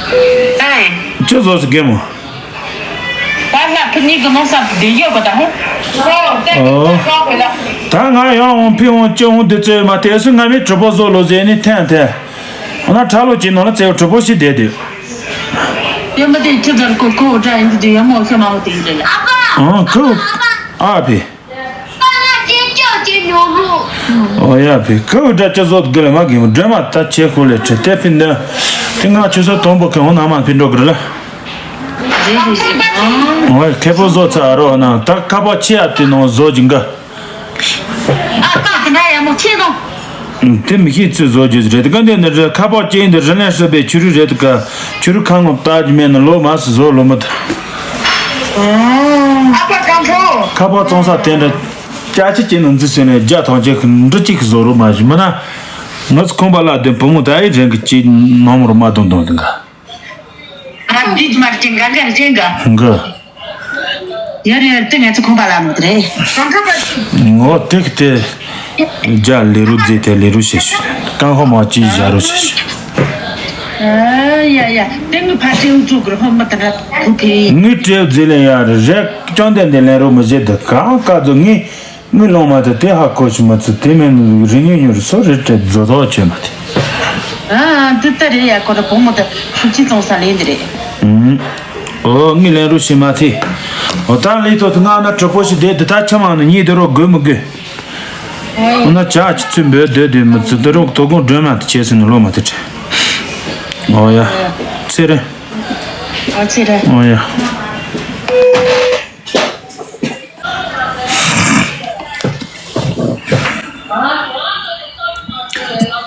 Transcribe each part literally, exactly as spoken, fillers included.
ཨེ། ཅི་བཟོ་སི་རྒན་མོ། ད་ང་ཕུ་ནི་གི་མོ་ས་བདེ་ཡོད་པ་ད་ཧོ། ཨོ། ད་ང་ཡང་འོང་ཕི་འོང་ཅི་འོང་དེ་ཚོས་མ་དེ་སུ་ང་མི་གྲུ་པོ་བཟོ་ལོ་ཟེར་ནི་ཐན་ཐན། འོ་ན་ཁྲ་ལོ་ཅི་ནོ་ལ་ཙེ་གྲུ་པོ་ཞིག་བསྡད་དུས། ཡོད་མ་དེ་ཁྱི་དར་ཀོ་ཀོ་འདྲ་ཡིན་དུས་ཡོད་མོ་ཤ་མ་བོ་དེ་ཡིན་རེད། ཨ་ཁུ། ཨ་ཕི། ཨོ་ཡ་ཕི་ཁུ་འདྲ་ཅི་བཟོ་དགོས་ལ་ང་གི་སྒྲོལ་མ་ད་ཆེ་ཁུ་ལས་ཁྲི་དེ་ཕི་འདི། དེ་ང་ཆུ་ཚོད་དང་པོ་ཁེ་འོང་ན་མ་ཕི་འགྲོ་གི་རེད་ལ། རེད་རེད་རེད། ཨོ་ཁེ་པོ་བཟོ་ཚར་རོ་ན་ད་ཁ་པར་ཆེ་ཡ་དེ་ནང་བཟོ་གི་འགའ། ཨ་ཁ་དེ་འདྲ་ཡ་མོ་ཆེ་ནོ། དེ་མི་ཤེས་ཚུལ་བཟོ་རྒྱུ་རེད་དཀའ་འདི་ནི་རེད་ཁ་པར་ཅན་འདི་རི་ལན་སྲིད་པའི་ཆུ་རུ་རེད་དཀའ་ཆུ་རུ་ཁ་ངོ་བཏགས་རྒྱུ་མེད་ན་ལོ་མ་སུ་བཟོ་ལོ་མི་ཐུབ། ཨ་ཁ་གང་ཁྲོ། ཁ་པར་བཙོང་ས་དེ་འདྲ་ཅག་ཅི་ཅི་ནང་འཛུལ་ཟེར་ནས་རྒྱ་ཐང་ཅིག་འབྲུ་གཅིག་བཟོ་རུ་མ་བཞི་མི་ན། ངས་ཁོང་པ་ལ་དོན་བུ་མོ་ད་ཨི་རེན་གི་ཅི་ནོ་མོ་རུ་མ་དོན་དོན་དུ་འགའ། ཨ་འདི་མར་ཅན་ག་ག་ཅན་ག་འགའ། ཡར་ཡར་དེ་ངས་ཚོ་ཁོང་པ་ལ་མོ་དེ་རེད། ངོ་ཏིག་དེ་རྒྱ་ལི་རུ་རྫི་དེ་ལི་རུ་ཤེས་ཤུ་ཀང་ཧོ་མ་ཅི་ཞྭ་རུ་ཤེས་ཤུ། ཨ་ཡ་ཡ་དེ་ངི་ཕ་ཅན་ཚོ་གི་ཧོ་མ་དེ་འདྲ་ཐུག་གི། ངི་ཏྲེ་རྫི་ལེ་ཡ་རེ་རེ་ཅོང་དེ་འདི་ལེན་རུ་མི་བཞེད་དུ་གང་ཀ་ཚོ་ངི། དངུལ་སློང་མ་དེ་དེ་ཧ་གོ་ཞིག་མ་ཚུ་དེ་མིན་རི་ཉུ་ཉུ་རི་སོ་རི་སྤྲད་རྫོ་ཐོག་བྱས་མ་དེ། ཨ་འདི་ལྟ་རེད་ཡ་ཁོ་ར་བུ་མོ་དེ་ཤུགས་ཆེ་བཙོང་ས་ལེན་འདི་རེད། ཨུམ། ཨོ་ངི་ལེན་རུ་ཞིག་མ་ཐེ། ཨོ་ད་ལི་ཏོ་དེ་ང་ན་གྲོ་པོ་ཞིག་དེ་དེ་ད་ཆ་མང་ནི་གཉིས་དེ་རོ་དགོས་མི་དགོས། ཨོ་ན་ཅག་ཅི་ཚུན་འབོད་སྡོད་དེ་མི་ཚུ་དེ་རོ་དོ་དགོང་སྒྲོལ་མ་དེ་བྱས་ཟིན་ནི་ལོ་མ་དེ་དྲན། ཨོ་ཡ། ཚེ་རིང་། ཨོ་ཚེ་རིང་། ཨོ་ཡ།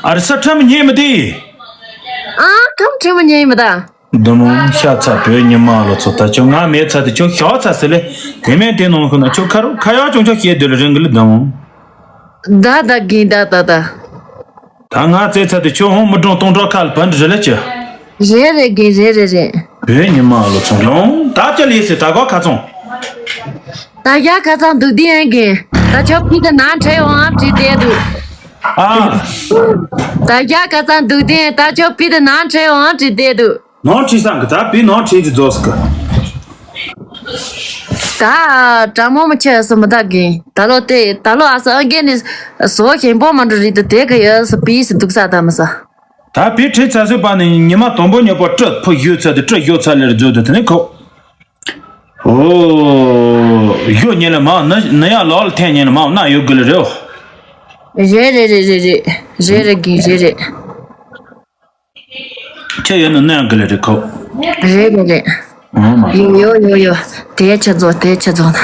ཨ་རི་ས་ཁྲམ་ཉེས་མི་དེ། ཨ་ཁྲམ་ཁྲམ་ཉེས་མི་ད། དུ་མོ་ཤ་ཚ་བོད་ཉི་མ་ལོ་ཚོ་ད་ཁྱོད་ང་མེད་ཚ་དེ་ཁྱོད་ཤ་ཚ་ཟེར་ལེ་དེ་མེད་དེ་ནང་ཁོ་ན་ཁྱོད་ཁ་རུ་ཁ་ཡག་ཅུང་ཅག་བཤད་དུ་ལ་རིང་གི་ལི་དུ་མོ། ད་ད་གིན་ད་ད་ད། ད་ང་བཙལ་ཚར་དུས་ཁྱོད་ཧོང་མི་གྲོང་གཏོང་གྲོགས་ཁ་ལ་བན་རི་ལ་ཅི། རེད་རེད་གི་རེད་རེད་རེད། བོད་ཉི་མ་ལོ་ཚོང་ལོང་ད་ཅི་ལས་སི་ད་གོ་ཁ་ཚོང་། ད་ཡ་ཁ་ཚང་འདུག་དེ་ཡང་གི། ད་ཆོ་ཕི་ད་ན་ཁྲེ་འོང་བྲིས་བསྡད་འདུག་ཨ། ད་ཡ་ཁ་ཚང་འདུག་དེ་ད་ཆོ་ཕི་ད་ན་ཁྲེ་འོང་བྲིས་བསྡད་འདུག་ནང་ཁྲིད་སང་གི་ད་བི་ནང་ཁྲིད་ཀྱི་རྫོགས་སི་གི། ད་དྲ་མོ་མ་ཆེ་སི་མི་ད་གི་ད་ལོ་དེ་ད་ལོ་ཨ་ས་ཨ་རྒན་ནི་བཟོ་ཞན་པོ་མ་འགྲོ་རི་ད་དེ་གི་ཡ་སི་པི་སི་འདུག་ས་ད་མི་ས། ད་བི་ཁྲིད་ཚ་སི་པ་ནི་ཉི་མ་དང་པོ་ཉོ་པ་སྤྲོད་ཕོ་ཡོད་ཚ་དེ་སྤྲོད་ཡོད་ཚ་ལེར་རྫོགས་དེ་དེ་ནི་ཁོ། ཨོ། ཡོད་ཉེ་ལ་མ་ན་ན་ཡ་ལོ་ལ་ཐན་ཉེ་ལ་མ་ན་ཡོད་གི་ལ་རེའོ། རེད་རེད་རེད་རེད་རེད་རེད་རེད་གི་རེད་རེད། ཁྱེད་ཡོད་ན་ནོན་གི་ལ་རེད་ཁོ། རེད་རེད་རེད། ཨོ་མ། ཡོ་ཡོ་ཡོ་ཡོ། དེ་ཆ་ཚོ་དེ་ཆ་ཚོ་ན།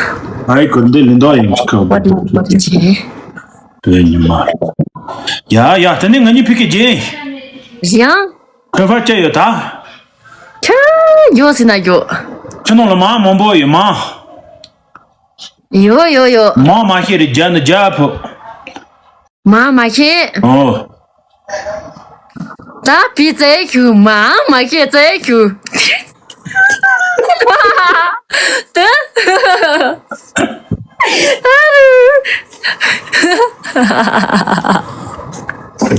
ཨའི་གོ་འདི་ལིན་དོ་ཡིན་ཁོ། པ་ཏི་པ་ཏི་ཆེ། དེ་ཉི་མ། ཡ་ཡ་དེ་ནི་ང་གཉིས་ཕི་ཀི་རྗེས། རང་། ཁོ་ཕར་སྐྱེ་ཡོད་ད། ཁྱོད་ཡོད་སྲིད་ན་ཡོད། ཁྱོད་ནང་ལ་མ་མང་པོ་ཡོད་མ། ཡོད་ཡོད་ཡོད། མ་མ་ཤེས་རེད་རྒྱ་ནི་རྒྱ་ཕུ། མ་མ་ཤེས། ཨོ། ད་བི་ཙེ་ཁྱུ་མ་མ་ཤེས་ཙེ་ཁྱུ། ཏེ།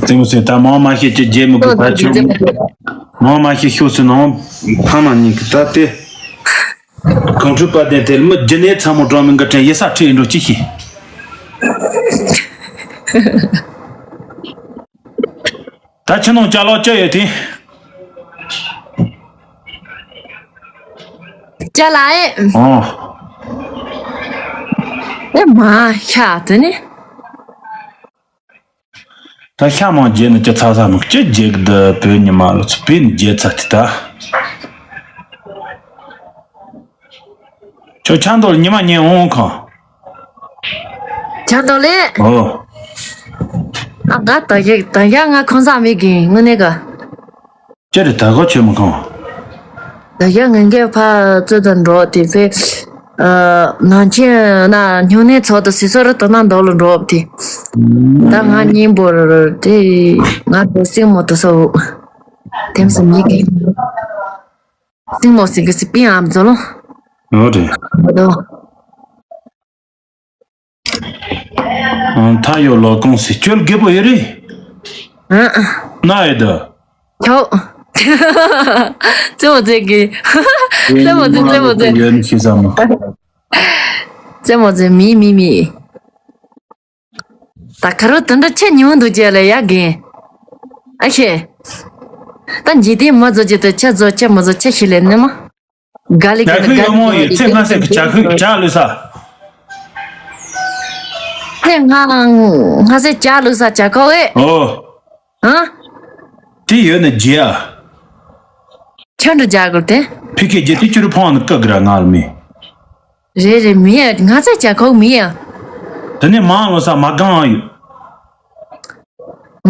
ཙེ་མོ་ཟེར་ད་མ་མ་ཤེས་ཀྱི་རྗེས་མི་དགོས་པ་ཁྱུ། མ་མ་ཤེས་ཤོག་ཟེར་ནའང་ཕ་མ་གཉིས་ཀྱི་ད་ཏེ། གངས་ཁྲོད་པ་དན་དེར་མི་རྒྱུ་ནས་ཚ་མོ་གྲོང་མི་འགའ་དྲན་ཡེ་ས་ཁྲིད་འགྲོ་ཅི་ཤེས། ད་ཁྱི་ནང་ཅ་ལག་ཅི་ཡོད་དེ། ཅ་ལག་ཨེ། ཨོ། ཨེ་མ་ཤ་དེ་ནི། ད་ཤ་མང་རྒྱས་ནི་ཅི་ཚ་ས་མི་ཅི་རྒྱས་གི་འདི་བོད་ཉི་མ་ལོ་ཚོ་བོད་ནི་རྒྱས་ཚ་དེ་ད། ཁྱོད་ཆ་འདོད་ཉི་མ་ཉན་འོང་ཁང་། ཆ་འདོད་ལེ། ཨོ། ཨ་ད་ད་ཡག་ད་ཡག་ང་ཁོང་ས་མི་གི་དངོས་གནས་ག་ཅི་རེད་ད་གོ་ཆོད་མི་ཁང་། ད་ཡ་ངན་གྱི་ཕ་ཙོ་དང་འགྲོ་དེ་ཚེ། ནང་ཆེན་ན་སྨྱུང་གནས་ཚོགས་དུ་སི་སོ་རུ་དོ་ན་འདོག་ལ་འགྲོ་དེ། ད་ང་གཉིས་པོ་རུ་དེ་ང་དེ་སྲིང་མོ་དུ་སོ། དེམ་སུ་མི་གི། སྲིང་མོ་སྲིང་གི་སི་པིན་ཨམ་ཛོ་ལོ། ཨོ་རེད། འདོ། ཨང་ཐ་ཡོ་ལོ་ཀོང་སི་ཅོལ་རྒད་པོ་ཡོད་རེད། ཨ། ན་ཡོད་དོ། ཁྱོ། རྩེད་མོ་རྩེ་གི། རྩེད་མོ་རྩེ། རྩེད་མོ་རྩེ། ཡོད་ནི་ཤེས་ས་མ། རྩེད་མོ་རྩེ། མི་མི་མི། ད་ཁ་རོ་དུ་འདྲ་ཆེ་ཉུང་འདུག་ཅེས་ལ་ཡ་རྒན། ཨ་ཤེ། ད་འཇིག་རྟེན་མ་བཟོ་ཅེས་དུ་ཆ་བཟོ་ཆ་མ་བཟོ་ཆ་ཤི་ལེ་ནི་མ། ག་ལི་ཡ་གི་ཁོས་ཡོང་མོ་ཡོད་ཚེ་སྔ་སེ་གི་ཇ་ཁོས་ཇ་ལུས་ས། ཚེ་སྔ་སྔ་སེ་ཇ་ལུས་ས་ཇ་ཁོ་ཨེ། ཨོ། ཨ། དེ་ཡོད་ན་རྒྱ། ཁྱོད་འདྲ་རྒྱ་གོ་དེ། ཕི་ཁེ་རྒྱ་དེ་ཅུ་རུ་ཕོང་ནི་ཀ་གི་ར་ང་ལ་མི། རེད་རེད་མི་ཡ་ང་ཚ་ཇ་ཁོ་མི་ཡ། དེ་ནས་མང་ལོ་ས་མ་གང་ཡོད།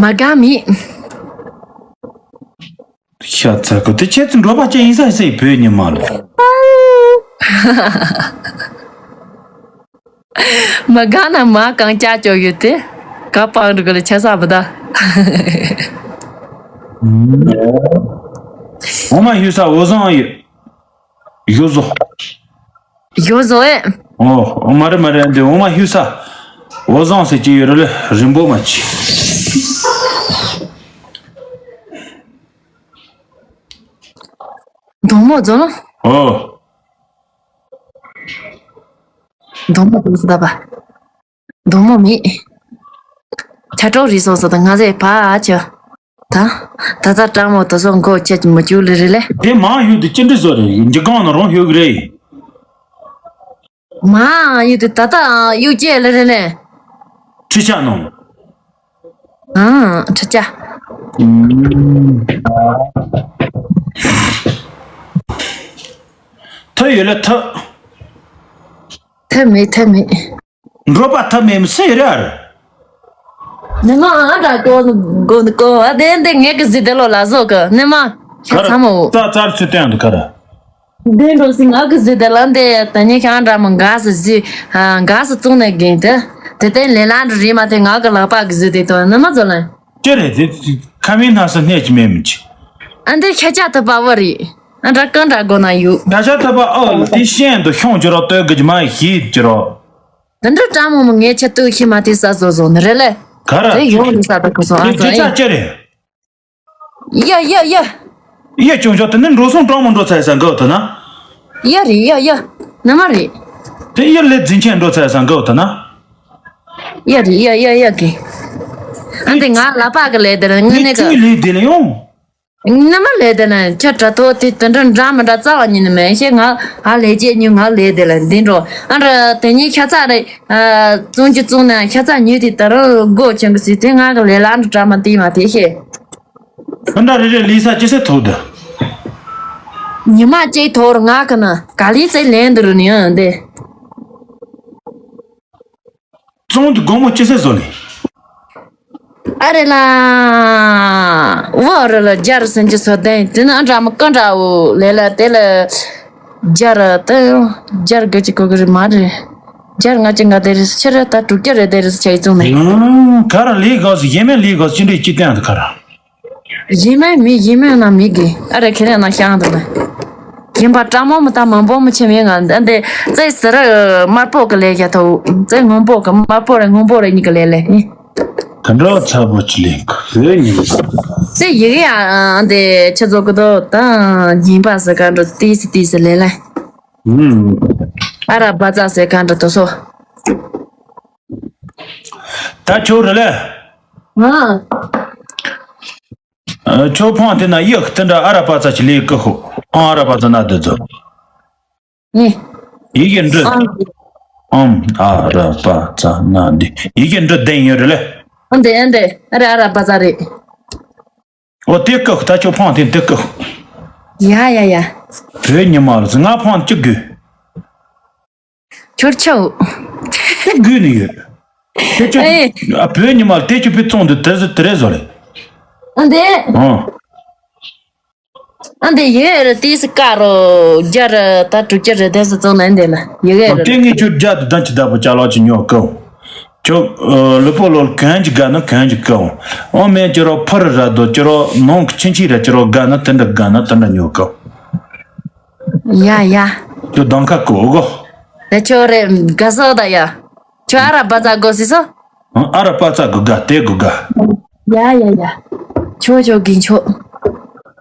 མ་གང་མི། ཤ་ཚ་གི་དེ་ཁྱེད་ཚོ་འགྲོ་པ་ཅན་ཡིན་ས་ཡིན་ས་ཡི་བོད་ཉི་མ་ལ། མ་གང་ན་མ་གང་ཅག་ཅོག་ཡོད་དེ། ག་པང་རུ་ག་ལ་ཆ་ས་བུ་ད། འོ་མ་ཡོད་ས་འོ་བཟང་ཡོད། ཡོད་བཟོ། ཡོད་བཟོ་ཨེ། ཨོ་མ་རེད་མ་རེད། འདི་འོ་མ་ཡོད་ས། འོ་བཟང་ཟེར་གྱི་ཡོད་རེད་ལེ། རིན་པོ་མ་ཆེ། དོང་མོ་རྫོང་ལ། ཨོ། དོང་མོ་དོང་སུ་ད་པ། དོང་མོ་མེད། ཆ་གྲོགས་རིག་སོང་ཟེར་ད་ང་ཚས་ཕ་ཨ་ཆོ། ད། ད་ད་སྤྲང་མོ་དོ་སོ་མགོ་ཆེ་མ་བཅུག་ལེ་རེད་ལེ། དེ་མང་ཡོད་དུ་ཅི་འདྲ་བཟོ་རེད། འཇིགས་གང་ན་རང་ཡོད་གི་རེད། མ་ཡོད་དུ་ད་ད་གཡུག་ཅེ་ལེ་རེད་ལེ། ཁྲི་ཆག་ནང་། ཨང་། ཁྲི་ཆག་ཐབས་ཡོད་ལ་ཐབས། ཐབས་མེད་ཐབས་མེད། འགྲོ་པ་ཐབས་མེད་མི་སུ་ཡོད་ར། ནི་མ་ཨ་འདྲ་གོ་གོ་གོ་ཨ་དེ་འདི་ངས་གི་ཟི་དེ་ལོ་ལ་བཟོ་གི་ནི་མ་ཁྱེད་ཚ་མོ། ཙ་ཙར་ཚུལ་སྟོན་འདུག་ག་ར། འདི་འགྲོ་སི་ང་གི་ཟི་དེ་ལ་འདི་ད་ནི་ཁྱང་འདྲ་མོ་འགའ་སི་ཟི་འགའ་སི་བཙོང་ནས་གིན་དེ་དེ་ལྟའི་ལས་ལ་འགྲོ་རི་མ་དེ་ང་གི་ལག་པ་གི་ཟི་དེ་དོ་ནི་མ་ཚོ་ལ། ཅི་རེད་དེ། ཁ་མིན་སྣ་ས་སྣེ་ཅི་མེད་མི་ཅི། ཨ་འདི་ཁྱ་ཆ་ཐུབ་པ་བ་རེད། ཨ་འདྲ་གང་འདྲ་དགོ་ན་ཡོད། ད་ཆ་ཐུབ་པ་ཨོ་ལ་དེ་ཤེན་དུ་ཤོང་ཅི་རོ་ལྟོས་གི་ཅི་མ་ཤེས་ཅི་རོ། དེ་འདྲ་དྲང་མོ་མོ་ངའི་ཆེད་དུ་ཤི་མ་དེ་ས་བཟོ་བཟོ་ནི་རེད་ལེ། ག་ར། དེ་ཡོང་ནི་ས་དུ་ཁོ་སོང་ཨ་དེ་ཚོ་ཅི་ཆ་ཨེ། ཅི་རེད། ཡ་ཡ་ཡ། ཡ་ཅུང་ཅོ་དེ་ནི་འགྲོ་སོང་གྲོང་མོ་འགྲོ་ཚར་ས་འགའ་དུ་ན། ཡ་རེད་ཡ་ཡ། ནི་མ་རེད། དེ་ཡ་ལེ་འཛིན་ཆེན་འགྲོ་ཚར་ས་འགའ་དུ་ན། ཡ་རེད་ཡ་ཡ་ཡ་གི། ཨ་འདི་ང་ལ་པ་གི་ལེ་དེ་ལ་དངོས་གནས་གི། ལེ་དེ་ལ་ཡོང་། ནི་མ་ལས་དེ་ན་ཁྱོད་དྲ་ཐོག་དེ་དེ་འདྲ་འདྲ་མི་འདྲ་རྩ་བ་ཉིད་ནས་མེད་ཤེས། ང་ང་ལས་བྱེད་ཉུང་ང་ལས་དེ་ལ་འདི་འགྲོ་ཨ་འདྲ་དེ་ཉིད་ཤ་ཚ་རེད། བཙོང་རྒྱུ་བཙོང་ན་ཤ་ཚ་ཉུས་དེ་ད་རུང་སྒོ་ཆེན་གི་ཟིག་དེ་ང་གི་ལས་ལ་འདྲ་འདྲ་མ་དེ་མ་དེ་ཤེས། ཨ་འདྲ་རེ་རེ་ལས་ས་ཅི་སེ་ཐོག་དུ། ཉི་མ་གཅིག་ཐོག་རུ་ང་གི་ན་ག་ལས་ཚེ་ལན་འདི་རུ་ནི་ཨ་འདི། བཙོང་དུ་དགོང་མོ་ཅི་སེ་བཟོ་ནས། ཨ་རེ་ལ། འོ་རེ་ལ་རྒྱ་རུ་སེམས་ཀྱི་སོ་ལྡན་དེ་ནི་ཨ་འདྲ་མོ་ཀ་འདྲ་བོ་ལས་ལ་དེ་ལ། རྒྱ་རུ་དེ། རྒྱ་རུ་དགོས་ཀྱི་གོ་གི་རེད་མ་རེད། རྒྱ་རུ་ང་ཅི་ང་དེ་རེད་ཕྱི་ར་ད་དྲུག་བརྒྱ་རེད་དེ་རེད་ཆ་ཡི་བཙོང་ནས། ག་ར་ལས་གོ་སི་ཡེ་མེ་ལས་གོ་སི་ཅི་འདྲའི་ཅི་བསྟན་དུ་ག་ར། ཡིན་མིན་མི་ཡིན་མིན་ན་མི་དགེ་ཨ་རེ་ཁེ་རེ་ན་ཤང་དུ་ན། ཡིན་པ་ཀྲ་མོ་མི་ད་མང་པོ་མི་ཆེ་མིན་ང་འདི་ཙེ་ཟི་ར་དམར་པོ་གི་ལས་ཀྱ་ཐོ་ཙེ་སྔོན་པོ་གི་དམར་པོ་རེ་སྔོན་པོ་རེ་གཉིས་གི་ལས་ལས་ནི། དེ་འདྲ་ཚ་པོ་ཅི་ལེན་གི་བོད་ཉིན་པ། ཙེ་ཡི་གེ་ཨ་འདི་ཆི་ཚོ་གི་དོ་ད་ཉིན་པ་ཟི་ག་འགྲོ་ཏི་སི་ཏི་སི་ལས་ལས། ཨ་ར་བ་ཙ་ཟི་ག་འགྲོ་དོ་སོ། ད་ཁྱོད་རེ་ལས། ང་། ཨ། ཁྱོད་ཕང་དེ་ན་ཡག་དེ་འདྲ་ཨ་ར་པ་ཙ་ཅི་ལས་ཀི་ཧོ། ཨང་ཨ་ར་པ་ཙ་ན་དེ་ཚོ། ངས། ཡི་གེ་འབྲི། ཨང་། ཨམ་ཨ་ར་པ་ཙ་ན་དེ་ཡི་གེ་འབྲི་བདེན་ཡོད་རེད་ལེ། ཨ་འདི་ཨ་འདི་ཨ་ར་ཨ་ར་པ་ཙ་རེད། ཨོ་དེ་ཀི་ཧོ། ད་ཁྱོད་ཕང་དེ་དེ་ཀི་ཧོ། ཡ་ཡ་ཡ། བོད་ཉི་མ་ལ་ང་ཕང་ཅི་དགོས། ཁྱོད་ཆོ། དེ་དགོས་ནི་ཡོད། དེ་ཁྱོད། ཨེ། ཨ་བོད་ཉི་མ་ལ་དེ་ཁྱོད་བུད་བཙོང་དུ་དེ་ཟེར་དེ་རེད་བཟོ་ལེ། ཨ་འདི། ཨང་། ཨ་འདི་ཡོད་རེད་ཏི་སི་ཀ་རོ་རྒྱ་རེད་ད་དྲུག་ཅི་རེད་དེ་སི་བཙོང་ན་འདི་ལ་ཡོད་རེད། དེ་ངས་ཁྱོད་རྒྱ་དུ་དང་ཅི་བདག་པོ་ཅ་ལག་ཅི་ཉོ་ཀོ། ཁྱོད་ལུ་པོ་ལོ་གན་ཅི་དགའ་ན་གན་ཅི་ཀོ། ཨོ་མེ་ཅི་རོ་ཕར་ར་དོ་ཅི་རོ་ནོང་ཁྱིན་ཆི་ར་ཅི་རོ་དགའ་ན་དེ་འདྲ་དགའ་ན་དེ་འདྲ་ཉོ་ཀོ། ཡ་ཡ། ཁྱོད་གདང་ཁ་གོ་གོ། ད་ཁྱོད་རེ་དགའ་སོ་ད་ཡ། ཁྱོད་ཨ་ར་པ་ཙ་གོ་སི་སོ། ཨ་ར་པ་ཙ་གོ་དགའ་དེ་གོ་དགའ། ཡ་ཡ་ཡ། ཁྱོད་ཁྱོད་གིན་ཁྱོད།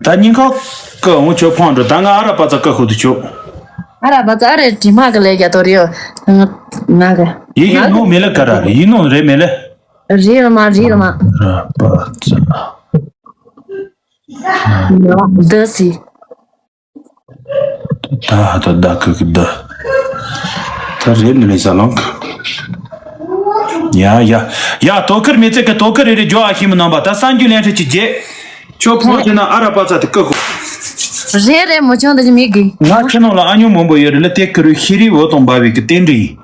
ད་ཉིན་ཁ་ཀ་འོང་ཆོག་ཕང་འགྲོ། ད་ང་ཨ་ར་པ་ཙ་ཀ་ཁུ་དུ་ཆོག་ཨ་ར་པ་ཙ་ཨ་རེ་དྲི་མ་གི་ལས་རྒྱ་དོ་རེ་ཡོད། ང་གི་ཡི་གེ་ནོ་མེ་ལེ་ཀ་ར་རེ་ཡི་ནོ་རེ་མེ་ལེ། རི་ལ་མ་རི་ལ་མ། ར་པ་ཙ། ང་འདི་སི། ད་ཧ་ད་ད་ཁུ་གི་ད། ད་རེད་ནི་ལེ་ས་ལོང་། ཡ་ཡ། ཡ་དོ་ཁུར་མི་ཚེ་གི་དོ་ཁུར་རེ་རེ་འཇོ་ཨ་ཤི་མི་རྣམ་པ་ད་གསར་འགྱུར་ལན་ཁྲི་ཆི་རྗེ། ཁྱོད་ཕོང་ཁྱེད་ན་ཨ་ར་པ་ཙ་དེ་ཀི་ཁོ། རེད་རེད་མོ་ཆུང་དེ་མི་གི། ང་ཁྱེད་ནང་ལ་ཨ་ཉོ་མང་པོ་ཡོད་རེད་ལ་དེ་ཁུ་རུ་ཤི་རི་འོ་དང་འབའ་བའི་གི་རྟེན་འབྲེལ་ཡིན།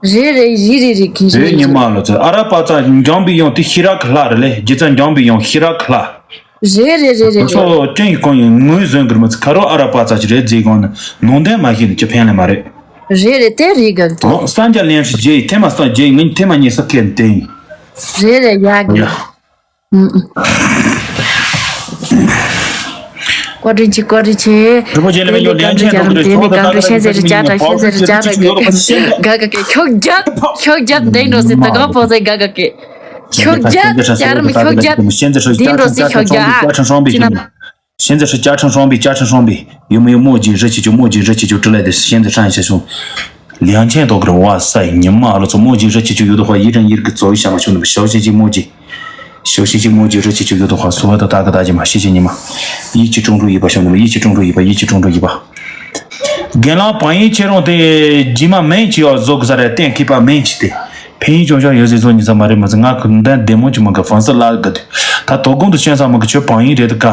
རེད་རེད་རི་རི་རི་གི་རི་རི་ཉི་མ་ལོ་ཚོད་ཨ་ར་པ་ཙ་འཇམ་པའི་ཡང་དེ་ཤི་ར་ཁ་ལ་རེད་ལེ་རྗེ་ཙ་འཇམ་པའི་ཡང་ཤི་ར་ཁ་ལ། རེད་རེད་རེད་རེད། སོ་ཅན་ཡི་གོང་ཡིན་ངོས་ཟོན་གིར་མི་ཚེ་ཁ་རོ་ཨ་ར་པ་ཙ་ཅི་རེད་རྫིག་གོང་ནི་ནང་དོན་མ་ཤེས་ནི་ཅི་ཕན་ལེ་མ་རེད། རེད་རེད་དེ་རེད་ག་ལ་དེ། ཨོ་སྟན་རྒྱ་ལན་ཧྲི་རྗེ་ཡི་ཐེ་མ་སྟན་རྗེ་ཡི་ངན་ཐེ་མ་ཉེ་ས་ཁེ་ནི་དེ་ཡིན། རེད་རེད་ཡ་གི། ཡ། ཀོ་རིན་ཆི་ཀོ་རིན་ཆི། རི་པོ་རྗེ་ལ་མི་ཡོད་ལན་ཆེན་དོག་རེད་ཚོགས་དང་ད་ག་ཤན་ཟེར་ཅ་ཏྲ་ཤན་ཟེར་ཅ་ཏྲ་གི་ག་ག་གི་ཁྱོད་རྒྱབ་ཁྱོད་རྒྱབ་འདེང་འགྲོ་སྲིད་ད་ག་པོ་ཟེར་ག་ག་གི། ཁྱོད་རྒྱབ་ཅར་མི་ཁྱོད་རྒྱབ། འདི་འགྲོ་སྲིད་ཁྱོད་རྒྱབ་ཨ། ཅི་ན། ཤན་ཛི་ཧྲི་ཅ་ཁྲང་ཧྲོང་པི་ཅ་ཁྲང་ཧྲོང་པི་ཡུ་མི་ཡུ་མོ་ཇི་རི་ཆི་ཆུ་མོ་ཇི་རི་ཆི་ཆུ་ཀྲི་ལ་དེ་ཤན་ཛི་ཧྲང་ཤ་ཤུང་། ལིའང་ཆེན་ཏོག་གི་ར་བ་ས་ཡི་ཉི་མ་ཨ་ལོ་ཚོ་མོ་ཇི་རི་ཆི་ཆུ་ཡུ་དོ་ཧ་ཡི་རང་ཡིར་གི་ཙོ་ཡི་ཤ་མ་ཤུང་ནི་ཤོ་ཤི་ཅི་མོ་ཇི། ཤོ་ཤི་ཅི་མོ་ཇི་རི་ཆི་ཆུ་ཡུ་དོ་ཧ་སུ་བ་དོ་ཏ་གི་ཏ་ཇི་མ་ཤི་ཅི་ཉི་མ། ཡི་ཆི་ཀྲུང་ཀྲུ་ཡི་པ་ཤུང་ནི་ཡི་ཆི་ཀྲུང་ཀྲུ་ཡི་པ་ཡི་ཆི་ཀྲུང་ཀྲུ་ཡི་པ། རྒན་ལགས་བང་ཡིན་ཁྱེད་རང་དེ་རྗེས་མ་མིན་གྱི་ཡོད་བཟོ་གི་ས་རེད་གཏན་འཁེལ་པ་མིན་གྱི་དེ། ཕན་ཡིན་ཅུང་ཞག་ཡོད་ཟེར་བཟོ་ཉི་ཚ་མ་རེད་མ་ཟེར་ང་ཁུ་འདན་བདེ་མོ་ཅི་མ་གི་ཧྥང་སི་ལ་གི་དེ། ད་དོ་དགོང་དུ་ཤན་ས་མ་གི་ཆོས་བང་ཡིན་རེད་དུ་ག་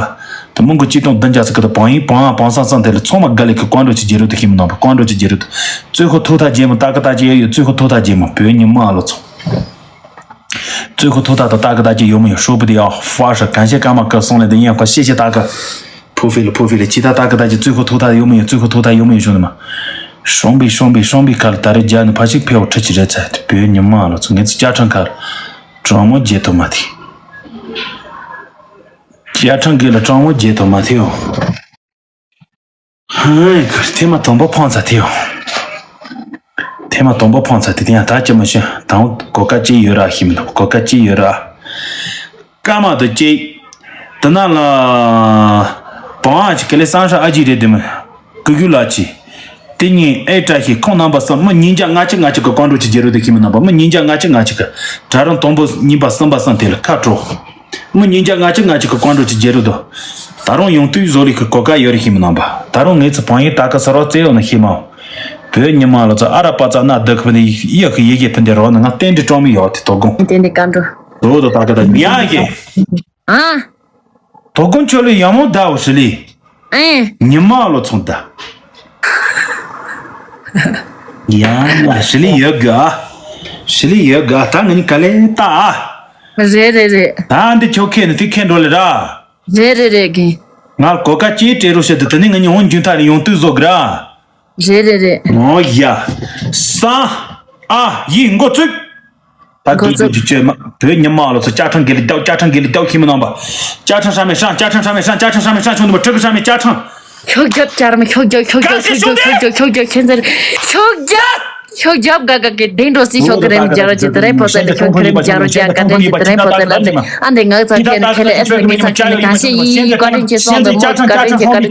དེ་མོ་གི་ཅི་དང་བདུན་བརྒྱ་ཚི་གི་དེ་བང་ཡིན་བང་ཨ་བང་སང་སང་དེ་ལ་ཚང་མ་དགའ་ལེ་གི་ཀོན་ཀྲོ་ཅི་རྒྱལ་རུ་དུ་ཤི་མི་ནང་པ་ཀོན་ཀྲོ་ཅི་རྒྱལ་རུ་དུ། བཙུན་ཁོ་ཐུག་ཐག་རྗེས་མ་ཏ་གི་ཏ་ཅི་ཡ་ཡོད་བཙུན་ཁོ་ཐུག་ཐག་རྗེས་མ་བོད་ཉི་མ་ཨ་ལོ་ཚོ། བཙུན་ཁོ་ཐུག་ཐག་དང་ཏ་གི་ཏ་ཅི་ཡོད་མ་ཡོད་ཧྲོ་བུ་དེ་ཡ་ཧྥ་ཧྲ་གན་ཤེ་ཀ་མ་ཀ་སོང་ལེ་དེ་ཡན་ཁ་ཤེ་ཤེ་ཏ་གི། ཕུ་ཧྥི་ལ་ཕུ་ཧྥི་ལ་ཅི་ད་ད་ག་ད་ཅི་བཙུན་ཁོ་ཐུག་ཐག་ཡོད་མི་ཡོད་བཙུན་ཁོ་ཐུག་ཐག་ཡོད་མི་ཡོད་བྱུང་ནི་མ། ཧྲོང་བི་ཧྲོང་བི་ཧྲོང་བི་ཁ་ལ་ད་རེ་རྒྱ་ནི་ཕ་ཞིག་ཕེའོ་ཁྲི་ཆི་རེད་ཚ་དེ་བོད་ཉི་མ་ལོ་ཚོ་ངེད་ཚོ་ཅ་ཁྲང་ཁ་ལ་གྲང་མོ་རྒྱལ་ཐོ་མ་ཐི། ཅ་ཁྲང་གི་ལ་གྲང་མོ་རྒྱལ་ཐོ་མ་ཐིའོ། ཧའི་ཐེ་མ་དོན་པོ་ཕང་ཚ་ཐིའོ། ཐེ་མ་དོན་པོ་ཕང་ཚ་དེ་དེ་ཡང་ད་ཅི་མ་ཤེས་དང་གོ་ཀ་ཅི་ཡོད་ར་ཤི་མི་འདུག་གོ་ཀ་ཅི་ཡོད་ར། ཀ་མ་དུ་ཅི། དེ་ན་ལ། བང་ཨ་ཅི་ཀ་ལེ་སང་ཧྲ་ཨ་ཅི་རེད་དེ་མི། ཀུ་ཀུ་ལ་ཅི། དེ་ཉིན་ཨེ་བཀྲ་ཤིས་ཁོང་རྣམ་པ་གསུམ་མི་ཉིན་རྒྱ་ལྔ་གཅིག་ལྔ་གཅིག་གི་ཀོན་ཀྲོ་ཅི་རྒྱལ་རུ་དེ་ཁྱིམ་མི་རྣམ་པ་མི་ཉིན་རྒྱ་ལྔ་གཅིག་ལྔ་གཅིག་གི་གྲ་རུང་དང་པོ་གཉིས་པ་གསུམ་པ་གསུམ་དེ་ལ་ཁ་དྲོ། མི་ཉིན་རྒྱ་ལྔ་གཅིག་ལྔ་གཅིག་གི་ཀོན་ཀྲོ་ཅི་རྒྱལ་རུ་དོ། ད་རུང་ཡོང་དུས་བཟོ་ལི་ཁི་གོ་ཀ་ཡོད་རེ་ཁྱིམ་མི་རྣམ་པ་ད་རུང་ངེད་ཚོ་བང་ཡིན་ད་ག་ས་རོ་རྩེ་ཡོང་ན་ཤི་མའོ། བོད་ཉི་མ་ལོ་ཚོ་ཨ་ར་པ་ཙ་ན་བདག་ཕུ་ནི་ཡ་ཁི་ཡི་གེ་ཕུ་འདི་རོ་ན་ང་བསྟན་འདི་གྲོང་མི་ཡོད་དེ་དོ་དགོང་། བསྟན་འདི་ཀོན་ཀྲོ། རོ་དོ་ད་ག་ད་ཉ་གི། ཨ། དོ་དགོང་ཆོ་ལི་ཡ་མོ་ད་འོ་ཧྲི་ལི། ཨེ། ཉི་མ་ལོ་ཚོང་ད། ཡ་ན་ཧྲི་ལི་ཡོད་ག་ཧྲི་ལི་ཡོད་ག་ད་ང་ནི་ག་ལེ་ད་ཨ། རེད་རེད་རེད། ད་འདི་ཆོ་ཁེ་ནི་དེ་ཁེ་འགྲོ་ལེ་ར། རེད་རེད་རེད་གི། ང་གོ་ཀ་ཅི་སྤྲད་རོ་ཤེ་དུ་དེ་ནི་ང་ཉི་ཧོན་རྒྱུན་ཐག་ནི་ཡོང་དུས་བཟོ་གི་ར། རེད་རེད་རེད། ཨོ་ཡ། ས། ཨ་ཡི་མགོ་ཚུགས། ད་དུས་ཚོད་ཀྱི་བཅོས་མ་བོད་ཉི་མ་ལོ་ཚོ་ཅ་ཁྲང་གི་ལི་རྒྱག་ཅ་ཁྲང་གི་ལི་རྒྱག་ཁྱིམ་མི་རྣམ་པ། ཅ་ཁྲང་ཧྲ་མེ་ཧྲང་ཅ་ཁྲང་ཧྲ་མེ་ཧྲང་ཅ་ཁྲང་ཧྲ་མེ་ཧྲང་ཆུང་དུ་མ་ཁྲི་ཁ་ཧྲ་མེ་ཅ་ཁྲང་། ཤོག་རྒྱབ་ཅར་མ་ཤོག་རྒྱབ་ཤོག་རྒྱབ་ཤོག་རྒྱབ་ཤོག་རྒྱབ་ཤོག་རྒྱབ་ཁྱེད་ཚར་ཤོག་རྒྱབ་ཤོག་རྒྱབ་ག་ག་གི་དེ་འགྲོ་སི་ཤོག་གི་རེམ་རྒྱ་རོ་ཅི་དེ་རེ་ཕོ་ཚ་ལི་ཤོག་གི་རེམ་རྒྱ་རོ་ཅི་ཀ་དེ་ཅི་དེ་རེ་ཕོ་ཚ་ལ་ཨ་འདི་ང་ཚ་ཁེ་ནི་ཁེ་ལེ་ཨེ་སི་མི་ཚ་ཁེ་ནི་ག་ཤེ་ཡི་ཡི་ཀ་རེ་ཅི་སོང་དུ་མོ་ཀ་རེ་ཅི་ཀ་རེ།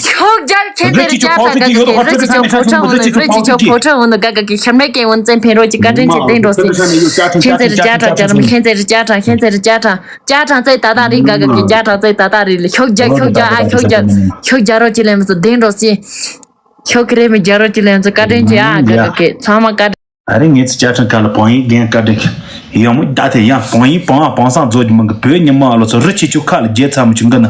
ཤོག་རྒྱབ་ཁྱེད་ཚེ་རི་ཅ་ཁྲ་ག་གི་རི་ཅི་ཆོ་ཕོ་ཁྲ་འོ་ནི་རི་ཅི་ཆོ་ཕོ་ཁྲ་འོ་ནི་ག་ག་གི་ཤར་མེད་ཀྱི་འོ་ནི་བཙན་ཕན་རོ་ཅི་ཀ་དྲན་ཅི་བསྟན་འགྲོ་སྲིད། ཁྱེད་ཚེ་རི་ཅ་ཁྲ་ཅ་རམ་ཁྱེད་ཚེ་རི་ཅ་ཁྲ་ཁྱེད་ཚེ་རི་ཅ་ཁྲ་ཅ་ཁྲ་ཚེ་ད་ད་རི་ག་ག་གི་ཅ་ཁྲ་ཚེ་ད་ད་རི་ལི་ཤོག་རྒྱབ་ཤོག་རྒྱབ་ཨ་ཤོག་རྒྱབ་ཤོག་རྒྱབ་རོ་ཅི་ལེན་མི་ཚོ་བསྟན་འགྲོ་སྲིད། ཤོག་གི་རེ་མི་རྒྱབ་རོ་ཅི་ལེན་མི་ཚོ་ཀ་དྲན་ཅི་ཨ་ག་ག་གི་ཚང་མ་ཀ་ཨ་རི་ངེད་ཚོ་ཅ་ཁྲང་ཁ་ལ་བང་ཡིག་རྒན་བཀའ་དྲིན་ཡོད་མོ་ད་དེ་ཡང་བང་ཡིག་བང་ཨ་བང་སང་རྫོགས་ཀྱི་མི་འགི་བོད་ཉི་མ་ལོ་ཚོ་རི་ཆེ་ཆུ་ཁ་ལ་རྒྱལ་ཚ་མི་ཆུ་འགི་ན་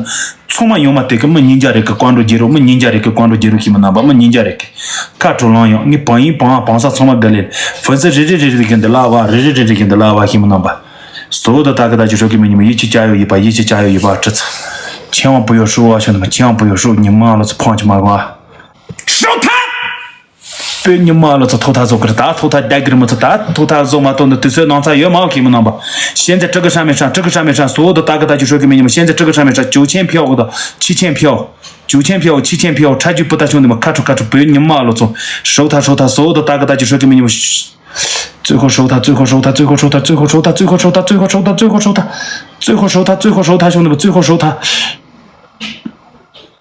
ཚང་མ་ཡོང་མ་དེ་གི་མི་ཉིན་རྒྱ་རེ་གི་ཀོན་ཀྲོ་རྒྱལ་རོ་མི་ཉིན་རྒྱ་རེ་གི་ཀོན་ཀྲོ་རྒྱལ་རོ་ཤི་མི་རྣམ་པ་མི་ཉིན་རྒྱ་རེ་གི་ཁ་དྲོ་ལང་ཡོང་ངི་བང་ཡིག་བང་ཨ་བང་སང་ཚང་མ་དགའ་ལེ་ཕུན་སུམ་རེ་རེ་རེ་རེ་གི་འདི་ལ་བ་རེ་རེ་རེ་རེ་གི་འདི་ལ་བ་ཤི་མི་རྣམ་པ་སོ་ད་ད་གི་ད་ཅི་ཧྲོ་གི་མི་ཉི་མ་ཡིད་ཆེ་ཅ་ཡོ་ཡི་པ་ཡིད་ཆེ་ཅ་ཡོ་ཡི་པ་ཁྲི་ཚ་ཆེ་བ་པུ་ཡོ་ཧྲུ་བ་ཤོ་ནི་མ་ཆེ་བ་པུ་ཡོ་ཧྲུ་ཉི་མ་ལོ་ཚོ་ཕང་ཆི་མ་བ། ཧྲོ་ཐ། པོད་ཉི་མ་ལོ་ཚོ་ཐོག་ཐག་བཟོ་གི་རེད་ད་ཐོག་ཐག་རྒྱག་གི་རེད་མི་ཚོ་ད་ཐོག་ཐག་བཟོ་མ་ཐོག་ནི་དུས་ཚོད་ནང་ཚ་ཡོད་མ་འོ་ཁེ་མི་རྣམ་པ། ཤན་ཚེ་ཀྲི་གི་ཧྲ་མེ་ཧྲ་ཀྲི་གི་ཧྲ་མེ་ཧྲ་སོ་དོ་ད་གི་ད་ཅི་ཧྲོ་གི་མི་ཉི་མ་ཤན་ཚེ་ཀྲི་གི་ཧྲ་མེ་ཧྲ་ཅུ་ཆེན་ཕིའོ་གི་དོ་ཆི་ཆེན་ཕིའོ། ཅུ་ཆེན་ཕིའོ་ཆི་ཆེན་ཕིའོ་ཁྲ་ཇུ་པུ་ད་ཆུང་དུ་མ་ཁ་ཁྲོ་ཁ་ཁྲོ་པོད་ཉི་མ་ལོ་ཚོ། ཧྲོ་ཐ་ཧྲོ་ཐ་སོ་དོ་ད་གི་ད་ཅི་ཧྲོ་གི་མི་ཉི་མ། ཙུ་ཁོ་ཧྲོ་ཐ་ཙུ་ཁོ་ཧྲོ་ཐ་ཙུ་ཁོ་ཧྲོ་ཐ་ཙུ་ཁོ་ཧྲོ་ཐ་ཙུ་ཁོ་ཧྲོ་ཐ་ཙུ་ཁོ་ཧྲོ་ཐ་ཤོང་དུ་མ་ཙུ་ཁོ་ཧྲོ་ཐ།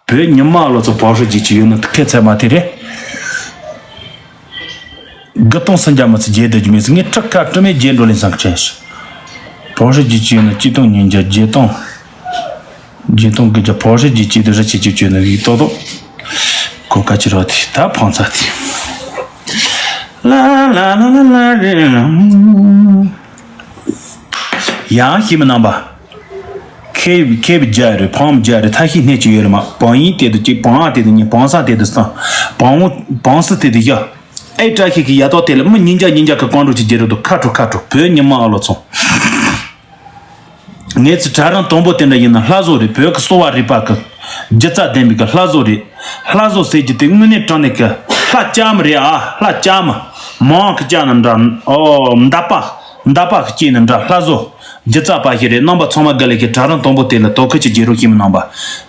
བོད་ཉི་མ་ལོ་ཚོ་བག་ཧྲོ་རྒྱས་ཀྱི་ཡོད་ན་ཁེ་ཚད་མ་དེ་རེད། དགུ་སྟོང་སུམ་བརྒྱ་མི་ཚེ་རྒྱས་བསྡད་རྒྱུ་མེད་ཟེར། ངས་ཁྲི་ཁ་དྲི་མེད་རྒྱས་འགྲོ་ལེན་བསམ་གི་དྲན་ཤག་བག་ཧྲོ་རྒྱས་ཀྱི་ཡོད་ན་གཅིག་སྟོང་ཉིས་བརྒྱ་བརྒྱད་སྟོང་། བརྒྱད་སྟོང་དགུ་བརྒྱ། བག་ཧྲོ་རྒྱས་ཀྱི་དེ་རེད། ཆེ་ཆེ་བྱོས་ན་ཡིག་ཏོག་ཏོག་གོ་ཁ་ཅི་རོ་དེ་ད་ཕང་ཚ་དེ། ལ་ལ་ལ་ལ་ལ་རེ་ལ། ཡང་ཤི་མི་རྣམ་པ། ཁེབ་ཁེབ་རྒྱ་རེད། ཕམ་རྒྱ་རེད། ཐ་ཤི་སྣེ་ཅི་ཡོད་ལ་མ། བང་ཡིན་དེ་དུ་གཅིག་བང་ཨ་དེ་དུ་གཉིས། བང་ས་དེ་དུ་གསུམ། བང་བོ་བང་སི་དེ་དུ་བཞི། ཨེ་བཀྲ་ཤིས་ཀྱི་ཡ་ཏོག་དེ་ལ་མི་ཉིས་བརྒྱ་ཉིས་བརྒྱ་གི་ཀོང་འགྲོ་ཅིག་རྒྱལ་རབས་དུ་ཁ་དྲོ་ཁ་དྲོ་བོད་ཉི་མ་ཨ་ལོ་ཚོང་། ངས་ཚེ་གྲྭ་རིན་དང་པོ་དེ་འདྲ་ཡིན་ན་ལྷ་བཟོ་རེད། བོད་ཀྱི་གསོ་བ་རིག་པ་གི་སྒྱུ་རྩལ་ལྡན་པའི་གི་ལྷ་བཟོ་རེད། ལྷ་བཟོ་ཟེར་གྱི་དེ་དངོས་གནས་དྲང་གནས་གི་ལྷ་ལྕམ་རེད་ཨ། ལྷ་ལྕམ། མང་གི་ལྕམ་ནི་འདྲ། ཨོ་མདའ་པ། མདའ་པ་གི་ལྕེ་ནི་འདྲ། ལྷ་བཟོ། སྒྱུ་རྩལ་པ་ཞིག་རེད། རྣམ་པ་ཚང་མ་དགའ་ལས་ཀྱི་གྲྭ་རིན་དང་པོ་དེ་ལ་དོ་ཁུར་གྱི་རྒྱལ་རབས་ཤིག་མི་གནང་པ།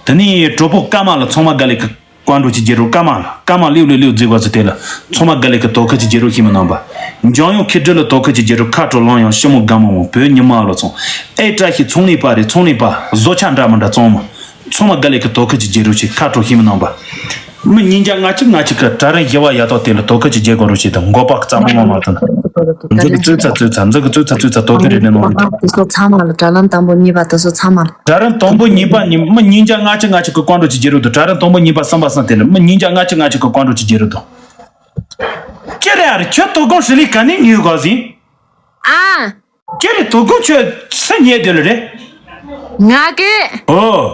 དེ་ནས་གྲོགས་པོ་ཀ་མ་ལ་ཚང་མ་དགའ་ལས་ཀྱི་ཀོང་འགྲོ་གི་རྒྱལ་རབས། ཀ་མ་ལ་ཀ་མ་ལིའུ་ལིའུ་ལིའུ་རྫི་བ་ཚོ་དེ་ལ་ཚང་མ་དགའ་ལས་ཀྱི་དོ་ཁུར་གྱི་རྒྱལ་རབས་ཤིག་མི་གནང་པ། འཇང་ཡོང་ཁི་ཌི་ལ་དོ་ཁུར་གྱི་རྒྱལ་རབས། ཁ་དྲོ་ལང་ཡང་ཤི་མོ་དགའ་མོ་མོ་བོད་ཉི་མ་ལོ་ཚོང་། ཨེ་བཀྲ་ཤིས་ཚོང་ལས་པ་རེད། ཚོང་ལས་པ་བཟོ་ཆ་འདྲ་མི་འདྲ་བཙོང་མོ། ཚང་མ་དགའ་ལས་ཀྱི་དོ་ཁུར་གྱི་རྒྱལ་རབས་ཤིག་ཁ་དྲོ་ཤིག་མི་གནང་པ། མི་ཉིས་བརྒྱ་ལྔ་བཅུ་ལྔ་བཅུ་གི་གྲྭ་རིན་བཞི་བ་ཡ་ཏོག་དེ་ལ་དོ་ཁུར་གྱི་རྒྱལ་གོ་རུ་ཆེད་དུ་མགོ་པག་རྩ་མོ་མ་མ་དང་། འཛི་གི་རྩོད་ཚ་རྩོད་ཚ། འཛི་གི་རྩོད་ཚ་རྩོད་ཚ། དོ་ཁུར་རེ་ནས་ནོར་རེད། དེ་ཚོ་ཚང་མ་ལ། གྲྭ་རིན་དང་པོ་གཉིས་པ་དེ་ཚོ་ཚང་མ་ལ། གྲྭ་རིན་དང་པོ་གཉིས་པ་ནི་མི་ཉིས་བརྒྱ་ལྔ་བཅུ་ལྔ་བཅུ་གི་ཀོང་འགྲོ་གྱི་རྒྱལ་རབས་དུ། གྲྭ་རིན་དང་པོ་གཉིས་པ་གསུམ་པ་གསུམ་དེ་ལ་མི་ཉིས་བརྒྱ་ལྔ་བཅུ་ལྔ་བཅུ་གི་ཀོང་འགྲོ་གྱི་རྒྱལ་རབས་དུ། ཅི་རེད་ཨ་རེད། ཁྱོད་དོ་དགོང་ཧྲི་ལི་ག་ནས་ཉོས་གོ་ཟིན། ཨ། ཅི་རེད། དོ་དགོང་ཁྱོད་སུ་ཉོས་དེ་ལ་རེད། ང་གི། ཨོ།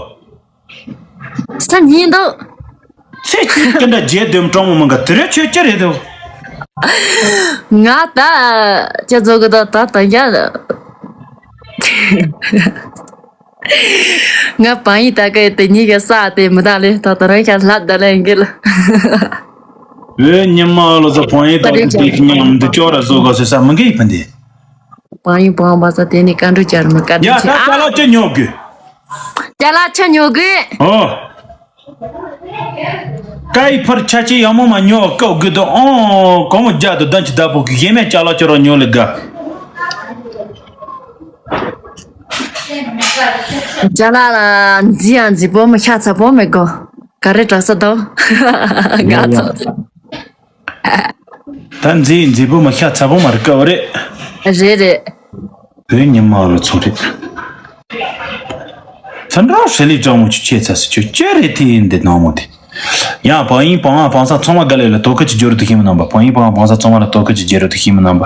སུ་ཉོས་འདུག་ཚེ་གཅིག་དེ་འདྲ་རྒྱས་སྡོམ་གྲོང་མོ་མང་ག་དེ་རེད། ཁྱོད་ཅི་རེད་དོ། ང་ད་ཅི་བཟོ་གི་ད་ད་ད་ཡ། ང་བང་ཡིག་ད་ག་དེ་གཉིས་ཀ་ས་དེ་མི་ད་ལེ་ད་ད་རང་ཤ་ལྷ་ད་ལེ་འགེལ། ཨེ་ཉི་མ་ལོ་ཚོ་བང་ཡིག་ད་ག་དེ་ཉམས་འདི་ཅོ་ར་བཟོ་ག་སོ་ས་མི་འགེལ་ཕན་དེ། བང་ཡིག་བང་བ་ས་དེ་ནི་ཀ་འགྲོ་ཅར་མི་ཀ་འགྲོ་ཡ་ཆེ་ད་ཨ། ཅ་ལག་ཅི་ཉོ་དགོས། ཅ་ལག་ཆ་ཉོ་དགོས། ཨོ། ཀ་ཡི་ཕར་ཆ་ཆེ་ཡག་མོ་མ་ཉོ་བཀག་དགོས་དོ། ཨོ་གོང་མོ་རྒྱ་དུ་ལྡན་གྱི་བདག་པོ་གི་ཡེ་མེད་ཅ་ལག་ཅི་རོ་ཉོ་ལེ་དགའ། ཅ་ལག་ལ་མཛེས་ཡང་མཛེས་པོ་མི་ཤ་ཚ་པོ་མི་དགོ། ག་རེ་དྲག་ས་དོ། ང་ཚོ། ད་མཛེས་མཛེས་པོ་མི་ཤ་ཚ་པོ་མ་རེད་དཀའ་བ་རེད། རེད་རེད། བོད་ཉི་མ་ལོ་ཚོ་རེད། ཚ་འདྲ་ཧྲི་ལི་ཀྲང་མོ་ཆུ་ཆེ་ཚ་སི་ཆུ་ཅེ་རེད་དེ་ཡིན་འདི་ནང་མོ་དེ། ཡང་བང་ཡིན་བང་ཨ་བང་ས་ཚང་མ་དགའ་ལས་ལ་དོ་ཁུ་ཆི་འབྱོར་དུ་ཤེས་མི་རྣམ་པ། བང་ཡིན་བང་ཨ་བང་ས་ཚང་མ་ལ་དོ་ཁུ་ཆི་འབྱོར་དུ་ཤེས་མི་རྣམ་པ།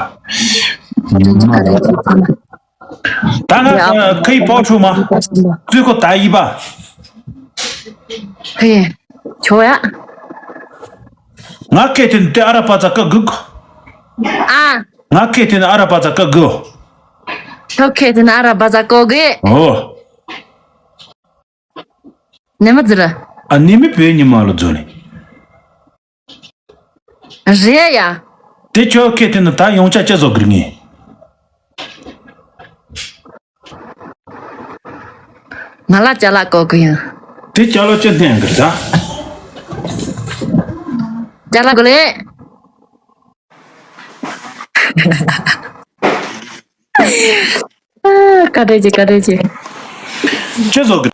ད་ང་ཁ་ཡི་པོ་ཆུ་མ། བཙུན་ཁོ་ད་ཡིན་པ། ཁེ། ཁྱོ་ཡ། ང་ཁེ་ཐེན་དེ་ཨ་ར་པ་ཙ་ཀ་གུག་ཨ། ང་ཁེ་ཐེན་ཨ་ར་པ་ཙ་ཀ་གུ། ཁྱོ་ཁེ་ཐེན་ཨ་ར་པ་ཙ་ཀོ་གི། ཨོ། ནེ་མ་ཛི་ར། ཨ་ནེ་མི་བོད་ཉི་མ་ལོ་ཛོ་ནི། རེད་ཡ། དེ་ཁྱོ་ཁེ་ཐེན་ད་ཡོང་ཆ་ཅི་བཟོ་གི་རེད་ངས། ང་ལ་ཅ་ལག་བཀོག་གི་ཡིན། དེ་ཅ་ལག་ཅི་ལྡན་གི་ད། ཅ་ལག་གོ་ལེ། ཀ་རེ་ཅི་ཀ་རེ་ཅི། ཅི་བཟོ་གི།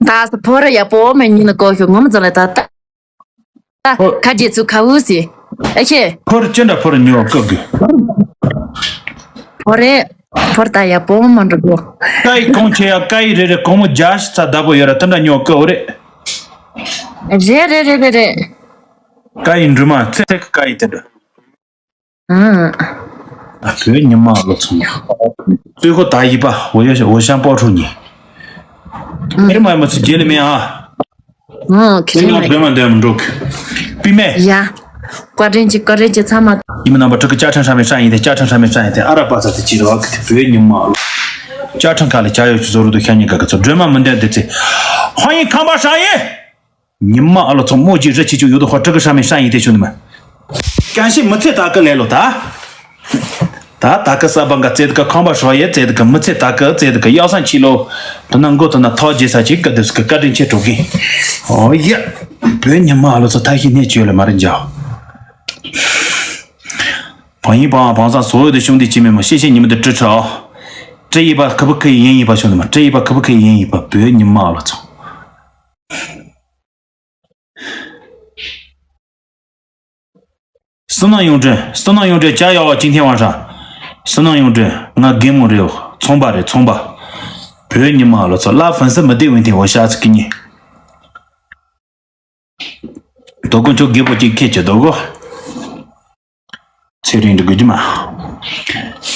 ད་ཕོ་ར་ཡ་པོ་མེ་ཉིན་ལ་བཀོག་ཤོག་ངོ་མ་ཙམ་ལ་ད་ད། ད་ཁ་རྗེ་ཚུ་ཁ་འུ་སི། ཨེ་ཤེ། ཕོར་ཅི་འདྲ་ཕོར་ཉོ་བཀག་གི། ཕོར་རེ། ཕོར་ད་ཡ་པོ་མ་འགྲོ་གོ། ཀ་ཡི་གོང་ཆེ་ཡ་ཀ་ཡི་རེ་རེ་གོང་མོ་རྒྱ་ཤི་ཚ་བདག་པོ་ཡོད་ར་དེ་འདྲ་ཉོ་བཀག་རེ། རེ་རེ་རེ་རེ་རེ། ཀ་ཡི་འབྲུ་མ་ཚེ་ཚེ་ཀ་ཡི་དེ་འདྲ། ཨ། ཨ་བོད་ཉི་མ་ལོ་ཚོང་། ཙོས་ཁོ་ད་ཡི་པ་འོ་ཡ་འོ་ཤང་པོ་ཁྲུ་ཉི། མེར་མ་མ་ཚུ་རྒྱལ་ལ་མེ་ཨ། ཨོ་ཁྱེད་ང་རང་བོད་མ་འདོན་མི་འགྲོ་གི། པི་མེ། ཡ། བཀའ་དྲིན་ཆེ་བཀའ་དྲིན་ཆེ་ཚང་མ། ཡིན་མིན་རྣམ་པ་ཕྲུ་གུ་ཅ་ཁྲང་ཧྲ་མེ་ཧྲ་ཡིན་ཏེ་ཅ་ཁྲང་ཧྲ་མེ་ཧྲ་ཡིན་ཏེ་ཨ་ར་པ་ས་དེ་ཅི་ར་བ་གི་དེ་བོད་ཉི་མ་ལོ། ཅ་ཁྲང་ཁ་ལ་ཅ་ཡོ་ཆུ་བཟོ་རུ་དུ་ཤ་ཉེ་ག་གི་ཚོ་སྒྲོལ་མ་མི་འདོན་དེ་ཚེ། ཧ་ཡིན་ཁང་པ་ཧྲ་ཡིན། ཉི་མ་ཨ་ལོ་ཚོ་མོ་ཅི་རི་ཆི་ཆུ་ཡོད་དོ་ཧོ་ཕྲུ་གུ་ཧྲ་མེ་ཧྲ་ཡིན་ཏེ་ཆུ་ནི་མ། ཀན་ཤི་མི་ཚེ་ད་གི་ལེ་ལོ་ད། ད་ད་གི་ས་བང་ག་ཙེ་ད་གི་ཁང་པ་ཧྲོ་ཡེ་ཙེ་ད་གི་མི་ཚེ་ད་གི་ཙེ་ད་གི་ཡག་སང་ཆི་ལོ། དུ་ན་མགོ་དུ་ན་ཐོ་རྗེ་ས་ཆི་གི་དུ་སི་གི་བཀའ་དྲིན་ཆེ་གྲོགས་གི། ཨོ་ཡ། བོད་ཉི་མ་ཨ་ལོ་ཚོ་ཐ་ཤི་ནེ་ཆུ་ལ་མ་རི་འཇའ། བང་ཡིན་བང་བང་སང་སོ་ཡོ་དུ་ཤུང་དི་ཅི་མེ་མ་ཤེ་ཤེ་ཉི་མ་དུ་ཀྲི་ཁྲ། 这一把可不可以赢一把，兄弟们？这一把可不可以赢一把？不要你妈了，操！思南永志，思南永志，加油啊！今天晚上，思南永志，我给我这，冲吧这，冲吧！不要你妈了，操！拉粉丝没得问题，我下次给你。དོ་དགོང་ཁྱོད་རྒད་པོ་གཅིག་ཁྱེད་ཀྱི་དོ་དགོང་། ཚེ་རིང་འདྲི་དགོས་ཀྱི་མ།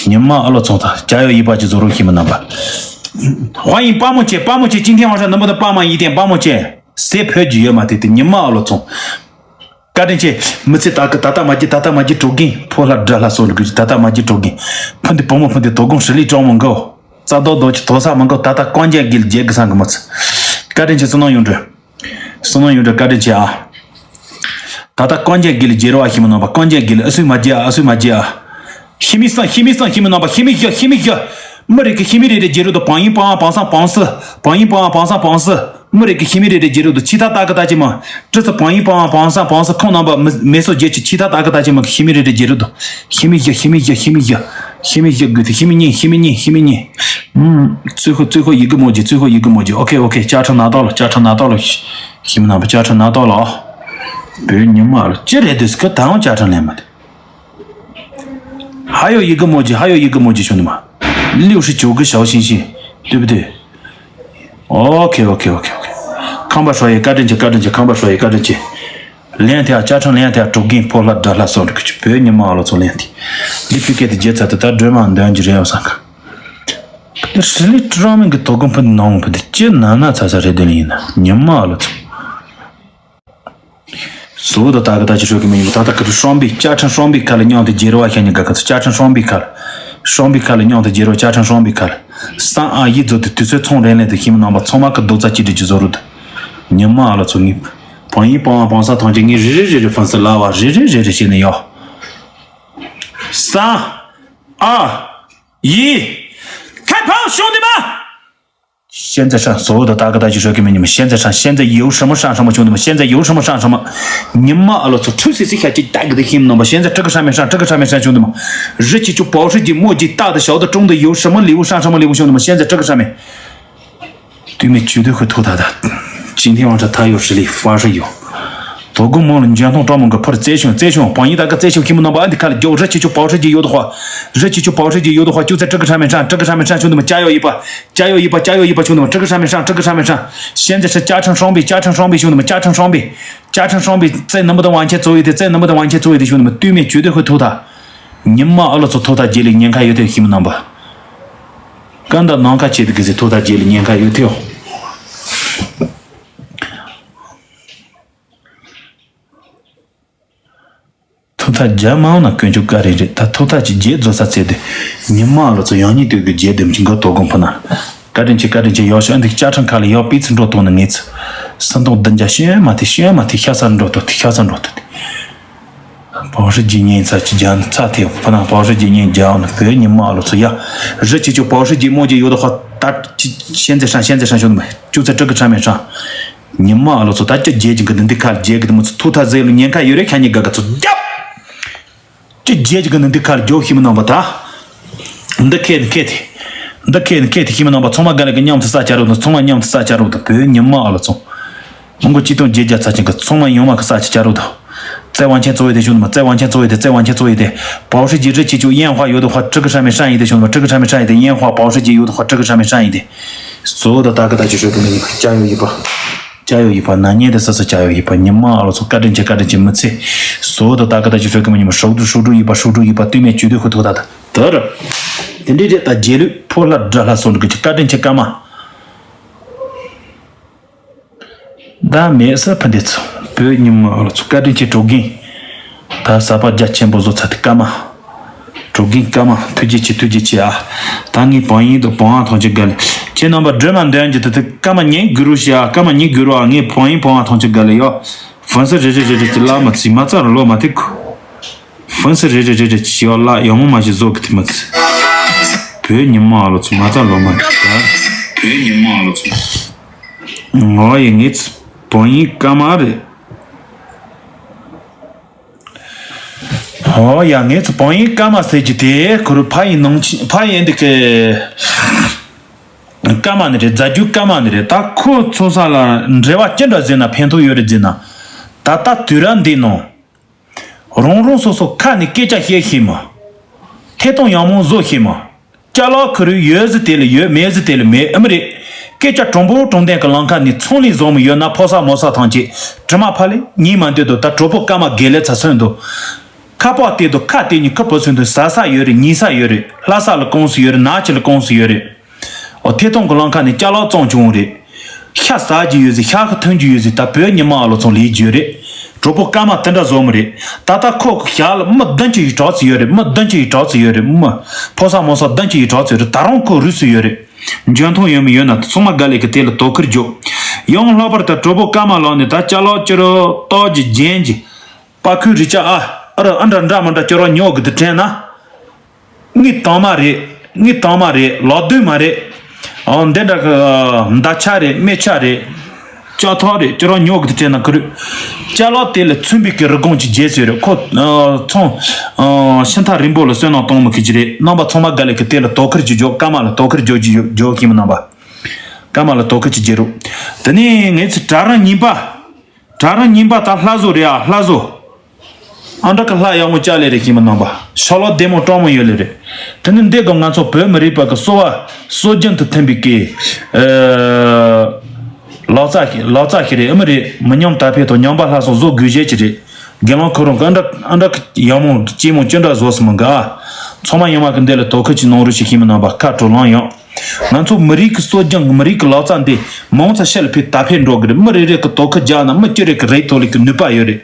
ཉི་མ་ཨ་ལོ་ཚོང་ཐ་ཅ་ཡོ་ཡིད་པ་ཅི་བཟོ་རོགས་ཤིག་མི་རྣམ་པ། 欢迎八木姐，八木姐，今天晚上能不能帮忙一点？八木姐，谁陪你约嘛？对对，你妈了从。 བཀའ་དྲིན་ཆེ། མི་ཚེ་ད་གི་ད་ལྟ་མ་བརྗེད། ད་ལྟ་མ་བརྗེད་གྲོགས་རྒན་ཕོ་ལྷ་དགྲ་ལྷ་སོགས་ལ་གི་ད་ལྟ་མ་བརྗེད་གྲོགས་རྒན། ཕུ་འདི་བུ་མོ་ཕུ་འདི་དོ་དགོང་ཧྲི་ལི་གྲོགས་མང་གོ། རྩ་རྡོག་རྡོག་གི་དོ་ས་མང་གོ། ད་ལྟ་ཀོང་ཅན་གི་ལ་རྒྱལ་གི་སང་གི་མི་ཚེ། བཀའ་དྲིན་ཆེ། བསོད་ནམས་ཡོངས་འགྲོ། བསོད་ནམས་ཡོངས་འགྲོ། བཀའ་དྲིན་ཆེ་ཨ། ད་ལྟ་ཀོང་ཅན་གི་ལ་རྒྱལ་རོ་ཨ་ཤི་མི་ནང་པ། ཀོང་ཅན་གི་ལ་ཨ་སུས་མ་རྒྱལ་ཨ། ཨ་སུས་མ་རྒྱལ་ཨ། ཤི་མི་སང་ཤི་མི་སང་ཤི་མི་ནང་པ། ཤི་མི་ཤི་ཤི་མི་ཤི། མི་རིགས་ཀྱི་ཤི་མི་རེ་རེ་རྒྱལ་རོ་དང་བང་ཡིན་བང་བང་སང་བང་སི། བང་ཡིན་བང་བང་སང་བང་སི། མི་རིགས་ཀྱི་ཤི་མི་རེ་རེ་རྒྱལ་རོ་དང་ཆི་ཐ་ཏ་གི་ཏ་ཅི་མ། ཀྲི་ཚི་བང་ཡིན་བང་བང་སང་བང་སི། ཁོང་རྣམ་པ་མི་མེ་སོ་རྒྱལ་ཆི་ཆི་ཐ་ཏ་གི་ཏ་ཅི་མ། ཤི་མི་རེ་རེ་རྒྱལ་རོ་དང་ཤི་མི་ཤི་ཤི་མི་ཤི་ཤི་མི་ཤི། ཤི་མི་ཤི་དགོས་ཏེ་ཤི་མི་ཉིན་ཤི་མི་ཉིན་ཤི་མི་ཉིན། ཨུམ། ཚུལ་ཁོ་ཚུལ་ཁོ་ཡི་གེ་མོ་ཇི། ཚུལ་ཁོ་ཡི་གེ་མོ་ཇི། ཨོ་ཁེ་ཨོ་ཁེ། བཅའ་ཁྲིམས་ནང་ཏོག་ལ། བཅའ་ཁྲིམས་ནང་ཏོག་ལ། ཤི་མི་ནང་པ་བཅའ་ཁྲིམས་ནང་ཏོག་ལ་ཨོ། བོད་ཉི་མ་ལ་ཅི་རེད་དུས་སྐད་དང་བཅའ་ཁྲིམས་ལེན་མ་དེ། 还有一个墨迹，还有一个墨迹，兄弟们。六十九个小星星，对不对？OK，OK，OK，OK。康巴少爷，བཀའ་དྲིན་ཆེ། བཀའ་དྲིན་ཆེ། 康巴少爷，བཀའ་དྲིན་ཆེ། 连跳，加成连跳， གྲོགས་རྒན་ཕོ་ལྷ་དགྲ་ལྷ་སོགས་འགྲིག་གི་བོད་ཉི་མ་ཨ་ལོ་ཚོ་ལེན་ཏེ། འདི་ཕི་སྐད་དེ་རྒྱལ་ཚ་དེ་ད་སྒྲོལ་མ་འདོན་གྱི་རེད་བསམ་གི། ཧྲི་ལི་ཀྲང་མིན་གྱི་དོ་དགོང་ཕུ་ནང་ཕུ་དེ་ཅི་ན་ན་ཚ་ཚ་རེད་དེ་ལ་ཡིན་ན་ཉི་མ་ཨ་ལོ་ཚོ། 所有的大哥大姐说给没有，他的可是双臂，加成双臂开了，让他肌肉啊，像你哥哥加成双臂开了，双臂开了，让他肌肉加成双臂开了。三二一，做的对谁冲人来的，希望能把冲马克都在记得就做了的。你妈了，从你朋友帮帮上团结，你日日日日粉丝拉哇，日日日日现在要。三二一，开炮，兄弟们！ 现在上所有的大哥大姐说给你们，现在上，现在有什么上什么，兄弟们，现在有什么上什么。你妈了，从出去这下就带给他心那么，现在这个上面上，这个上面上，兄弟们，日记就保时捷、墨迹，大的、小的、中的，有什么礼物上什么礼物，兄弟们，现在这个上面，对面绝对会投他的。今天晚上他有实力，发誓有。 དོ་དགོང་མོ་ལ་འཇོན་ཐང་སྤྲོ་མོ་གི་ཕུར་རྩེ་ཤོང་རྩེ་ཤོང་། བང་ཡིན་ད་ག་རྩེ་ཤོང་ཁྱི་མོ་རྣམ་པ་ཨ་འདི་ཁ་ལ་རྒྱོ། 日记就保时捷有的话， 日记就保时捷有的话，就在这个上面上，这个上面上，兄弟们，加油一把，加油一把，加油一把，兄弟们，这个上面上，这个上面上。现在是加成双臂，加成双臂，兄弟们，加成双臂，加成双臂，再能不能往前走一点？再能不能往前走一点，兄弟们？对面绝对会投他。你妈了，走投他街里，年开有点希望吧。干到南开去的，给谁投他街里，年开有点。 ཐུགས་ཐག་རྒྱ་མང་ན་དཀོན་མཆོག་བཀའ་རེ་རེད། ད་ཐུགས་ཐག་ཅིག་རྒྱལ་རྫོགས་ས་ཚེ་དེ། ཉི་མ་ལོ་ཚོ་ཡང་ཉིད་དུས་ཀྱི་རྒྱལ་དེམ་ཅིག་འགོ་དོ་དགོང་ཕུ་ན། བཀའ་དྲིན་ཆེ། བཀའ་དྲིན་ཆེ། ཡག་ཤོས་འདི་བཅའ་ཁྲིམས་ཁ་ལ་ཡག་པི་ཚི་འགྲོ་གཏོང་ནི་ངེས་ཚུ། སུན་དོང་བདུན་བརྒྱ་ཤོན་མ་ཐི་ཤོན་མ་ཐི་ཤ་ས་འགྲོ་ཏོ་ཐི་ཤ་ས་འགྲོ་ཏོ་ཐི། 保时捷 ཉིན་ཚ་ཅི་རྒྱ་ནི་ཚ་ཐེ་ཕུ་ན། 保时捷 ཉིན་རྒྱ་ནི་བོད་ཉི་མ་ལོ་ཚོ་ཡ། 日记就保时捷 墨迹有的话，打现在上现在上兄弟们，就在这个上面上。 ཉི་མ་ཨ་ལོ་ཚོ་ད་ཅི་རྒྱལ་གྱི་འགི་འདི་ཁ་རྒྱལ་གི་འདི་མི་ཚོ་ཐུགས་ཐག་ཟེར་ལོ། ཉེན་ཁ་ཡོད་རེད་ཁ་ཉེ་ག་ག་ཚོ་རྒྱབ། ཅི་རྒྱལ་གྱི་འགི་འདི་ཁ་རྒྱོ་ཤི་མི་ནང་པ་ད། འདི་ཁེ་ནི་ཁེ་ཐི། འདི་ཁེ་ནི་ཁེ་ཐི་ཤི་མི་ནང་པ་ཚང་མ་ག་ལ་གི་མཉམ་དུ་ས་ཆ་རོ་དང་། ཚང་མ་མཉམ་དུ་ས་ཆ་རོ་དང་། བོད་ཉི་མ་ཨ་ལོ་ཚོ། མོང་གོ་སྤྱི་དོན་རྒྱལ་རྒྱ་ཚ་ཆེན་གི་ཚང་མ་ཡོང་མ་གི་ས་ཆ་ཆ་རོ་དང་། 再往前走一点，兄弟们，再往前走一点，再往前走一点。保时捷日记就烟花有的话，这个上面上一点，兄弟们，这个上面上一点，烟花，保时捷有的话，这个上面上一点。所有的大哥大姐说给你们，加油一把，加油一把，难念的是是加油一把，你们啊，老祖，干正经，干正经，没错。所有的大哥大姐说给你们，守住，守住一把，守住一把，对面绝对会投他的。得了，今天这大街里，破烂，这还送这个，干正经，干嘛？ ད་མེད་ས་ཕ་འདི་ཚོ། བོད་ཉི་མ་ཨ་ལོ་ཚོ། བཀའ་དྲིན་ཆེ་གྲོགས་རྒན། ད་ས་པ་རྒྱ་ཆེན་པོ་བཟོ་ཚ་དེ་ཀ་མ། གྲོགས་རྒན་ཀ་མ། ཐུགས་རྗེ་ཆེ། ཐུགས་རྗེ་ཆེ་ཨ། ད་ངས་བང་ཡིན་དུ་བང་ཨ་ཐང་ཆེ་ག་ལེ། ཁྱེད་རྣམ་པ་སྒྲོལ་མ་འདོན་གྱི་དུ་དུ་ཀ་མ་ཉན་དགུ་རུ་ཤི་ཨ། ཀ་མ་ཉན་དགུ་རུ་ཨ། ངས་བང་ཡིན་བང་ཨ་ཐང་ཆེ་ག་ལེ་ཡོ། ཧྥན་སི་རེ་རེ་རེ་རེ་ཅི་ལ་མ་ཚི་མ་ཚར་ལོ་མ་ཐིག་ཧྥན་སི་རེ་རེ་རེ་རེ་ཅི་ཡོ་ལ་ཡོ་མོ་མ་ཞིག་བཟོ་གི་དེ་མ་ཚི། བོད་ཉི་མ་ཨ་ལོ་ཚོ་མ་ཚར་ལོ་མ་ཐིག་བོད་ཉི་མ་ཨ་ལོ་ཚོ། ང་ཡི་ངེས་ཚུལ་བང་ཡིན་ཀ་མ་རེད། ཨོ་ཡ། ངེས་ཚུལ་བང་ཡིན་ཀ་མ་ཟེར་གྱི་དེ་ཁོ་རུ་ཕ་ཡིན་ནང་ཆེན་ཕ་ཡིན་འདི་གི་ སྐར་མ་ནི་རེད། རྫ་རྒྱུད་སྐར་མ་ནི་རེད། ད་ཁོ་ཚོ་ས་ལ་འབྲེལ་བ་ཅི་འདྲ་ཟེར་ན་ཕན་ཐོགས་ཡོད་རེད་ཟེར་ན། ད་ལྟ་དུས་རབས་འདི་ནང་རང་རང་སོ་སོ་ཁ་ནས་སྐད་ཆ་བཤད་ཤེས་མ། ཐད་གཏོང་ཡག་མོ་བཟོ་ཤེས་མ། ཅ་ལག་ཁུ་རུ་ཡོད་ཟི་དེ་ལ་ཡོད། མེད་ཟི་དེ་ལ་མེད། ཨེ་མ་རེད། སྐད་ཆ་དྲང་པོ་དྲང་བདེན་གི་ལམ་ཁ་ནས་ཚང་ལས་བཟང་མོ་ཡོད་ན་ཕོ་གསར་མོ་གསར་ཐམས་ཅད་དྲི་མ་ཕ་ལས་ཉིན་མ་འདོད་དུ་ད་གྲོགས་པོ་སྐར་མ་དགེ་ལེགས་ཚ་སོན་དུ། ཁ་པར་དེ་དུ་ཁ་དེ་ཉིད་ཁུ་བུ་ཚུན་དུ་ཟ་ས་ཡོད་རེད། ཉིན་ས་ཡོད་རེད། ལྷ་ས་ལ་ཀོང་སི་ཡོད་རེད། ནག་ཆུ་ལ་ཀོང་སི་ཡོད་རེད། ཨོ་ཐད་གཏོང་གི་ལམ་ཁ་ནས་ཅ་ལག་བཙོང་བྱུང་རེད། ཤ་ཟ་རྒྱུ་ཡོད་ཟེར། ཤ་ཁ་ཐོན་རྒྱུ་ཡོད་ཟེར། ད་བོད་ཉི་མ་ཨ་ལོ་ཚང་ལས་རྒྱུ་རེད། གྲོགས་པོ་སྐར་མ་དེ་འདྲ་བཟོ་མི་རེད། ད་ལྟ་ཁོ་གི་ཞག་ལ་མི་བདུན་ཅུ་ཡི་གྲགས་ཚུལ་ཡོད་རེད། མི་བདུན་ཅུ་ཡི་གྲགས་ཚུལ་ཡོད་རེད། མི་ཕོ་གསར་མོ་གསར་བདུན་ཅུ་ཡི་གྲགས་ཚུལ་ཡོད་རེད། ད་རུང་ཁོ་རུས་སུ་ཡོད་རེད། འཇོན་ཐང་ཡོད་མི་ཡོད་ན་ཚང་མ་དགའ་ལས་ཀྱི་དེ་ལ་དོ་ཁུར་རྒྱོབ། ཡང་ལྷག་པར་དུ་གྲོགས་པོ་སྐར་མ་ལགས་ནས་ད་ཅ་ལག་ཅི་རོ་ཏོག་ཅི་རྒྱན་གྱི་པ་ཁུལ་རི་ཅ་ཨ་ཨ་ར་ཨ་འདྲ་འདྲ་མ་འདྲ་ཅི་རོ་ཉོ་གི་དུ་དྲན་ན། དངུལ་དྭངས་མ་རེད། དངུལ་དྭངས་མ་རེད། ལག་རྡུལ་མ་རེད། ཨོ་འདི་འདྲ་གི་མདའ་ཆ་རེད། སྨད་ཆ་རེད། ལྕགས་ཐག་རེད། ཅི་རང་ཉོ་གི་དུ་དྲན་ན་ཁུ་རུ། ཅ་ལག་དེ་ལ་མཚོན་པའི་གི་རི་སྒང་ཅིག་རྒྱས་ཟེར་རེད། ཁོ་ཚོང་ཤིན་ཐག་རིང་པོ་ལ་བསོད་ནམས་གཏོང་མི་ཁི་ཅི་རེད། རྣམ་པ་ཚང་མ་དགའ་ལས་ཀི་དེ་ལ་དོ་ཁུར་ཅིག་རྒྱོབ། སྐར་མ་ལ་དོ་ཁུར་རྒྱོབ་ཅིག་རྒྱོབ་ཁི་མི་རྣམ་པ། སྐར་མ་ལ་དོ་ཁུར་ཅིག་རྒྱབ་རོགས། དེ་ནས་ངས་ཚོ་གྲྭ་རང་ཉིན་པ། གྲྭ་རང་ཉིན་པ་ད་ལྷ་བཟོ་རེད་ཨ། ལྷ་བཟོ། ཨ་འདྲ་གི་ལྷ་ཡག་མོ་ཅག་ལས་རེད་ཤི་མི་རྣམ་པ། ཤོ་ལོ་བདེ་མོ་སྤྲང་མོ་ཡོད་ལས་རེད། དེ་ནི་འདི་ག་ང་ཚོ་བོད་མི་རིགས་པ་གི་གསོ་བ་སྲོལ་རྒྱུན་དུ་ཐིམ་པའི་གི་ལག་རྩལ་ལག་རྩལ་ཞིག་རེད། ཨ་མི་རེད། མི་ཉམས་དར་འཕེལ་དང་ཉམས་པ་སླར་གསོ་བཟོ་དགོས་གཞས་ཅིག་རེད། དགེ་སློང་ཁོ་རང་གི་ཨ་འདྲ་ཨ་འདྲ་གི་ཡག་མོ་ལྕི་མོ་ཅི་འདྲ་བཟོ་སི་མི་འགའ། ཚང་མ་ཡང་མ་གི་འདི་ལ་དོ་ཁུར་ཅིག་གནང་རོགས་ཞིག་ཤི་མི་རྣམ་པ། ཁ་དྲོ་ལང་ཡང་། ང་ཚོ་མི་རིགས་ཀྱི་སྲོལ་རྒྱུན་མི་རིགས་ཀྱི་ལག་རྩལ་འདི་མང་ཙམ་ཕྱི་ལ་ཕེབས་དར་འཕེལ་འགྲོ་གི་རེད། མི་རེ་རེ་གི་དོ་ཁུར་རྒྱག་ན་མི་སྤྱི་རེ་གི་རེ་ཐོག་ལས་ཀྱི་ནུས་པ་ཡོད་རེད།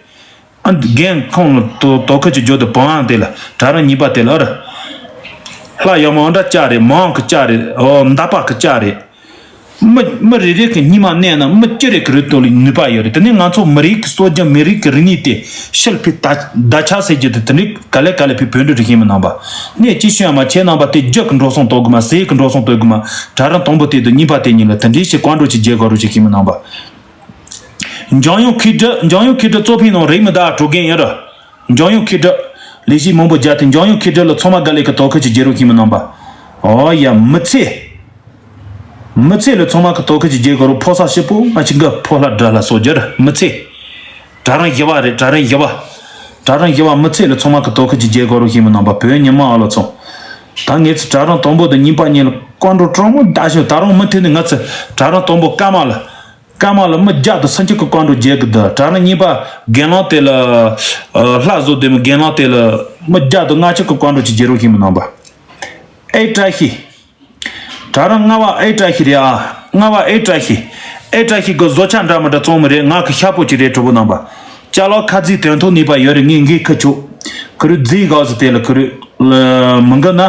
ཨ་རྒན་ཁོང་ལ་དོ་དོ་ཁུར་གྱི་རྒྱུ་དུ་བང་དེ་ལ་གྲྭ་རང་ཉིས་པ་དེ་ལ་ཨ་ར། ལྷ་ཡག་མོ་འདྲ་ཅག་རེད། མང་གི་ཅག་རེད། ཨོ་མདའ་པ་གི་ཅག་རེད། མི་མི་རེ་རེ་གི་སྙིང་མ་གནས་ན་མི་སྤྱི་རེ་གི་རེ་ཐོག་ལས་ནུས་པ་ཡོད་རེད། དེ་ནས་ང་ཚོ་མི་རིགས་ཀྱི་སྲོལ་རྒྱུན་མི་རིགས་ཀྱི་རིག་གནས་དེ་ཕྱི་ལ་ཕེབས་ད་ད་ཆ་ཟེར་རྒྱུ་དེ་དེ་འདྲའི་ག་ལེ་ག་ལེ་ཕེབས་བོད་འགྲོ་རེ་ཤི་མི་རྣམ་པ། གནས་ཅི་ཤོད་མ་ཁྱེད་རྣམ་པ་དེ་རྒྱུ་གི་འགྲོ་སོང་དོ་གི་མ། ཟས་གི་འགྲོ་སོང་དོ་གི་མ། གྲྭ་རང་དང་པོ་དེ་དུ་གཉིས་པ་དེ་གཉིས་ལ་དེ་འདྲའི་ཞིག་བཀའ་འགྲོ་ཅིག་རྒྱལ་དགོས་རུ་ཅིག་ཤི་མི་རྣམ་པ། འཇམ་དབྱངས་མཁས་གྲུབ། འཇམ་དབྱངས་མཁས་གྲུབ་གཙོ་ཕིང་ནང་རེད་མི་ད་གྲོ་རྒན་ཡིན་ར། འཇམ་དབྱངས་མཁས་གྲུབ། ལས་གཞི་མང་པོ་རྒྱག་དེ་འཇམ་དབྱངས་མཁས་གྲུབ་ལ་ཚང་མ་དགའ་ལས་ཀྱི་དོ་ཁུར་གྱི་རྒྱལ་རོགས་ཤི་མི་རྣམ་པ། ཨོ་ཡ་མི་ཚེ། མི་ཚེ་ལ་ཚང་མ་གི་དོ་ཁུར་གྱི་རྒྱལ་དགོས་རུ་ཕོ་གསར་ཞིབ་པོ་ང་ཅི་འགའ་ཕོ་ལྷ་དགྲ་ལ་སོ་རྒྱུར་མི་ཚེ། གྲྭ་རང་ཞི་བ་རེད། གྲྭ་རང་ཞི་བ། གྲྭ་རང་ཞི་བ་མི་ཚེ་ལ་ཚང་མ་གི་དོ་ཁུར་གྱི་རྒྱལ་དགོས་རུ་ཤི་མི་རྣམ་པ་བོད་ཉི་མ་ཨ་ལོ་ཚང་། ད་ངེད་ཚོ་གྲྭ་རང་དང་པོ་དང་གཉིས་པ་གཉིས་ལ་བཀའ་འགྲོ་གྲོང་མོ་ད་ཤོད་ད་རུང་མི་མཐུན་ནི་ང་ཚོ་གྲྭ་རང་དང་པོ་ཀ་མ་ལ། སྐར་མ་ལ་མི་བརྒྱ་དང་སུམ་ཅུ་གི་བཀའ་འགྲོ་རྒྱལ་གི་འདུག་གྲྭ་རང་གཉིས་པ་རྒན་ལགས་དེ་ལ། ལྷ་བཟོ་ལྡན་མི་རྒན་ལགས་དེ་ལ་མི་བརྒྱ་དང་ལྔ་བཅུ་གི་བཀའ་འགྲོ་ཅིག་རྒྱལ་རོགས་ཤི་མི་རྣམ་པ། ཨེ་བཀྲ་ཤིས། གྲྭ་རང་ལྔ་བ་ཨེ་བཀྲ་ཤིས་རེད་ཨ། ལྔ་བ་ཨེ་བཀྲ་ཤིས། ཨེ་བཀྲ་ཤིས་གི་བཟོ་ཆ་འདྲ་མི་འདྲ་བཙོང་མི་རེད། ང་གི་ཤ་པོ་ཅིག་རེད་གྲོགས་པོ་རྣམ་པ། ཅ་ལག་ཁ་རྩིས་དོན་ཐོག་ནུས་པ་ཡོད་རེད། ངས་འགན་ཁུར་ཆོག་ཁུ་རུ་རྫིས་གག་ཟི་དེ་ལ་ཁུ་རུ། མི་འགི་ན།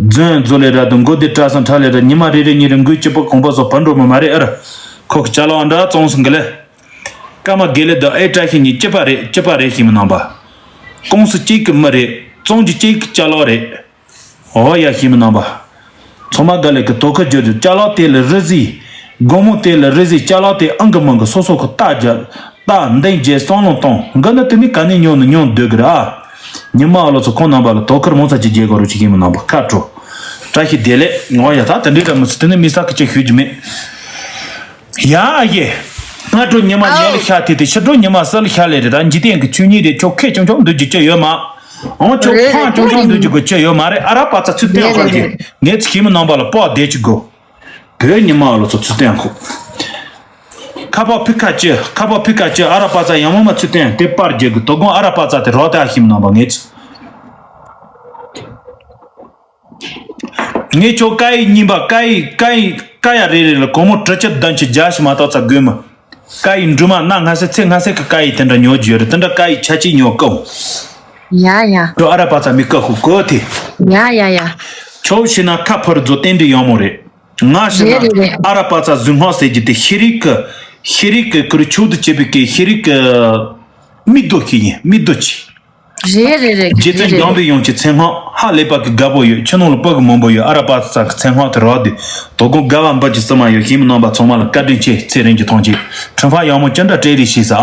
རྫུན་རྫུ་ལས་ར་དང་མགོ་དེ་བཀྲ་སང་ཁྲ་ལས་ར་ཉི་མ་རེ་རེ་གཉིས་རེ་འགུལ་སྐྱིད་པོ་གོང་པོ་བཟོ་བར་འགྲོ་མི་མ་རེད་ཨ་ར། ཁོ་གི་ཅ་ལག་འདྲ་བཙོང་སོང་གི་ལེ། སྐར་མ་དགེ་ལེགས་དང་ཨེ་བཀྲ་ཤིས་གཉིས་སྐྱིད་པ་རེད། སྐྱིད་པ་རེད་ཤི་མི་རྣམ་པ། ཀུང་སི་གཅིག་གི་མི་རེད། བཙོང་རྒྱུ་གཅིག་གི་ཅ་ལག་རེད། ཨོ་ཡ་ཤི་མི་རྣམ་པ། ཚང་མ་དགའ་ལས་ཀི་དོ་ཁུར་རྒྱོབ་རྒྱུ་ཅ་ལག་དེ་ལ་རི་ཟི། སྒོར་མོ་དེ་ལ་རི་ཟི། ཅ་ལག་དེ་ཨང་གི་མང་གི་སོ་སོ་གི་རྟ་རྒྱབ། རྟ་འདེང་རྒྱས་བསམ་བློ་གཏོང་འགི་ནི་དེ་ནི་ག་ནས་ཉོ་ནི་ཉོ་འདོད་གི་ར། ཉི་མ་ཨ་ལོ་ཚོ་ཁོང་རྣམ་པ་ལ་དོ་ཁུར་མང་ཚ་ཅིག་རྒྱལ་དགོས་རུ་ཅིག་ཡིན་མི་རྣམ་པ་ཁ་དྲོ། བཀྲ་ཤིས་བདེ་ལེགས། ངོ་ཡ་ད་དེ་འདྲའི་ར་མི་སྲིད་དེ་ནི་མི་ས་ཁི་ཅིག་ཞུ་རྒྱུ་མེད། ཡ་ཨ་ཡེ། སྔ་དྲོ་ཉི་མ་ཉལ་ལ་ཤ་དེ་དེ་ཕྱི་དྲོ་ཉི་མ་ས་ལ་ཤ་ལས་རེད། ད་འཇིག་རྟེན་གི་ཆོས་ཉིད་རེད། ཁྱོད་ཁེ་ཆུང་ཆུང་འདོད་རྒྱུ་ཅི་ཡོད་མ། འོང་ཁྱོད་རེད་རེད། ཕང་ཆུང་ཆུང་འདོད་རྒྱུ་གི་ཅི་ཡོད་མ་རེད། ཨ་ར་པ་ཚ་ཚུལ་བསྟན་རེད་ཁོར་རེད་གི་རེད། ངས་ཚི་ཁྱིམ་མི་རྣམ་པ་ལ་པོ་བསྡད་ཅིག་དགོ། བོད་ཉི་མ་ལོ་ཚོ་ཚུལ་བསྟན་ཁོ། ཁ་པ་ཕི་ཁ་ཅི་ཁ་པ་ཕི་ཁ་ཅི་ཨ་ར་པ་ཚ་ཡང་མོ་མ་ཚུལ་བསྟན་དེ་པར་རྒྱག་གི་དོ་དགོང་ཨ་ར་པ་ཚ་དེ་རོ་ཏེ་ཨ་ཁྱིམ་མི་རྣམ་པ་ངས་ཚི། ངས་ཁྱོད་ཀ་ཡི་གཉིས་པ་ཀ་ཡི་ཀ་ཡི་ཀ་ཡ་རེ་རེ་ལ་གོང་མོ་གྲི་ཆབ་བདུན་ཅུ་བརྒྱ་ཞིག་མ་གཏོགས་ཚ་དགོས་མི། ཀ་ཡི་འབྲུ་མ་གནའ་སྔ་སེ་ཚེ་སྔ་སེ་གི་ཀ་ཡི་དེ་འདྲ་ཉོ་རྒྱུ་ཡོད་རེད། དེ་འདྲ་ཀ་ཡི་ཆ་ཅིག་ཉོ་ཀའོ། ཡ་ཡ། ཁྱོད་ཨ་ར་པ་ཚ་མི་ཀ་ཧུ་ཀོ་དེ། ཡ་ཡ་ཡ། ཁྱོད་ཤི་ན་ཁ་ཕར་རྫོ་རྟེན་འབྲེལ་ཡོང་མོ་རེད། ང་ཤི་ན་རེད་རེད་རེད། ཨ་ར་པ་ཚ་གཟུགས་སྔགས་ཟེར་རྒྱུ་དེ་ཤེས་རིག་གི་ཤེས་རིག་གི་ཁུར་ཆོག་ཏུ་བྱེད་པའི་གི་ཤེས་རིག་གི་མིག་རྡོ་ཞིག་ཡིན། མིག་རྡོ་ཅིག་རེད་རེད་རེད། རྗེ་བཙུན་རེད་རེད། འཇམ་པའི་དབྱངས་ཀྱི་མཚན་སྔགས་ཧ་ལས་པ་གི་དགའ་པོ་ཡོད། ཁྱི་ནང་ལ་ཕ་གི་མང་པོ་ཡོད། ཨ་ར་པ་ཚ་གི་མཚན་སྔགས་དེ་རག་དུས་དོ་དགོང་དགའ་བ་འབུར་གྱི་སྲིད་མ་ཡོད། ཤེས་མི་རྣམ་པ་ཚང་མ་ལ་བཀའ་དྲིན་ཆེ། ཚེ་རིང་གི་ཐང་ཆེ། ཁྲི་ཕ་ཡག་མོ་ཅི་འདྲ་སྤྲད་རེས་ཤེས་ས་ཨ།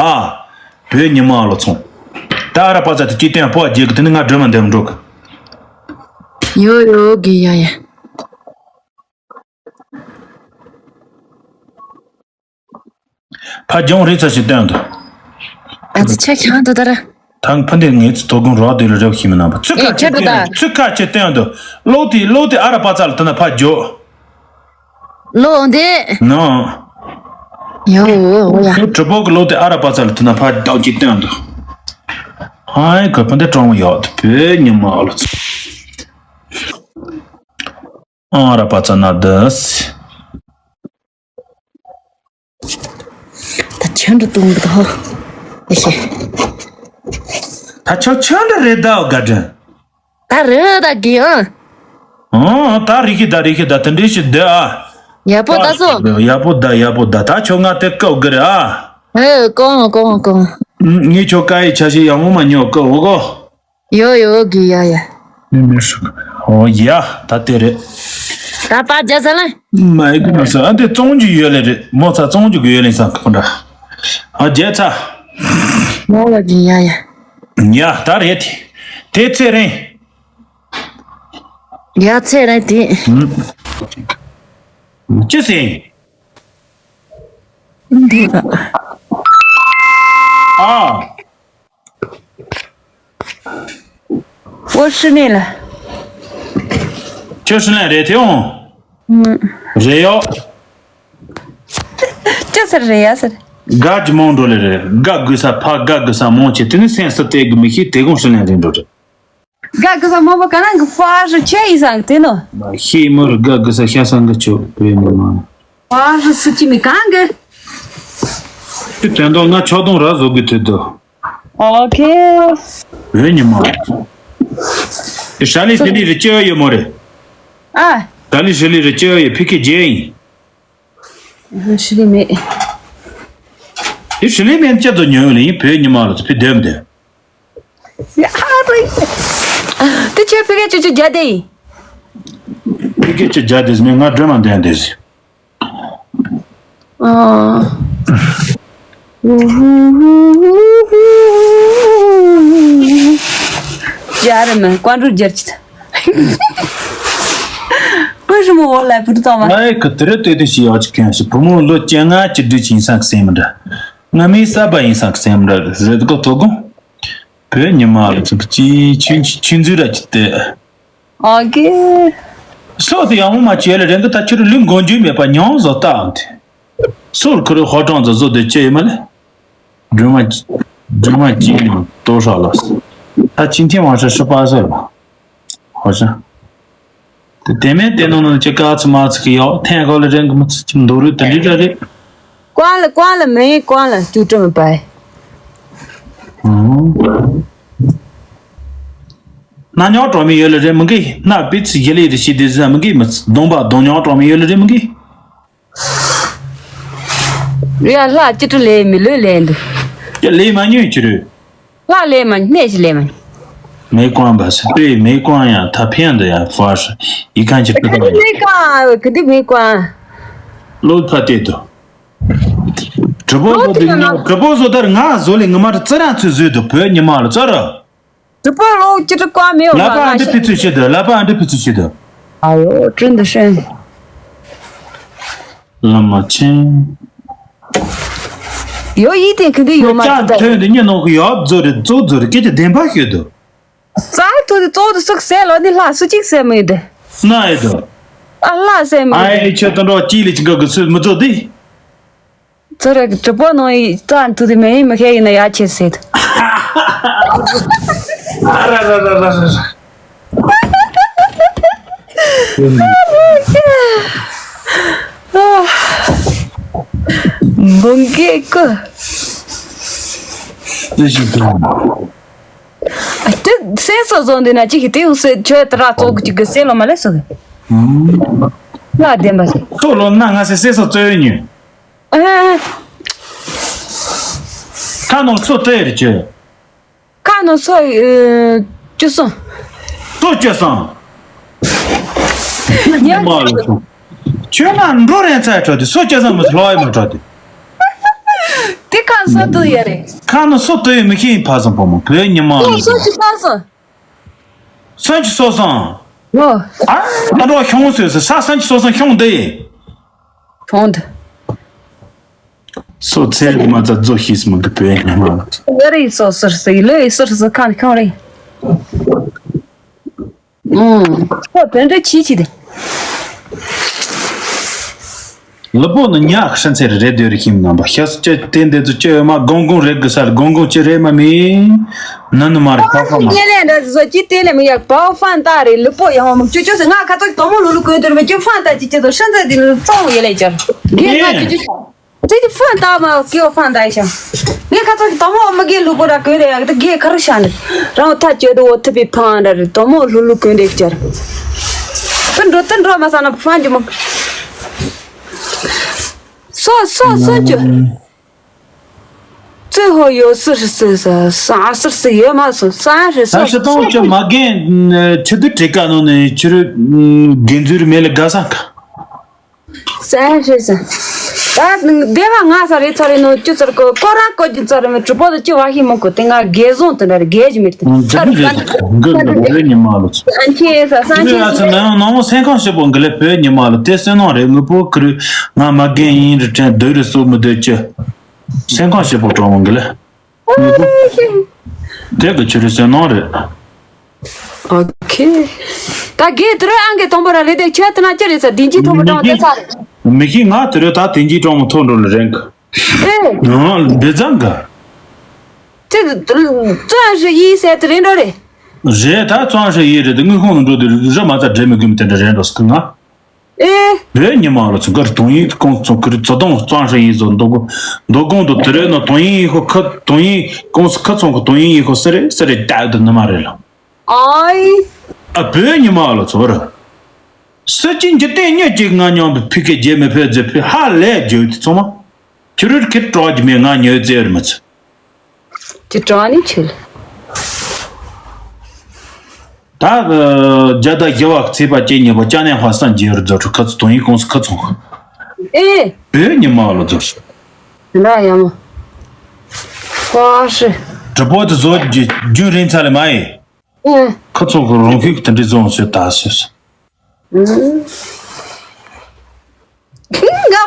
བོད་ཉི་མ་ཨ་ལོ་ཚོང་། ད་ཨ་ར་པ་ཚ་དེ་སྐྱིད་སྟོན་ཕོ་བ་རྒྱལ་གི་དེ་ནི་ང་སྒྲོལ་མ་འདེམ་འགྲོ་གི། ཡོ་ཡོ་གི་ཡ་ཡ། ཕ་རྒྱང་རིས་ཚ་ཞིག་བསྟན་འདུག་ཨ་ཙི་ཆ་ཁྱང་དུ་ད་ར། ཐང་ཕ་འདི་ངའི་ཚུ་དོ་དགོང་རོགས་དེ་ལ་རེབ་ཤི་མི་ནང་པ་ཚུ་ཁ་ཨེ་ཁྱེད་ཆེ་དུ་ད། བསྟན་ཚུ་ཁ་ཆེ་བསྟན་འདུག་གློག་དེ་གློག་དེ་ཨ་ར་པ་ཙ་ལ་དུ་ན་ཕ་རྒྱོ། ལོ་འདི། ནོ། ཡོ་འོ་ཡ། ཁྱོད་གྲུ་པོ་གི་ལོ་དེ་ཨ་ར་པ་ཙ་ལ་དུ་ན་ཕ་རྒྱོ་ཅིག་བསྟན་འདུག་ཨའི་གོ་ཕ་འདི་གྲོང་ཡོད་བོད་ཉི་མ་ལོ། ཨ་ར་པ་ཙ་ན་དུ། ད་ཆོན་འདྲ་གཏོང་གི་ད་ཧོ། ཨེ་ཤེ། ད་ཆོ་ཆོན་འདྲ་རེད་ད་དགའ་དྲན། ད་རེད་ད་དགེ་ཨང་། ཨང་ད་རིག་གི་ད་རིག་གི་ད་དེ་འདྲའི་ཞིག་འདི་ཨ། ཡག་པོ་ད་སོ། ཡག་པོ་ད་ཡག་པོ་ད་ད་ཆོ་ང་དེ་བཀའ་དགོས་རེད་ཨ། ཨེ་གོང་གོང་གོང་། ངས་ཆོ་བཀའ་ཡི་ཆ་ཤས་ཡག་མོ་མ་ཉོ་བཀའ་འོ་གོ། ཡོ་ཡོ་གི་ཡ་ཡ། མི་མི་ཧྲུག་ཨོ་ཡ་ད་དེ་རེད། ད་པ་རྒྱ་ས་ལ། མ་ཡི་གི་མ་ས་ཨ་དེ་བཙོང་རྒྱུ་ཡོད་ལེ་རེད་མོ་ཚ་བཙོང་རྒྱུ་གི་ཡོད་ལེ་ས་ཁོ་འདྲ། ཨ་རྒྱ་ཚ། མོ་ལ་གི་ཡ་ཡ། ཡ་ད་རེད་དེ། དེ་ཚེ་རིང་། ཡ་ཚེ་རིང་དེ། ཅི་ཟེར། འདི་ལ། ཨ། ཨོ་ཧྲི་ནེ་ལ། ཁྱོད་ཧྲི་ནེ་རེད་དེ་འོང་། ཨུམ། རེད་ཡོ། ཅི་ཟེར་རེད་ཡ་ཟེར། དགའ་གི་མང་འགྲོ་ལེ་རེད། དགའ་དགོས་ས་ཕ་དགའ་དགོས་ས་མང་ཆེ་དེ་ནི་སེམས་སུ་དེ་གི་མི་ཤེས་དེ་གོང་ཧྲི་ནེ་རེད་འགྲོ་རེད། དགའ་དགོས་ས་མང་པོ་ག་ན་གི་ཧྥ་ཧྲི་ཆེ་ཡིན་སང་དེ་ནོ། མ་ཤེས་མོར་དགའ་དགོས་ས་ཤ་སང་གི་ཆོ་བོད་མི་མང་། ཧྥ་ཧྲི་སུ་ཅི་མི་གང་གི། དེ་དོན་དག་ང་ཆོག་དོང་ར་བཟོ་གི་དུས་དོ། ཨོ་ཁེ། བོད་ཉི་མ། དེ་ཧྲ་ལི་དེ་ལི་རི་ཅེ་ཡོད་མོ་རེད། ཨ། ད་ལི་ཧྲི་ལི་རི་ཅེ་ཡོད་ཕི་ཁེ་ཇེ་ཡིན། ཧྲི་ལི་མེད། དེ་ཧྲི་ལི་མེད་ཅེ་དོ་ཉོ་ཡོད་ལེ་ཡིན་བོད་ཉི་མ་ལ་ཕི་དེམ་དེ། ཡ་ཧ་རི། དེ་ཁྱོད་ཕི་ཁེ་ཆུ་ཆུ་རྒྱ་དེ་ཡིན། ཕི་ཁེ་ཆུ་རྒྱ་དེ་མེད་ང་སྒྲོལ་མ་འདོན་དེ། ཨ། ཡར་མ་ཀོན་རུ་རྒྱར་ཅི་ད། ཕུ་ཧྲི་མོ་འོ་ལ་ཕུ་ཏོ་མ། ཨེ་ཁ་དེ་རེད་དེ་དེ་ཞིག་ཡག་ཅིག་མཁན་ཞིག་བུ་མོ་ལོ་བཅོ་ལྔ་ཅིག་འདྲི་ཅིང་སང་གི་སེམས་འདྲ། ང་མི་ས་པ་ཡིན་སང་གི་སེམས་འདྲ་རེད་གོ་ཐོ་གོ། བོད་ཉི་མ་ལ་ཚུགས་ཀྱི་ཆུན་ཆུན་ཆུན་ཚུད་ར་ཅི་སྟེ། ཨོ་ཀེ། སོ་དེ་ཡང་མ་བྱས་ལ་རེ་འདི་ད་ཁྱོད་ལུས་འགོ་འཇུས་མེད་པ་མྱང་བཟོ་ལྟ་འམ་དེ། སོར་ཁུ་རུ་ཧོ་ཀྲང་ཛོ་ཛོ་དེ་ཅི་ཡོད་མ་ལེ། སྒྲོལ་མ་སྒྲོལ་མ་གཅིག་ནང་ལྟོ་ཧྲག་ལ། ད་ཅིན་ཐེན་ཝང་ཧྲི་ཧྲི་པ་ཟེར་ལ། ཧོ་ཤ། དེ་དེ་མེད་དེ་ནང་ནང་ཅི་ཀ་ཚི་མ་ཚི་གི་ཡོག་ཐེན་གོ་ལ་རེན་གི་མི་ཚི་ཅི་མདོ་རུ་དེ་འདྲི་ར་རེད། ཀོང་ལ་ཀོང་ལ་མེ་ཀོང་ལ་ཅུ་ཀྲུ་མི་པའི། ཨོ། ན་ཉོག་གྲོ་མི་ཡོད་ལ་རེད་མི་གི་ན་པི་ཚི་ཡེ་ལི་རི་ཤི་དེ་ཟ་མི་གི་མི་ཚི་གདོང་པ་གདོང་ཉོག་གྲོ་མི་ཡོད་ལ་རེད་མི་གི། རེད་ཨ་ལྷ་ཅི་ཀྲུ་ལས་མི་ལོས་ལས་འདུག་ཡ་ལས་མ་ཉོས་ཅི་རུ། ལྷ་ལས་མ་ཉོས་གནས་ཤི་ལས་མ་ཉོས། མེ་ཀོང་པ་སི་པེ་མེ་ཀོང་ཡང་ད་ཕན་འདི་ཡང་ཧྥ་ཧྲི་ཡི་ཁང་གི་ཀི་ཏོ་ཡང་། མེ་ཀོང་གི་འདི་མེ་ཀོང་། ལོ་ཕ་ཏེ་དུ། གྲི་པོ་བཟོ་དུ་ཉོ་གྲི་པོ་བཟོ་དར་ང་བཟོ་ལས་ངི་མ་རི་ཙི་རང་ཚོས་བཟོས་དུ་བོད་ཉི་མ་ལ་ཙི་རུ། གྲི་པོ་ལོ་ཅི་ཀྲུ་ཀོང་མེ་ཡོ་ལ་པ་ཨ་འདི་ཕི་ཚུ་ཤི་དུ་ལ་པ་ཨ་འདི་ཕི་ཚུ་ཤི་དུ། ཨ་ཡོ་ཀྲུན་དུ་ཧྲན། བླ་མ་ཆེན། ཡོ་ཡི་དེ་ཁི་འདི་ཡོ་མ་ཅག་ཐོན་དེ་ཉེ་ནོ་གི་ཡོ་བཟོ་རེ་བཟོ་བཟོ་རེ་སྐད་ཆ་བདེན་པ་ཤོད་དོ། རྩ་ཐུ་དེ་གཙོ་དེ་སུག་སེ་ལོ་ནི་ལྷ་སུ་གཅིག་སེ་མི་དེ། ན་ཡི་དོ། ཨ་ལྷ་སེ་མི་དེ། ཨ་ཡི་ཆོས་དོན་རོ་གཅིག་ལས་གཅིག་ག་གི་སུ་མི་བཟོ་དེ། ཚོ་རེ་གྲི་པོ་ནོ་ཡི་རྩ་ཐུ་དེ་མེ་ཡི་མི་ཁེ་ཡི་ན་ཡ་ཆེ་སེ་དེ། ཨ་ར་ར་ར་ར་ར་ར། མོང་གེ་ཀོ། ཨ་ཏི་སེ་སོ་ཟོན་དེ་ན་ཅིག་གི་དེ་ཡུ་སེ་ཆོས་དེ་ར་ཙོག་གི་ཅིག་གི་སེ་ལོ་མ་ལེ་སོ་གི། ལ་དེ་མ་སེ། ཁོ་ལོ་ན་ང་སེ་སེ་སོ་ཙོ་ཡོད་ཉུ། ཨ། ཁ་ནོར་ཚོ་ཏེ་རི་ཅོ། ཁ་ནོ་སོ་ཨེ་བཅུ་གསུམ། སོ་བཅུ་གསུམ། ཉི་མ་ལ་སོ། ཁྱོད་ན་འགྲོ་རན་ཚ་ཡ་འགྲོ་དེ་སོ་བཅུ་གསུམ་མི་ལྷོ་ཡ་མ་འགྲོ་དེ། དེ་ཁ་སོ་དུ་ཡ་རེད། ཁ་ནོ་སོ་དུ་ཡ་མི་ཤེས་ཕ་སམ་པོ་མོ་བོད་ཉི་མ་ལ་སོ་སོ། བཅུ་གསུམ། སོ་བཅུ་སོ་གསུམ། ཨོ། ཨ་ན་འགྲོ་ཤོང་སོ་སོ་ས་སོ་བཅུ་སོ་གསུམ་ཤོང་དེ། ཁོང་དུ། སོ་ཚེ་རིང་མ་ཚ་རྫོ་ཤིས་མི་གི་བོད་ཉི་མ། ཡ་རེ་སོ་སིར་སི་ལེ་སིར་སི་ཁང་ཁང་རེ། ཨུམ། ཁོ་དོན་འདྲ་ཆི་ཆི་དེ། ལུ་པོ་ནི་ཉག་ཧྲན་ཚེ་རེ་རེ་སྡོད་རེ་ཁྱིམ་ནང་པ་ཤ་སུ་ཅི་དེ་འདི་ཚོ་ཅི་ཡོད་མ་གོང་གོང་རེད་གི་ས་གོང་གོང་ཅི་རེད་མ་མི། ནི་ནི་མ་རེད་ཁ་ཁ་མ། ཉེ་ལས་འདྲ་ཚོ་ཅི་དེ་ལས་མི་ཡག་པའོ་ཧྥན་ཏ་རེད་ལུ་པོ་ཡང་མི་ཅུ་ཅུ་སི་ང་ཁ་ཚོགས་དོ་མོ་ལུ་ལུ་གོན་དུར་མི་ཅུ་ཧྥན་ཏ་ཅི་ཅི་ཚོ་ཧྲན་ཚེ་དེ་ལུ་ཙོང་ཡེ་ལས་ཅར། དེ་ང་ཅུ་ཅུ་ཅི། དེ་ཅི་ཧྥན་ཏ་མ་ཀི་ཨོ་ཧྥན་ཏ་ཡི་ཤང་། ངས་ཁ་ཚོགས་ཀྱི་དོ་མོ་མི་རྒན་ལུ་པོ་ར་གོན་རེ་ཡག་དེ་རྒན་ཁ་རུ་ཤ་ནི། རང་ཐ་ཅོ་དུ་འོ་ཐུ་པི་ཕང་ར་རེ་དོ་མོ་ལུ་ལུ་གོན་རེ་ཅར། ཏི་འགྲོ་ཏི་འགྲོ་མ་ས་ན་ཧྥན་ཅི་མོ། སོ་སོ་སོ་ཅུ། ཙི་ཧོ་ཡོ་སི་སི་སི་ས་སི་ཡོད་མ་སོ་ས་རེ་སོ། ད་ཤི་ཏོང་ཅི་མ་རྒན་ཆི་དུ་ཁྲི་ཀ་ནོ་ནི་ཆི་རུ་རྒན་ཛུ་རི་མེ་ལ་ག་ས་ཁ། ས་ཧེ་ས། ད་སྡེ་བ་ང་ས་རེ་ཚ་རེ་ནོ་ཅུ་ཚར་གོ་ཀོ་ར་ཀོ་ཅི་ཚར་མེ་གྲུ་པོ་དུ་ཅི་བ་ཧི་མོ་གོ་དེ་ང་རྒས་ཟུང་དུ་འདྲ་རེ་རྒས་ཅི་མེད་དེ། འདི་རེད་འདི་འདི་ཉི་མ་ལོ་ཚོ། ཨན་ཁྱེ་ས་ས་ཁྱེ་ས། ནང་ནང་སེམས་ཁམས་ཞིབ་པོ་འགི་ལེ་བོད་ཉི་མ་ལོ་དེ་སེམས་ནང་རེ་དངོས་པོ་ཁུ་རུ་ང་མ་རྒན་ཡིན་རེ་དྲན་སྡོད་རེ་སོ་མི་སྡོད་ཅི། སེམས་ཁམས་ཞིབ་པོ་གྲོང་མོ་འགི་ལེ། དེ་གི་ཆུ་རུ་སེམས་ནང་རེད། ཨོ་ཁེ། ད་གེ་དུ་རུ་ཨང་གེ་དང་པོ་ར་རེད་དེ་ཁྱོད་དུ་ན་ཅི་རེད་ས་དིན་ཅི་ཐོག་མ་དྲང་བ་དེ་ས་རེད། མི་ཤེས་ང་དུ་རུ་ད་དིན་ཅི་གྲོང་མོ་ཐོག་འགྲོ་ལ་རེད་གི། ཨེ། ཨང་འདི་ཙང་གི། དེ་ཙང་ཧྲི་ཡི་ཟེར་དུ་རེད་འགྲོ་རེད། རེད་ད་ཙང་ཧྲི་ཡི་རེད་དེ་དངུལ་ཁང་ལ་འགྲོ་དུ་རུ་མ་ཙ་འདྲེ་མི་དགོས་མི་དེ་འདྲ་རེད་འགྲོ་སྐུ་ང་། ཨེ། བོད་ཉི་མ་ལ་ཚུན་ཀར་དོན་ཡིན་ཀོང་ཚོང་ཁུར་ཚོ་དོང་གཙང་ཧྲ་ཡིན་བཟོ་འདུག་འདུག་གོང་དུ་དེ་རེད་ན་དོན་ཡིན་ཡིན་ཁོ་ཁ་དོན་ཡིན་ཀོང་སུ་ཁ་ཚོང་ཁོ་དོན་ཡིན་ཡིན་ཁོ་སི་རེད་སི་རེད་ད་དུ་ནི་མ་རེད་ལ། ཨའི། ཨ་བོད་ཉི་མ་ལ་ཚོ་ར། སི་ཅིན་གྱི་ལྟས་ཉེ་གཅིག་ང་མཉམ་པའི་ཕི་ཁེ་རྒྱལ་མི་ཕེ་རྫི་ཕི་ཧ་ལས་རྒྱུ་དེ་ཚང་མ། ཁྱི་རུར་ཁེ་གྲོགས་ཀྱི་མེད་ང་ཉོས་རྩེ་རུ་མི་ཚུ། ཅི་དྲང་ནི་ཆེ་ལ། ད་རྒྱ་ད་ཞི་བ་ཚེས་པ་བཅུ་གཉིས་པ་ཅ་ནས་ཧ་སང་རྒྱལ་བར་རྫོགས་ཁྲི་ཁ་ཚུ་དོན་ཡིན་ཀོང་སུ་ཁ་ཚོང་ཁ། ཨེ། བོད་ཉི་མ་ལ་རྫོགས་ཤིག་ན་ཡ་མོ། ཧོ་ཧ་ཧྲི། གྲི་པོ་དུ་བཟོ་རྒྱུ་རྒྱུན་རིང་ཚ་ལས་མ་ཡིན། ཨེ། ཁ་ཚོང་ཁ་རོང་ཁུག་དེ་འདྲི་བཟོ་ཤོད་ད་ཤོད། ང་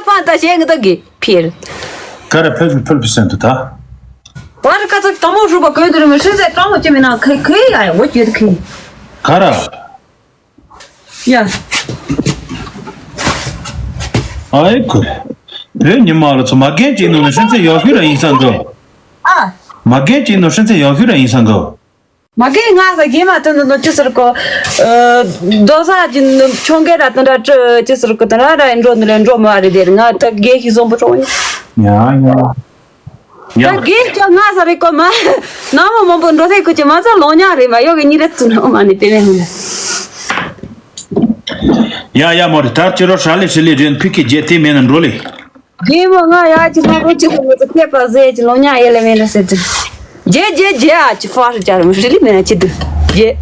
ཕ་ད་ཞེ་ངི་ད་གི་ཕིར། ག་ར་ཕེ་ཕུལ་ཕི་སེན་དུ་ད། བར་ཀ་ཚ་དང་མོ་རུ་པ་གོན་དུ་རུ་མི་ཧྲི་ཟེ་དྲང་མོ་ཅི་མི་ན་ཁི་ཁི་ཡ་ཡ་འོ་ཅི་ཁི། ག་ར། ཡ། ཨའི་ཁུ། བོད་ཉི་མ་ལ་ཚོ་མ་རྒན་ཅིག་ནང་ནས་ཧྲི་ཚེ་ཡོ་ཧུ་ར་ཡིན་ས་འགོ། ཨ། མ་རྒན་ཅིག་ནང་ཧྲི་ཚེ་ཡོ་ཧུ་ར་ཡིན་ས་འགོ། མ་གི་ང་ས་གི་མ་ཐོན་ནོ་ཅི་ཟེར་གོ། ཨ། རྡོ་ས་ཅི་ཆོང་གེ་ར་དང་ར་ཅི་ཟེར་གོ་དང་ར་ར་འགྲོ་ནི་ལས་འགྲོ་མ་རེད་དེ་ང་ད་གེ་ཤི་ཟོམ་པོ་ཆོང་ཡ། ཡ་ཡ། ད་གེ་ཅོ་ང་ས་རེ་གོ་མ། ན་མོ་མོ་པོ་འགྲོ་ཐེ་ཁུ་ཅི་མ་ཚ་ལོ་ཉ་རེ་མ་ཡོ་གེ་ཉི་རེ་ཙུ་ནོ་མ་ནི་པེ་མེ་ཧུ། ཡ་ཡ་མོ་རེ་ད་ཅི་རོ་ཧྲ་ལེ་ཧྲི་ལེ་རེན་ཕི་ཁེ་རྗེ་དེ་མེ་ན་འགྲོ་ལེ། རྒན་མོ་ང་ཡ་ཅི་ལྷ་རོ་ཅི་ལ་མོ་ཚོ་ཁྱེད་པ་ཟེ་ཅི་ལོ་ཉ་ཡེ་ལེ་མེ་ལ་སེ་ཙི། རྒྱེ་རྒྱེ་རྒྱེ་ཨ་ཅི་ཧྥ་ཧྲི་ཅར་མོ་ཧྲི་ལི་མེ་ན་ཅི་དུ་རྒྱེ།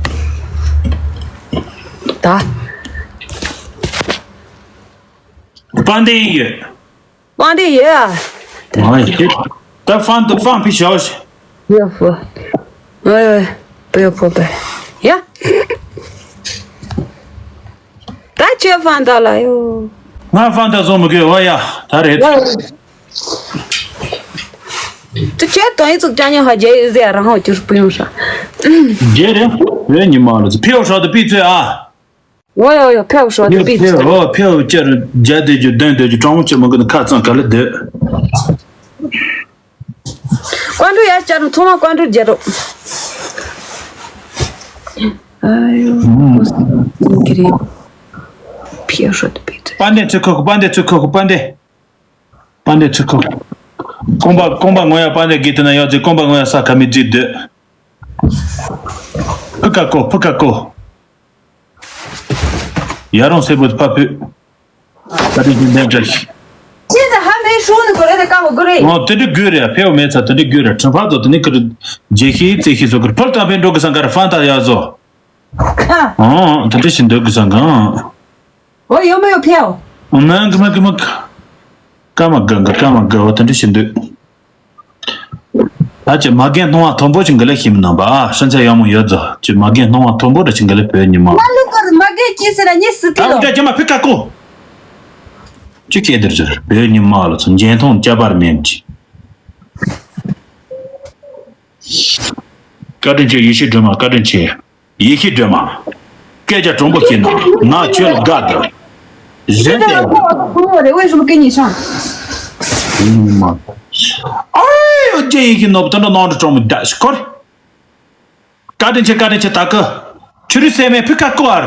ད། པན་དེ་ཡོད། པན་དེ་ཡོད་ཨ། ཨ་ཡོད། ད་ཧྥན་དུ་ཧྥན་ཕི་ཤོ་ཤི། ཡོད་ཧྥུ། ཨ་ཡོད། པ་ཡོད་ཧྥུ་པ། ཡ། ད་ཁྱོད་ཧྥན་ད་ལ་ཡོད། ང་ཧྥན་ད་བཟོ་མི་དགོས་བ་ཡ། ད་རེད། ཡ། དུ་ཁྱོད་དོན་ཡིག་ཚུགས་ཀྱང་ཉོ་ཧ་རྒྱལ་ཡོད་ཟེར་རང་ཧོ་ཅུར་སྤུ་ཡོང་ཧྲ། རྒྱལ་རེད། བོད་ཉི་མ་ལ་ཚུ་ཕེའུ་ཧྲ་དུ་པི་ཚོད་ཨ། འོ་ཡོ་ཡོ་ཕེའུ་ཧྲ་དུ་པི་ཚོད། ཕེའུ་ཕེའུ་ཅར་རྒྱ་སྡོད་རྒྱུ་གདོན་སྡོད་རྒྱུ་གྲང་མོ་ཅི་མ་གི་ནི་ཁ་ཚང་ག་ལ་སྡོད། ཀོན་ཀྲུ་ཡར་བཅར་ཚང་མ་ཀོན་ཀྲུ་རྒྱལ་རོ། ཨ་ཡོ། ཀི་རེ། ཕེའུ་ཧྲ་དུ་པི་ཚོད། པ་འདེ་ཚུ་ཁོ་ཁོ་པ་འདེ་ཚུ་ཁོ་ཁོ་པ་འདེ། པ་འདེ་ཚུ་ཁོ། ཀོང་པ་ཀོང་པ་ངོ་ཡ་པ་འདེ་གི་དེ་ན་ཡོ་ཙི་ཀོང་པ་ངོ་ཡ་ས་ཁ་མི་ཙི་སྡོད། ཕུ་ཀ་ཀོ་ཕུ་ཀ་ཀོ། ཡ་རོང་སེར་པོ་དུ་ཕ་ཕུ། ད་དེ་ཀྱི་འདན་བཀྲ་ཤིས། ཁྱེད་ཚོ་ཧ་མའི་ཧྲུའུ་ནི་གོ་རེ་དེ་ཀ་བོ་གོ་རེ། ཨོ་དེ་འདྲི་དགོས་རེད་ཕེའུ་མེད་ཚ་དེ་འདྲི་དགོས་རེད་ཁྲིམས་ཕག་ཏུ་དེ་ནི་ཀི་རུ་རྗེ་ཤི་རྩེ་ཤི་བཟོ་གི་རེད་ཕུལ་དང་ཕན་འགྲོ་གི་སང་ག་རེ་ཧྥན་ཏ་ཡ་བཟོ། ཨ། ཨོ་དེ་འདྲི་ཞིག་འདོད་གི་སང་ག་ཨོ་ཡོ་མ་ཡོ་ཕེའུ། ཨོ་མ་གི་མ་གི་མ་གི། ཀ་མ་ག་ག་ཀ་མ་ག་ཨོ་དེ་འདྲི་ཞིག་འདོད། ད་ཅི་མ་རྒན་སྣང་བ་མཐོན་པོ་ཞིག་འགི་ལ་ཤིམ་ནང་པ་ཨ་ཧྲན་ཚ་ཡག་མོ་ཡོད་ཛོ། ཅི་མ་རྒན་སྣང་བ་མཐོན་པོ་ར་ཞིག་འགི་ལ་བོད་ཉི་མ། ང་ལུ་ཀར་མ་རྒན་ཅི་ཟེར་ར་ཉི་སི་ཏི་ལོ། ད་ཅི་མ་ཕི་ཀ་ཀོ། ཅི་སྐད་དེར་ཟེར་བོད་ཉི་མ་ལ་ཚོ་འཇན་ཐོང་སྐྱ་པར་མེམ་ཅི། བཀའ་དྲིན་ཆེ། ཡེ་ཤེས་སྒྲོལ་མ། བཀའ་དྲིན་ཆེ། ཡེ་ཤེས་སྒྲོལ་མ། སྐད་ཆ་དྲང་པོ་བཤད་ན་ང་ཁྱོད་ལ་དགའ་འདུག་གཞན་དེ། 朋友的，为什么跟你上？ ཨ་ཡོ་ཅེ་ཡེ་ཤེས་ནོར་བུ་ད་འདྲ་ནང་དུ་གྲོང་མི་ད་ཤི་ཁོར། བཀའ་དྲིན་ཆེ། བཀའ་དྲིན་ཆེ། ད་ཀི་ཆུ་རུ་སེ་མེ་ཕི་ཁ་ཀོར།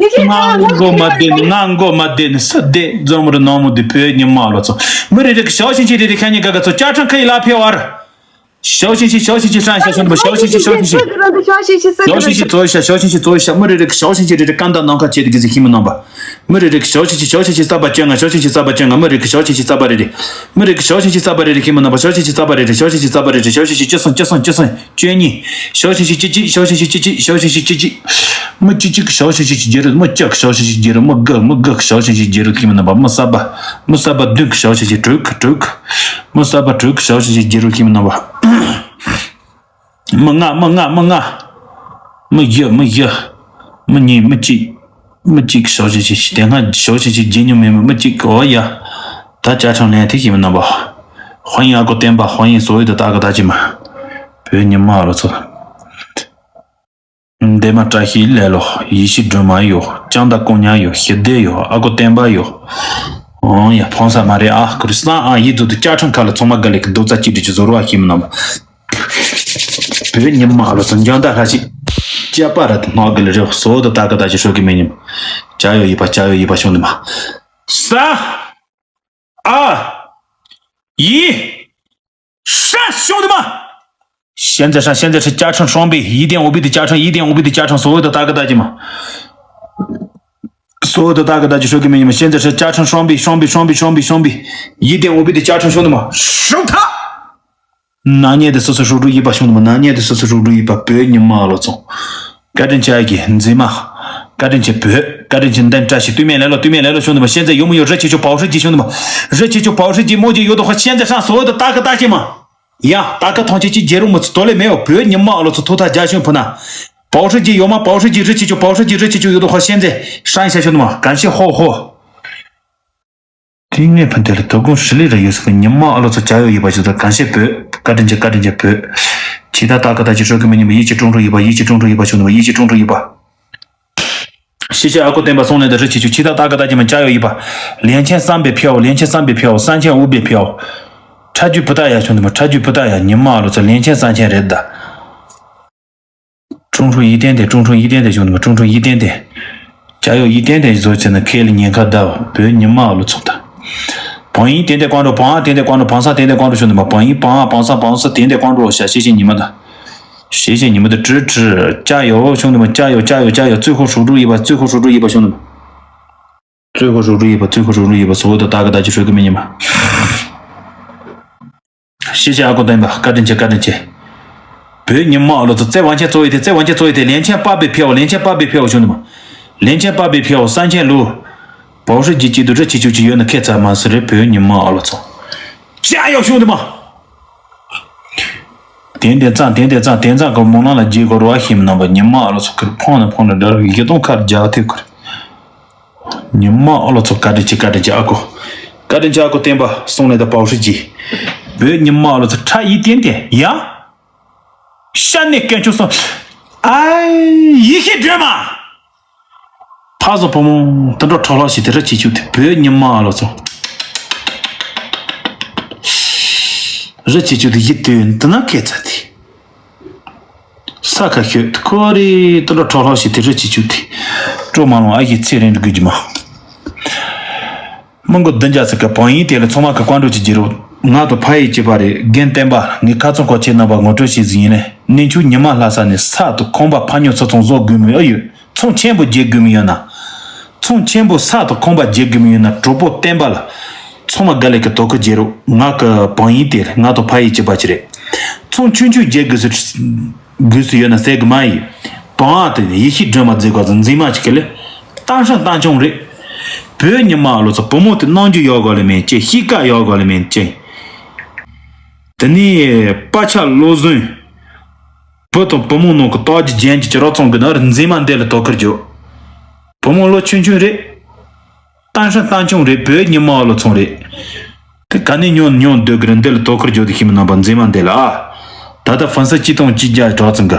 ང་མགོ་མ་བདེ་ནི། ང་མགོ་མ་བདེ་ནི་ས་བདེ་འཛོམས་རུ་ནང་མོ་དེ་བོད་ཉི་མ་ལོ་ཚོ། མི་རེ་རེ་གི་ཞའོ་ཞིང་ཆེ་རེ་རེ་ཁ་ཉིན་ག་ག་ཚོ་ཅ་ཁྲང་ཁ་ཡི་ལ་ཕེ་བར། ཞའོ་ཞིང་ཆེ། ཞའོ་ཞིང་ཆེ། ཧྲང་ཤ་ཤོན་པ། ཞའོ་ཞིང་ཆེ། ཞའོ་ཞིང་ཆེ། ཞའོ་ཞིང་ཆེ་གཙོ་བོ་ཤ། ཞའོ་ཞིང་ཆེ་གཙོ་བོ་ཤ། མི་རེ་རེ་གི་ཞའོ་ཞིང་ཆེ་རེ་རེ་ཀམ་དང་ནང་ཁ་ཆེ་རེ་གི་ཟི་ཁྱིམ་མི་ནང་པ། མི་རེ་རེ་གི་ཞའོ་ཞིང་ཆེ། ཞའོ་ཞིང་ཆེ་རྩ་བ་བཅོ་ལྔ། ཞའོ་ཞིང་ཆེ་རྩ་བ་བཅོ་ལྔ། མི་རེ་གི་ཞའོ་ཞིང་ཆེ་རྩ་བ་རེ་རེ། མི་རེ་གི་ཞའོ་ཞིང་ཆེ་རྩ་བ་རེ་རེ་ཁྱིམ་མི་ནང་པ། ཞའོ་ཞིང་ཆེ་རྩ་བ་རེ་རེ། ཞའོ་ཞིང་ཆེ་རྩ་བ་རེ་རེ། ཞའོ་ཞིང་ཆེ་བཅུ་གསུམ། བཅུ་གསུམ། བཅུ་གསུམ། བཅུ་གཉིས། ཞའོ་ཞིང་ཆེ་བཅུ་གཅིག། ཞའོ་ཞིང་ཆེ་བཅུ་གཅིག། ཞའོ་ཞིང་ཆེ་བཅུ་གཅིག། མི་བཅུ་གཅིག་གི་ཞའོ་ཞིང་ཆེ་བརྒྱད་རུ། མི་བཅུ་གི་ཞའོ་ཞིང་ཆེ་བརྒྱད་རུ། མི་དགུ། མི་དགུ་གི་ཞའོ་ཞིང་ཆེ་བརྒྱད་རུ་ཁྱིམ་མི་ནང་པ། མི་གསར་པ། མི་གསར་པ་བདུན་གི་ཞའོ་ཞིང་ཆེ་དྲུག་གི། དྲུག་གི། མི་གསར་པ་དྲུག་གི་ཞའོ་ཞིང་ཆེ་བརྒྱད་རུ་ཁྱིམ་མི་ནང་པ། མི་ལྔ། མི་ལྔ། མི་ལྔ། མི་བཞི། མི་བཞི། མི་གཉིས། མི་གཅིག། མི་གཅིག་གི་ཞའོ་ཞིང་ཆེ། དེ་སྔ་ཞའོ་ཞིང་ཆེ་བརྒྱད་ཉུང་མེད་མི་མི་གཅིག་གི། འོ་ཡ། ད་བཅའ་ཁྲིམས་ལེན་ཐེ་ཁྱིམ་མི་ནང་པ། ཧོ་ཡིན། ཨ་ཀོ་བསྟན་པ། ཧོ་ཡིན། བཟོ་ཡི་དུ་ད་གི་ད་ཅི་མ། བོད་ཉི་མ་ལོ་ཚོ། འདན་མ་བཀྲ་ཤིས་ལེ་ལོ། ཡེ་ཤེས་སྒྲོལ་མ་ཡོད། ལྕང་མདའ་ཀོང་ཉ་ཡོད། ཞི་བདེ་ཡོད། ཨ་ཀོ་བསྟན་པ་ཡོད། ཨང་ཡ་ཕོང་ས་མ་རེད་ཨ། ཁུ་རི་སང་ཨ་ཡི་ཛུ་དུ་བཅའ་ཁྲིམས་ཁ་ལ་ཚང་མ་དགའ་ལེ་གི་རྡོག་རྩ་གཅིག་སྒྲིལ་གྱི་བཟོ་རུ་བ་ཤིམ་ནམ། བོད་ཉི་མ་ལོ་ཚོ་འཇང་ད་ལྷ་ཞིག་སྐྱ་པ་ར་དུ་སྣོག་གི་ལེ་རེ་བཟོ་དུ་ད་ག་ད་ཅི་ཧྲོ་གི་མེ་ཉིམ། བྱ་ཡོ་ཡི་པ། བྱ་ཡོ་ཡི་པ་ཤོང་དུ་མ། ས། ཨ། ཡི། ཧྲ་ཤོང་དུ་མ། ཤན་ཛེ་ཧྲ། ཤན་ཛེ་ཧྲ་བཅའ་ཁྲིམས་ཧྲོང་པི། ཡི་ཏན་འོ་པི་དི་བཅའ་ཁྲིམས། ཡི་ཏན་འོ་པི་དི་བཅའ་ཁྲིམས་སོ་བོ་དི་ད་གི་ད་ཅི་མ། སོ་བོ་དི་ད་གི་ད་ཅི་ཧྲོ་གི་མེ་ཉི་མ། ཤན་ཛེ་ཧྲ་བཅའ་ཁྲིམས་ཧྲོང་པི། ཧྲོང་པི། ཧྲོང་པི། ཧྲོང་པི། ཧྲོང་པི། ཡི་ཏན་འོ་པི་དི་བཅའ་ཁྲིམས་ཧྲོང་དུ་མ། ཧྲོ་ཐ། ན་ཉེ་དི་སོ་སོ་ཧྲོ་ཀྲུ་ཡི་པ་ཤོང་དུ་མ། ན་ཉེ་དི་སོ་སོ་ཧྲོ་ཀྲུ་ཡི་པ། བོད་ཉི་མ་ལོ་ཚོ། བཀའ་དྲིན་ཆེ་ཨ་གི་མཛེས་མ། བཀའ་དྲིན་ཆེ་བོད། བཀའ་དྲིན་ཆེ་འདན་བཀྲ་ཤིས། སྟོད་སྨད་ལེ་ལོ། སྟོད་སྨད་ལེ་ལོ་ཤོང་དུ་མ། ཤན་ཛེ་ཡོ་མོ་ཡོ། རི་ཆེ་ཆོ་པའོ་ཧྲི་ཇི་ཤོང་དུ་མ། རི་ཆེ་ཆོ་པའོ་ཧྲི་ཇི་མོ་ཇི་ཡོ་དོ་ཧ། ཤན་ཛེ་ཧྲང་སོ་དི་ད་གི་ད་ཅི་མ། ཡ། ད་ག་ཐོང་ཆེ་ཅི་རྒྱལ་རུ་མི་ཚུ་དོ་ལེ་མེ་ཡོ། བོད་ཉི་མ་ཨ་ལོ་ཚོ་ཐོ་ཐ་རྒྱ་ཤུན་ཕུ་ན། པའོ་ཧྲི་ཇི་ཡོ་མ། པའོ་ཧྲི་ཇི། རི་ཆེ་ཆོ་པའོ་ཧྲི་ཇི། རི་ཆེ་ཆོ་ཡོ་དོ་ཧ། ཤན་ཛེ་ཧྲང་ཤ་ཤོ་ནུ་མ། གན་ཤེ་ཧོ་ཧོ། དེ་ངས་ཕན་ཐེ་ལ་དོ་དགོང་ཧྲི་ལི་ར་ཡོད་སི་གི་ཉི་མ་ཨ་ལོ་ཚོ་བྱ་ཡོ་ཡི་པ་ཞིག་ད། གན་ཤེ་བོད། བཀའ་དྲིན་ཆེ། བཀའ་དྲིན་ཆེ་བོད། ཆི་ད་ད་ག་ད་ཅི་ཧྲོ་གི་མེ་ཉི་མ། ཡི་ཆེ་ཀྲུང་ཧྲུ་ཡི་པ། ཡི་ཆེ་ཀྲུང་ཧྲུ་ཡི་པ་ཤོ་ནུ་མ། ཡི་ཆེ་ཀྲུང་ཧྲུ་ཡི་པ། ཤེས་བྱ་ཨ་ཁུ་བསྟན་པ་སོང་ལས་དང་རི་ཆེ་ཆུ་ཆི་ད་ད་ག་ད་ཅི་མ་བྱ་ཡོ་ཡི་པ། ལན་ཆེན་བསམ་པའི་ཕེའོ། ལན་ཆེན་བསམ་པའི་ཕེའོ། སན་ཆེན་འུ་པའི་ཕེའོ། ཁྲ་རྒྱུ་བུ་ད་ཡ་ཆུང་དུ་མ། ཁྲ་རྒྱུ་བུ་ད་ཡ། ཉི་མ་ཨ་ལོ་ཚོ་ལན་ཆེན་སན་ཆེན་རེད་ད། ཀྲུང་ཧྲུང་ཡི་ཏན་ཏན། ཀྲུང་ཧྲུང་ཡི་ཏན་ཏན་ཆུང་དུ་མ། ཀྲུང་ཧྲུང་ཡི་ཏན་ཏན། བྱ་ཡོ་ཡི་ཏན་ཏན་བཟོ་ཚེ་ན་ཁེ་ལི་ཉེན་ཁ་ད་བོད་ཉི་མ་ཨ་ལོ་ཚོ་ད། བང་ཡིན་ཏན་ཏན་ཀོང་ཀྲོ། བང་ཨ་ཏན་ཏན་ཀོང་ཀྲོ། བང་ས་ཏན་ཏན་ཀོང་ཀྲོ་ཆུང་དུ་མ། བང་ཡིན་བང་ཨ་བང་ས་བང་ས་ཏན་ཏན་ཀོང་ཀྲོ་ཤ། ཤེས་བྱ་ཉི་མ་ད། ཤེས་བྱ་ཉི་མ་ད། ཀྲི་ཀྲི། བྱ་ཡོ་ཆུང་དུ་མ། བྱ་ཡོ་བྱ་ཡོ་བྱ་ཡོ། བཙུན་ཁོ་ཧྲུག་ཧྲུག་ཡིན་པ། བཙུན་ཁོ་ཧྲུག་ཧྲུག་ཡིན་པ་ཆུང་དུ་མ། བཙུན་ཁོ་ཧྲུག་ཧྲུག་ཡིན་པ། བཙུན་ཁོ་ཧྲུག་ཧྲུག་ཡིན་པ། སོ་བོ་དང་ད་ག་ད་ཅི་ཧྲུག་གི་མི་ཉི་མ། ཤེས་བྱ་ཨ་ཁུ་བསྟན་པ་བཀའ་དྲིན་ཆེ། བཀའ་དྲིན་ཆེ། བོད་ཉི་མ་ཨ་ལོ་ཚོ་ཙེ་ཝང་ཆེན་གཙོ་བོ་ཡི་ཏེ། ཙེ་ཝང་ཆེན་གཙོ་བོ་ཡི་ཏེ། ལན་ཆེན་པ་པའི་ཕེའོ། ལན་ཆེན་པ་པའི་ཕེའོ་ཆུང་དུ་མ། ལན་ཆེན་པ་པའི་ཕེའོ། སན་ཆེན་ལུ། བའོ་ཧྲི་ཇི་གཅིག་ཏུ་རི་ཆེ་ཆུ་ཆི་ཡོད་ན་ཁེ་ཚ་མ་སི་རེད། བོད་ཉི་མ་ཨ་ལོ་ཚོ། ཅ་ཡོ་ཆུང་དུ་མ། དེན་དེ་ཙང་དེན་དེ་ཙང་དེན་ཙང་གི་མོ་ནང་ལ་རྗེས་གོ་རོ་ཨ་ཤིམ་ནང་པ་ཉི་མ་ཨ་ལོ་ཚོ་ཁུར་ཕོང་ན་ཕོང་ན་འདྲ་ར་ཡི་གདོང་ཁར་རྒྱག་ཐེབས་ཁུར། ཉི་མ་ཨ་ལོ་ཚོ་བཀའ་དྲིན་ཆེ། བཀའ་དྲིན་ཆེ་ཨ་ཁུ། བཀའ་དྲིན་ཆེ་ཨ་ཁུ་བསྟན་པ་སོང་ནས་ད་པའོ་ཧྲི་ཇི། བོད་ཉི་མ་ཨ་ལོ་ཚོ་ཁྲ་ཡི་བསྟན་ཏེ་ཡ། ཤ་ནས་སྐད་ཆུ་སོང་། ཨ་ཡི་ཤེས་སྒྲོལ་མ། ཕ་བཟང་བུ་མོ་དུད་འགྲོ་ཁྲོ་ལོག་ཞིག་དེ་ར་ཅི་ཆུ་དེ་བོད་ཉི་མ་ཨ་ལོ་ཚོ། རི་ཅི་ཆུ་དེ་ཡི་དུས་འདི་ན་སྐད་ཚ་དེ། ས་ཁ་ཤོད་ཁོ་རེ་དུད་འགྲོ་ཁྲོ་ལོག་ཞིག་དེ་རི་ཅི་ཆུ་དེ། སྤྲོ་མ་ལོང་ཨ་ཡི་ཚེ་རིང་དགོས་ཀྱི་མ། མི་མགོ་བདུན་བརྒྱ་ཚིག་གི་བང་ཡིན་དེ་ལ་ཚང་མ་གི་བཀའ་འགྲོ་ཅིག་བརྗེ་རོགས། ང་དང་ཕ་ཡི་གཅེས་པ་རེད། རྒན་བསྟན་པ་ངའི་ཁ་ཚང་ཁོ་ཆེ་རྣམ་པ་ངོ་སྤྲོད་བྱེད་ཟིན་ཡིན་ནས་གནས་ཆུང་ཉི་མ་ལྷ་ས་ནས་ས་དང་ཁང་པ་ཕ་ཉོ་ཚོ་ཚོང་བཟོ་དགོས་མི་ཨ་ཡོད། ཚོང་ཆེན་པོ་རྒྱག་དགོས་མི་ཡོད་ན། ཚོང་ཆེན་པོ་ས་དང་ཁང་པ་རྒྱག་དགོས་མི་ཡོད་ན་གྲོགས་པོ་བསྟན་པ་ལ་ཚང་མ་དགའ་ལས་ཀྱི་དོ་ཁུར་བརྗེ་རོགས། ང་གི་བང་ཡིན་དེ་ང་དང་ཕ་ཡི་གཅེས་པ་ཅིག་རེད། ཚོང་ཆུང་ཆུང་རྒྱག་དགོས་སུ། དགོས་སུ་ཡོད་ན་ཟེར་གི་མ་ཡིན། བང་ཨ་དེ་ཡེ་ཤེས་སྒྲོལ་མ་མཛད་དགོས་ཚོ་འཛིན་མ་ཅིག་གི་ལས། གཏམ་ཧྲང་གཏམ་ཆུང་རེད། བོད་ཉི་མ་ལོ་ཚོ་བུ་མོ་དེ་རྣམ་འགྱུར་ཡག་གོ་ལེ་མེད་ཅེ། གཤིས་ཀ་ཡག་གོ་ལེ་མེད་ཅེ། དེ་ནས་པ་ཆ་བློ་བཟང་། བུ་དང་བུ་མོ་ནང་གི་སྟག་གི་རྒྱན་གྱི་ཅི་རོགས་ཚོང་གི་ན་ར་འཛིན་མ་འདི་ལ་དོ་ཁུར་རྒྱོབ། བུ་མོ་ལོ་ཆུང་ཆུང་རེད། གཏམ་ཧྲང་གཏམ་ཆུང་རེད། བོད་ཉི་མ་ལོ་ཚོང་རེད། དེ་ག་ནས་ཉོ་ཉོ་འདོད་གི་རེད། འདི་ལ་དོ་ཁུར་རྒྱོབ་དེ་ཤི་མི་ནང་པ་མཛེས་མ་འདི་ལ་ཨ། ད་ལྟ་ཧྥན་སི་གཅིག་སྟོང་གཅིག་བརྒྱ་གྲོགས་ཚང་གི་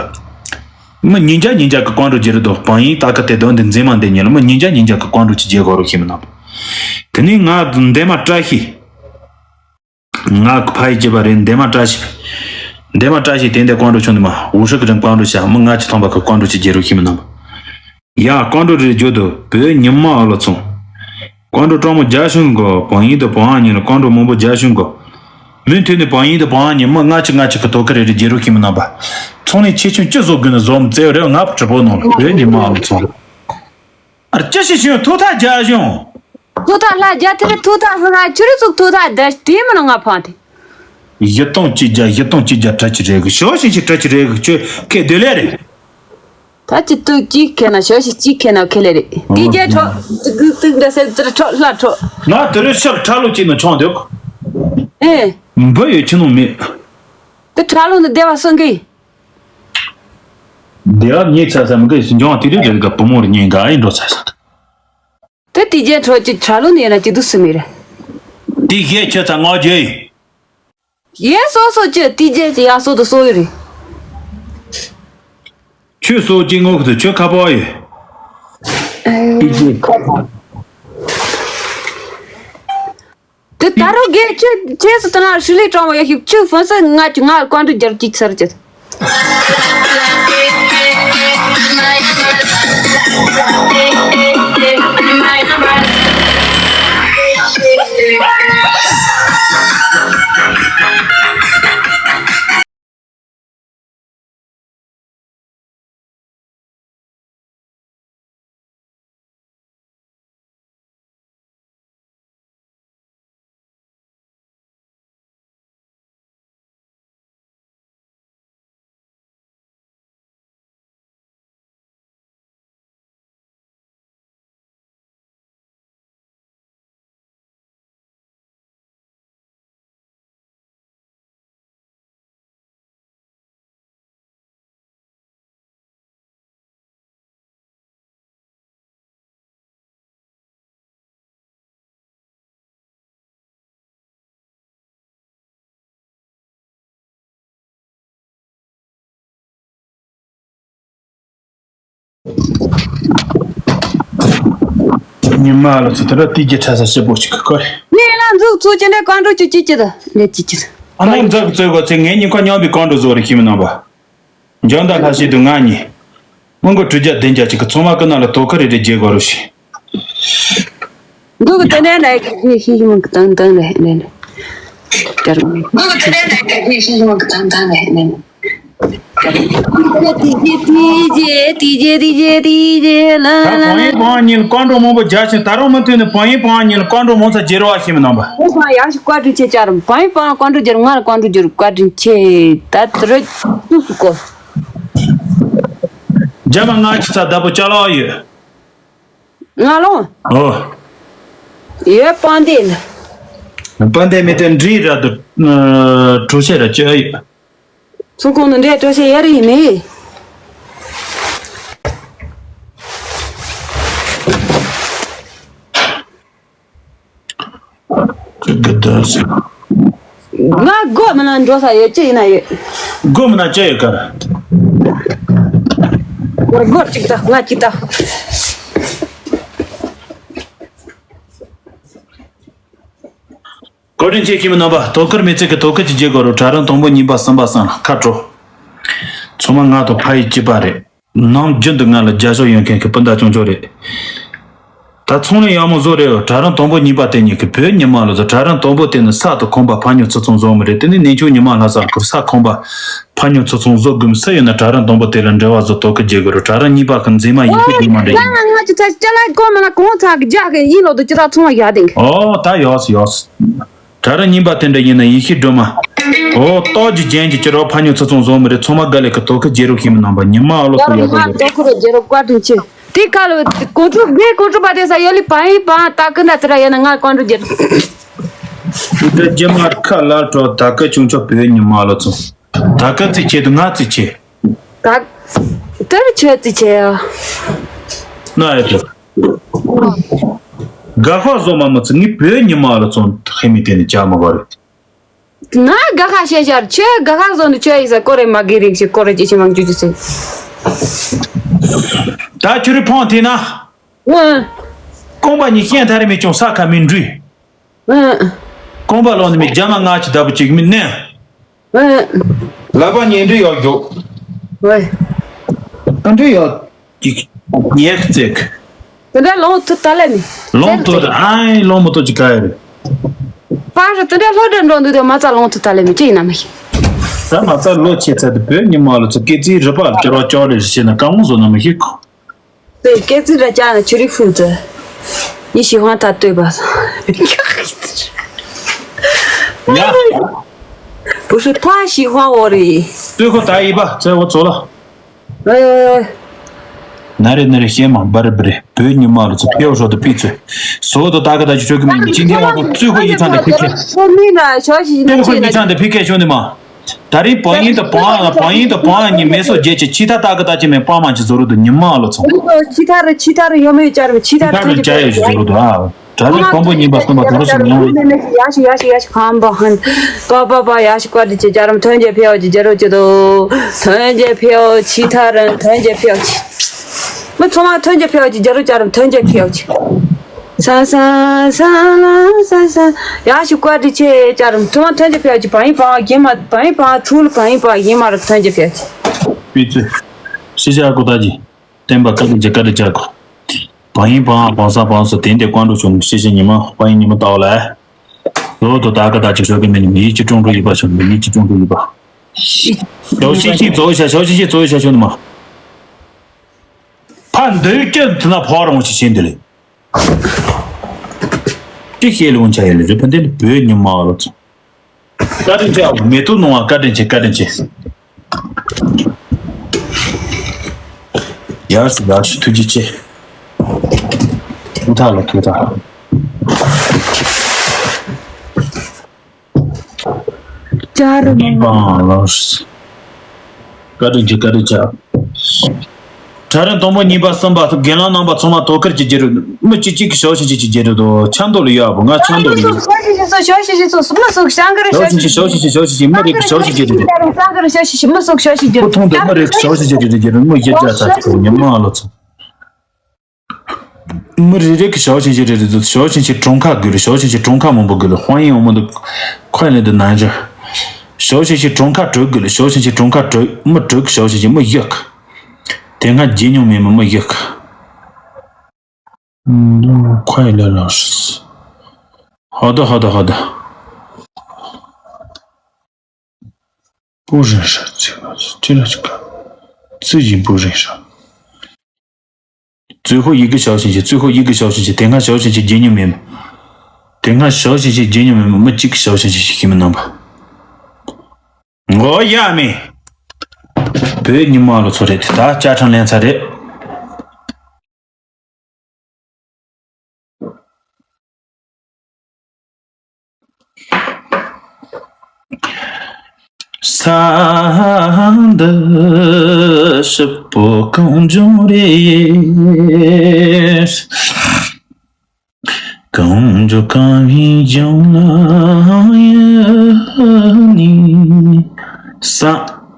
མི་ཉིས་བརྒྱ་ཉིས་བརྒྱ་གི་ཀོང་ཀྲོ་བརྗེ་རུ་དོ་བང་ཡིན། ད་ག་དེ་དོན་འདི་མཛེས་མ་འདི་ཉིད་ལ་མི་ཉིས་བརྒྱ་ཉིས་བརྒྱ་གི་ཀོང་ཀྲོ་གཅིག་བརྗེ་དགོས་རུ་ཤི་མི་ནང་པ། དེ་ནས་ང་འདས་མ་བཀྲ་ཤིས། ང་གི་ཕ་ཡི་སྐྱེས་པ་རེད། འདས་མ་བཀྲ་ཤིས། འདས་མ་བཀྲ་ཤིས་དེ་འདས་ཀོང་ཀྲོ་ཆུང་འདི་མ་འུ་ཧྲི་གི་རིང་ཀོང་ཀྲོ་བྱ་མི་ལྔ་བཅུ་ཐམ་པ་གི་ཀོང་ཀྲོ་གཅིག་བརྗེ་རུ་ཤི་མི་ནང་པ། ཡ་ཀོང་ཀྲོ་རེད་རྒྱུ་དུ་བོད་ཉི་མ་ཨ་ལོ་ཚོང་། ཀོང་ཀྲོ་གྲོགས་མོ་རྒྱ་གཞུང་གི་བང་ཡིན་དུ་བང་ཨ་ཉིན་ལ་ཀོང་ཀྲོ་མང་པོ་རྒྱ་གཞུང་གི་མུ་མཐུད་ནས་བང་ཡིན་དུ་བང་ཨ་ཉིན་མི་ལྔ་བཅུ་ལྔ་བཅུ་གི་དོ་ཁུར་རེ་རེ་རྒྱལ་རུ་ཤི་མི་ནང་པ། ཚོང་ལས་ཆེ་ཆུང་ཅི་བཟོ་དགོས་ན་བཟོ་མི་བཙལ་རེ་ང་བུ་གྲུ་པོ་ནང་ལ་བོད་ཉི་མ་ཨ་ལོ་ཚོང་། ཨར་ཅི་ཞིག་བྱུང་ཐུག་ཐག་རྒྱ་གཞུང་། ཐུག་ཐག་ལྷ་རྒྱ་ཐེ་རེ་ཐུག་ཐག་ཧུ་ཧ་ཆུ་རི་ཚུགས་ཐུག་ཐག་དེ་མི་ནང་ང་ཕང་དེ། བཞི་སྟོང་གཅིག་བརྒྱ་བཞི་སྟོང་གཅིག་བརྒྱ་བཀྲ་ཤིས་རེ་གི་ཞོ་ཞིག་ཞིག་བཀྲ་ཤིས་རེ་གི་ཆོས་ཁེ་སྡོད་ལེ་རེད། ད་ཅི་ཏུ་གཅིག་ཁེ་ན་ཞོ་ཞིག་གཅིག་ཁེ་ན་ཁེ་ལེ་རེད། དེ་རྒྱལ་ཁྲོ། ཏུག་ཏུག་འདྲ་སེ་ཙིར་ཁྲོ་ལྷ་ཁྲོ། ང་དེ་རུ་ཤག་ཁྲ་ལོ་གཅིག་ནང་ཆོང་འདུག་ཨེ། འབུ་ཡོད་ཁྱི་ནང་མེད། དེ་ཁྲ་ལོ་འདི་བདེ་བ་སོང་གི། བདེ་བ་ཉེ་ཚ་ས་མི་གི་འཇོང་དེ་རུ་རེ་གི་བུ་མོ་རུ་ཉེ་ག་ཨེ་འགྲོ་ཚ་ས། དེ་དེ་རྒྱལ་ཁྲོ་གཅིག་ཁྲ་ལོ་ནས་ན་གཅིག་ཏུ་སུ་མེད་རེད། དེ་ཞེས་ཁྱོད་ཚ་ངོ་རྒྱུ་ཡིན། ཡས་སོ་སོ་ཅི་དེ་རྒྱལ་གྱི་ཡ་སོ་དུ་སོ་ཡོད་རེད། ཁྱོད་སོ་ཅི་ངོ་ཁུ་ཐུ་ཁྱོད་ཁ་པོ་ཡོད། དེ་རྒྱལ་ཁ་པོ། དེ་ད་རུང་རྒན་ཁྱོད་ཁྱེད་སུ་ད་ན་ཧྲི་ལི་གྲོང་བ་ཡ་ཞིག་ཁྱོད་ཧྥོན་སི་ང་ཁྱོད་ང་ཀོན་ཏུ་རྒྱལ་གཅིག་ཚར་གྱི། ཉི་མ་ལ་ཚོ་དེ་ལ་དེ་རྒྱུ་ཁྲ་ས་ཞེ་པོ་ཅིག་གི་སྐོར། ངས་ལ་འཛུགས་ཚུལ་ཅི་འདྲའི་ཀོན་ཀྲོ་ཅི་ཅི་ཅི་ད་ལས་ཅི་ཅི་ད། ཨ་ནང་འཛག་བཙོས་གོ་ཚེ་ངས་ཉིན་ཁ་མཉམ་པའི་ཀོན་ཀྲོ་བཟོ་རེ་ཤི་མི་ནང་པ། འཇོན་ད་ལྷ་ཤེས་དུ་ང་གཉིས། མི་མགོ་དྲུག་བརྒྱ་བདུན་བརྒྱ་ཅིག་གི་ཚོང་མ་ཀུན་ན་ལ་དོ་ཁུར་རེ་རེ་རྒྱས་དགོས་རུ་ཤི། འདུག་གི་དེ་ནས་ལ་ཤི་ཤི་མི་གི་དང་དང་ལ་ནས་ནས། ཀར་མི། འདུག་གི་དེ་ནས་ལ་ཤི་ཤི་མི་གི་དང་དང་ལ་ནས་ནས། ད་བང་ཡིན་བང་ཉིན་ཀོང་ཀྲོ་མང་པོ་རྒྱ་ཆེ་ད་རུང་མུ་མཐུད་ནས་བང་ཡིན་བང་ཉིན་ཀོང་ཀྲོ་མང་ཚ་རྒྱལ་བ་ཤི་མི་ནང་པ། བང་ཡང་ཞིག་བཀའ་དྲིན་ཆེ་ཅར་བང་ཡིན་བང་ཀོང་ཀྲོ་རྒྱལ་ང་ལ་ཀོང་ཀྲོ་རྒྱལ་བཀའ་དྲིན་ཆེ་ད་དེ་རུ་སུ་སུ་གོ། རྒྱ་མ་ང་ཆི་ཚ་བདག་པོ་ཅ་ལག་ཡོད། ང་ལོ། ཨོ། ཡོད་པང་དེ་ལ། པང་དེ་མི་དེ་འདྲི་ར་དུ་གྲོ་ཤེ་ར་ཅི་ཨ་ཡོད། ཚོང་ཁང་ནང་འདྲེ་སྤྲོ་ཤེས་ཡ་རེ་ཡིན་མེད། ང་སྒོ་མི་ན་འགྲོ་ས་ཡོད་ཅི་ཡིན་ན་ཡོད། སྒོ་མི་ན་ཅི་ཡོད་ག་ར། སྒོ་གཅིག་ད་ང་གཅིག་ད། བཀའ་དྲིན་ཆེ་ཤི་མི་རྣམ་པ། དོ་ཁུར་མི་ཚེ་གི་དོ་ཁུར་གྱི་བརྗེད་དགོས་རུ་གྲལ་རིམ་དང་པོ་གཉིས་པ་གསུམ་པ་གསུམ་ལ་ཁ་དྲོ། ཚང་མ་ང་དང་ཕ་ཡི་གཅིག་པ་རེད། ནམ་རྒྱུན་དུ་ང་ལ་རྒྱབ་སྐྱོར་ཡོད་མཁན་གྱི་སྤུན་ཟླ་ཆུང་ཆུང་རེད། ད་ཚོང་ལས་ཡག་མོ་བཟོ་རེད། གྲལ་རིམ་དང་པོ་གཉིས་པ་དེ་གཉིས་ཀྱི་བོད་ཉི་མ་ལོ་ཚོ་གྲལ་རིམ་དང་པོ་དེ་ནི་ས་དང་ཁང་པ་ཕ་ཉོ་ཚུགས་ཚང་བཟོ་མི་རེད། དེ་ནི་གནས་མཆོག་ཉི་མ་ལྷ་ས་ཁུལ་ས་ཁང་པ་ཕ་ཉོ་ཚུགས་ཚང་བཟོ་དགོས་མི་སུ་ཡོད་ན་གྲལ་རིམ་དང་པོ་དེ་ལ་འབྲེལ་བ་བཟོ་དོ་ཁུར་བརྗེད་དགོས་རུ་གྲལ་རིམ་གཉིས་པ་གི་མཛེས་མ་ཡིན་ཤོས་དགོས་མ་འདྲ་ཡིན། ང་ང་ཅི་ཚ་ཅ་ལག་གོ་མ་ན་གོང་ཚ་གི་རྒྱག་གི་ཡིན་ལོ་དུ་ཅི་ད་ཚོང་བ་ཡག་དེང་གི། ཨོ་ད་ཡོག་སི་ཡོག་སི། གྲལ་རིམ་གཉིས་པ་དེ་འདྲ་ཡིན་ན་ཡིན་ཤེས་སྒྲོལ་མ། ཨོ་ཏོག་ཅིག་རྒྱན་གྱི་ཅི་རོགས་ཕ་ཉོ་ཚུགས་ཚང་བཟོ་མི་རེད། ཚང་མ་དགའ་ལས་ཀྱི་དོ་ཁུར་བརྗེད་རོགས་ཤེས་མི་རྣམ་པ་ཉི་མ་ཨ་ལོ་ཡར་ཐུག་ཡག་ལ་ཡོད་ཡོད་ཡོད། ཡོད་ཡོད་ཡོད། དོ་ཁུར་བརྗེད་རོགས་བཀའ་དྲིན་ཆེ། དེ་ཁ་ལ་གོང་ཁྲོ་མེད། གོང་ཁྲོ་པ་དེ་ས་ཡོད་ལི་བང་ཡིན་བང་ད་ཀི་འདྲ་དེ་འདྲ་ཡོད་ན་ང་གོང་ཁྲོ་བརྗེད། དེ་རྗེས་མ་ཁ་ལ་གྲོ་ད་ཀི་ཆུང་ཆོག་བོད་ཉི་མ་ཨ་ལོ་ཚོ། ད་ཀི་རྩིས་ཆེ་དུ་ང་རྩིས་ཆེ། ད་ཀི་ཆོས་རྩིས་ཆེ་ཡ། ན་ཡ་ཆོ། དགའ་ཁག་བཟོ་མ་མི་ཚོ་ངའི་བོད་ཉི་མ་ལ་ཚོ་ཧེ་མི་དེ་ནི་ཅག་མ་ག་རེད། ང་དགའ་ཁག་བཤད་བྱར་ཁྱོད་དགའ་ཁག་བཟོ་ནི་ཁྱོད་ཡིན་ས་ཀོ་རེ་མ་གི་རིག་ཞིག་ཀོ་རེ་ཅི་ཆེ་མང་ཅུ་ཅུ་ཟེར། ད་ཁྱོད་རི་ཕོང་དེ་ན། ཨང་། རྐང་པ་གཉིས་ཤན་ཐ་རེ་མི་ཅུང་ས་ཁ་མི་འདྲུས། ཨང་། རྐང་པ་ལོག་ནི་མི་རྒྱ་མ་ང་ཅི་ད་བུ་ཅིག་མི་ནས། ཨང་། ལག་པ་ཉལ་འདྲི་ཡག་རྒྱོབ། ཝེ། ཨ་འདྲི་ཡག་ཅིག་ཉལ་བརྩེགས། དེ་འདྲ་ལོང་ཐུ་ད་ལེ་ནི། ལོང་ཐུ་ཨའི་ལོང་མོ་ཏོ་ཅི་ག་ཡ་རེད། པ་ར་དེ་འདྲ་ལྷོ་འདྲ་འགྲོ་འདུག་དེ་མ་རྩ་ལོང་ཐུ་ད་ལེ་མི་ཅི་ཡིན་ན་མི་ཤེས། ད་མ་རྩ་ལོ་ཆེ་ཚད་དེ་བོད་ཉི་མ་ལོ་ཚོ་སྐད་ཚིག་རི་པ་ལ་ཅོ་ར་ཅོ་རེ་ཞེ་ན་གང་བཟོ་ན་མི་ཤེས་གོ། 对，给自己家的去的负责。你喜欢他对吧？ ཡ། 不是他喜欢我的。 ལྟོས་ཁོ་ད་ཡིན་པ་ཚེ་འོ་ཚོ་ལ། 喂喂喂。 ན་རེ་ན་རེ་ཤེས་མ་འབར་འབར་བོད་ཉི་མ་ལ་ཚོ་ཕེའུ་ཧྲོ་དུ་པི་ཚོས་བཟོ་དུ་ད་ག་ད་ཅི་ཆོད་གི་མིན་ཅི་ཐེ་བ་ཁོ་བཙུད་ཁོ་ཡིད་ཚང་དུ་ཕི་ཁེ། བཙུད་ཁོ་ཡིད་ཚང་དུ་ཕི་ཁེ་ཤོ་ནི་མ། བང་ཡིན་དང་བང་ཡིན་ཉི་མེ་སོ་རྒྱལ་ཆེ་ཕྱི་ཐ་ཏག་ཏག་ཅི་མེ་པ་མ་ཅི་ཟོ་རུ་དུ་ཉི་མ་ལོ་ཚོང་། ཆི་ཐ་རུ་ཆི་ཐ་རུ་ཡོ་མེ་ཅར་མེ་ཆི་ཐ་རུ་ཐུག་ཅི་ཡོ་ཞུ་ཟོ་རུ་དུ་ཨ། གྲ་རེ་དང་པོ་གཉིས་པ་གསུམ་པ་དུ་རུ་ཞིག་ཉོ། ཡ་ཤི་ཡ་ཤི་ཡ་ཤི་ཕམ་པ་ཧན། པ་པ་པ་ཡ་ཤི་ཀ་ཏི་ཅི་ཅར་མ་ཐོན་ཅི་ཕེའོ་ཅི་ཇ་རུ་ཅི་དོ། ཐོན་ཅི་ཕེའོ་ཆི་ཐ་རུ་ཐོན་ཅི་ཕེའོ་ཅི། མི་ཚོང་མ་ཐོན་ཅི་ཕེའོ་ཅི་ཇ་རུ་ཅར་མ་ཐོན་ཅི་ཕེའོ་ཅི། ས་ས་ས་ལ་ས་ས། ཡ་ཤི་ཀ་ཏི་ཆེ་ཅར་མཐོང་ཐོན་ཅི་ཕེའོ་ཅི་བང་ཡིན་བང་གིན་མ་བང་ཡིན་བང་ཚུལ་བང་ཡིན་བང་ཡིན་མ་རུ་ཐོན་ཅི་ཕེའོ་ཅི། པི་ཙི། ཤི་ཤ་ཀུ་ད་ཅི། བསྟན་པ་བཀའ་དྲིན་ཆེ་བཀའ་དྲིན་ཆེ་ཀུ། བང་ཡིན་བང་བང་ས་བང་སོ་དེན་དེ་ཀོན་འགྲོ་བྱུང་ཤི་ཤི་ཉི་མ་བང་ཡིན་ཉི་མ་ལྟ་བ་ལ། ལོ་དོ་ད་ག་ད་ཅི་ཤོ་གི་མེ་ཉི་མ་ཡིད་ཀྱི་ཀྲུང་གྲུ་ཡིད་པ་བྱུང་མེ་ཡིད་ཀྱི་ཀྲུང་གྲུ་ཡིད་པ། ཞའོ་ཤིན་ཤིན་ཙོ་ཤ་ཞའོ་ཤིན་ཤིན་ཙོ་ཤ་ཤོ་ནི་མ། ཕ་འདོད་སྐྱོན་དེ་ན་ཕོ་རང་ཞིག་ཤེས་འདི་ལས། ཅི་ཤེས་ལུང་ཆ་ཡ་ལེ་རི་ཕན་དེ་ལ་བོད་ཉི་མ་ལོ་ཚོ། བཀའ་དྲིན་ཆེ་མེ་ཏོག་ནོར་བ་བཀའ་དྲིན་ཆེ་བཀའ་དྲིན་ཆེ། ཡར་སུ་ཡར་སུ་ཐུགས་རྗེ་ཆེ། ཐུགས་ཐག་ལ་ཐུགས་ཐག་ཅར་མི་པང་ལོ། བཀའ་དྲིན་ཆེ་བཀའ་དྲིན་ཆེ། གྲལ་རིམ་དང་པོ་གཉིས་པ་གསུམ་པ་ཐོབ་རྒན་ལགས་རྣམ་པ་ཚང་མ་དོ་ཁུར་གྱི་རྒྱལ་རུ་མི་གཅིག་གཅིག་གི་ཞའོ་ཆི་ཆི་ཆི་རྒྱལ་རུ་དོ་ཆ་མདོ་ལ་ཡོད་པ་ང་ཆ་མདོ་ལ་ཡོད། ཞའོ་ཆི་ཆི་ཞའོ་ཆི་ཆི་ཞའོ་ཆི་ཆི་ཞའོ་ཆི་ཆི་ཞའོ་ཆི་ཆི་མི་རིགས་ཀྱི་ཞའོ་ཆི་ཆི་རྒྱལ་རུ། ཁོ་ཐོང་དུ་མི་རིགས་ཀྱི་ཞའོ་ཆི་ཆི་རྒྱལ་རུ་མི་ཡ་ཅག་ཚ་ཆུ་ཉི་མ་ལོ་ཚོ། མི་རེ་རེ་གི་ཞའོ་ཆེན་ཆེ་རེ་རེ་དུ་ཞའོ་ཆེན་ཆེ་གྲོང་ཁ་དགོས་རེད། ཞའོ་ཆེན་ཆེ་གྲོང་ཁ་མང་པོ་དགོས་རེད། ཧོང་ཡིན་འོ་མ་འདུག་ཁོ་ཡིན་ལེ་འདི་ནང་རེད། ཞའོ་ཆེན་ཆེ་གྲོང་ཁ་དྲུག་དགོས་རེད། ཞའོ་ཆེན་ཆེ་གྲོང་ཁ་དྲུག་མི་དྲུག་ཞའོ་ཆེན་ཆེ་མི་ཡག་དེ་སྔ་རྗེས་མྱོང་མེད་མི་མི་ཡག་ཁོ་ཡིན་ལེ་ལགས། ཧོ་ད་ཧོ་ད་ཧོ་ད། 不认识，这个这个这个，最近不认识。最后一个小星期，最后一个小星期，等下小星期见你面，等下小星期见你面，没几个小星期去你们那吧。我也没，别你妈了，错的，他家常连菜的。 ས་འདི་ཞིབ་པོ་གངས་ལྗོངས་རེད། གངས་ལྗོངས་གངས་རིའི་ལྗོངས་ལ་ཡོད་ནི། ས་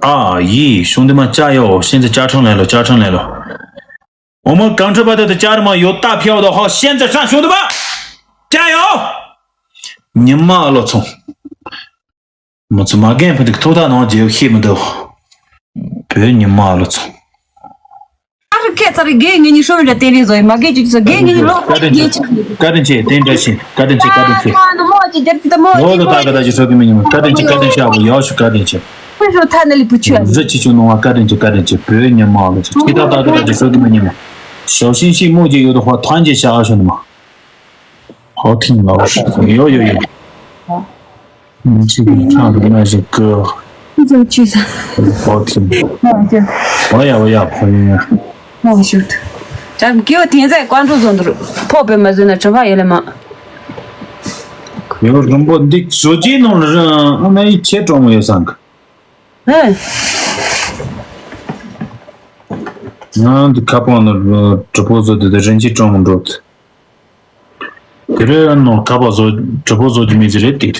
ཨ་ཡི་གཞུང་འདི་མ་བཅའ་ཡོ་ཤེན་ཙི་བཅའ་ཁྲིམས་ལས་ལོ་བཅའ་ཁྲིམས་ལས་ལོ། འོ་མ་གང་འཕྲོད་པ་དེ་དུ་བཅར་མ་ཡོད་ད་ཕྱེའོ་དོ་ཧོ་ཤན་ཙེ་ཧྲན་ཤོ་དུ་བ། ཅ་ཡོ། ཉི་མ་ཨ་ལོ་ཚོང་། མ་ཚོ་མ་རྒན་ཕ་དུ་ཐོག་ཐག་ནང་རྗེའོ་ཤེས་མི་འདུག་བོད་ཉི་མ་ཨ་ལོ་ཚོང་། ཨ་རི་ཁེ་ཚ་རི་རྒན་ངེད་གཉིས་ཧྲོ་མི་འདྲ་བསྟན་རིགས་བཟོ་ཡི་མ་རྒན་ཅིག་ཚོ་རྒན་ངེད་གཉིས་ལོ་ཁ་རྒན་ཆེ། བཀའ་དྲིན་ཆེ་བསྟན་འདྲ་ཤེས་བཀའ་དྲིན་ཆེ་བཀའ་དྲིན་ཆེ། ལོ་ལོ་ད་ག་ད་ཅི་ཧྲོ་གི་མི་ཉི་མ་བཀའ་དྲིན་ཆེ་བཀའ་དྲིན་ཆེ་ཨ་བོ་ཡག་ཤོས་བཀའ་དྲིན་ཆེ། 为什么他那里不去啊？ རི་ཆི་ཆུ་ནོ་བ་བཀའ་དྲིན་ཆེ་བཀའ་དྲིན་ཆེ་བོད་ཉི་མ་ལོ་ཚོ་ཁྱི་ད་ད་ག་ད་ཅི་ཧྲོ་གི་མི་ཉི་མ། ཞའོ་ཤིན་ཤི་མོ་ཅི་ཡོད་དོ་ཧོ་ཐང་ཅི་ཤ་ཨ་ཤོ་ནི་མ། ཧོ་ཐིང་ལའོ་ཧྲི་ཡོ་ཡོ་ཡོ། མི་ཅི་གི་ཁྲག་གི་མ་ཞིག་གི། ཁོ་ཚོ་ཅི་ཟ། ཧོ་ཐིང་། ཧོ་ཡ་ཧོ་ཡ་ཧོ་ཡ་ཡ། ཧོ་ཞུ། ད་གི་བ་ཐེན་ཚད་ཀོན་ཀྲོལ་བཟོ་འདུག་ཕོ་པའི་མ་བཟོས་ན་དྲན་པ་ཡོད་ལེ་མ། ཡོ་རིན་པོ་འདི་བཟོ་ཅི་ནང་ལ་རང་ཨ་མ་ཡི་ཁྱེད་གྲོགས་མོ་ཡོད་སང་གི། ཧེ། ང་འདི་ཁ་པང་ནང་གྲུ་པོ་བཟོ་དུས་དེ་རིན་ཆེན་གྲོགས་མོ་འགྲོ། དེ་རེད་ནོ། ཁ་པར་བཟོ། གྲོད་པོ་བཟོ་རྒྱུ་མེད་ཟེར་རེད་དེ།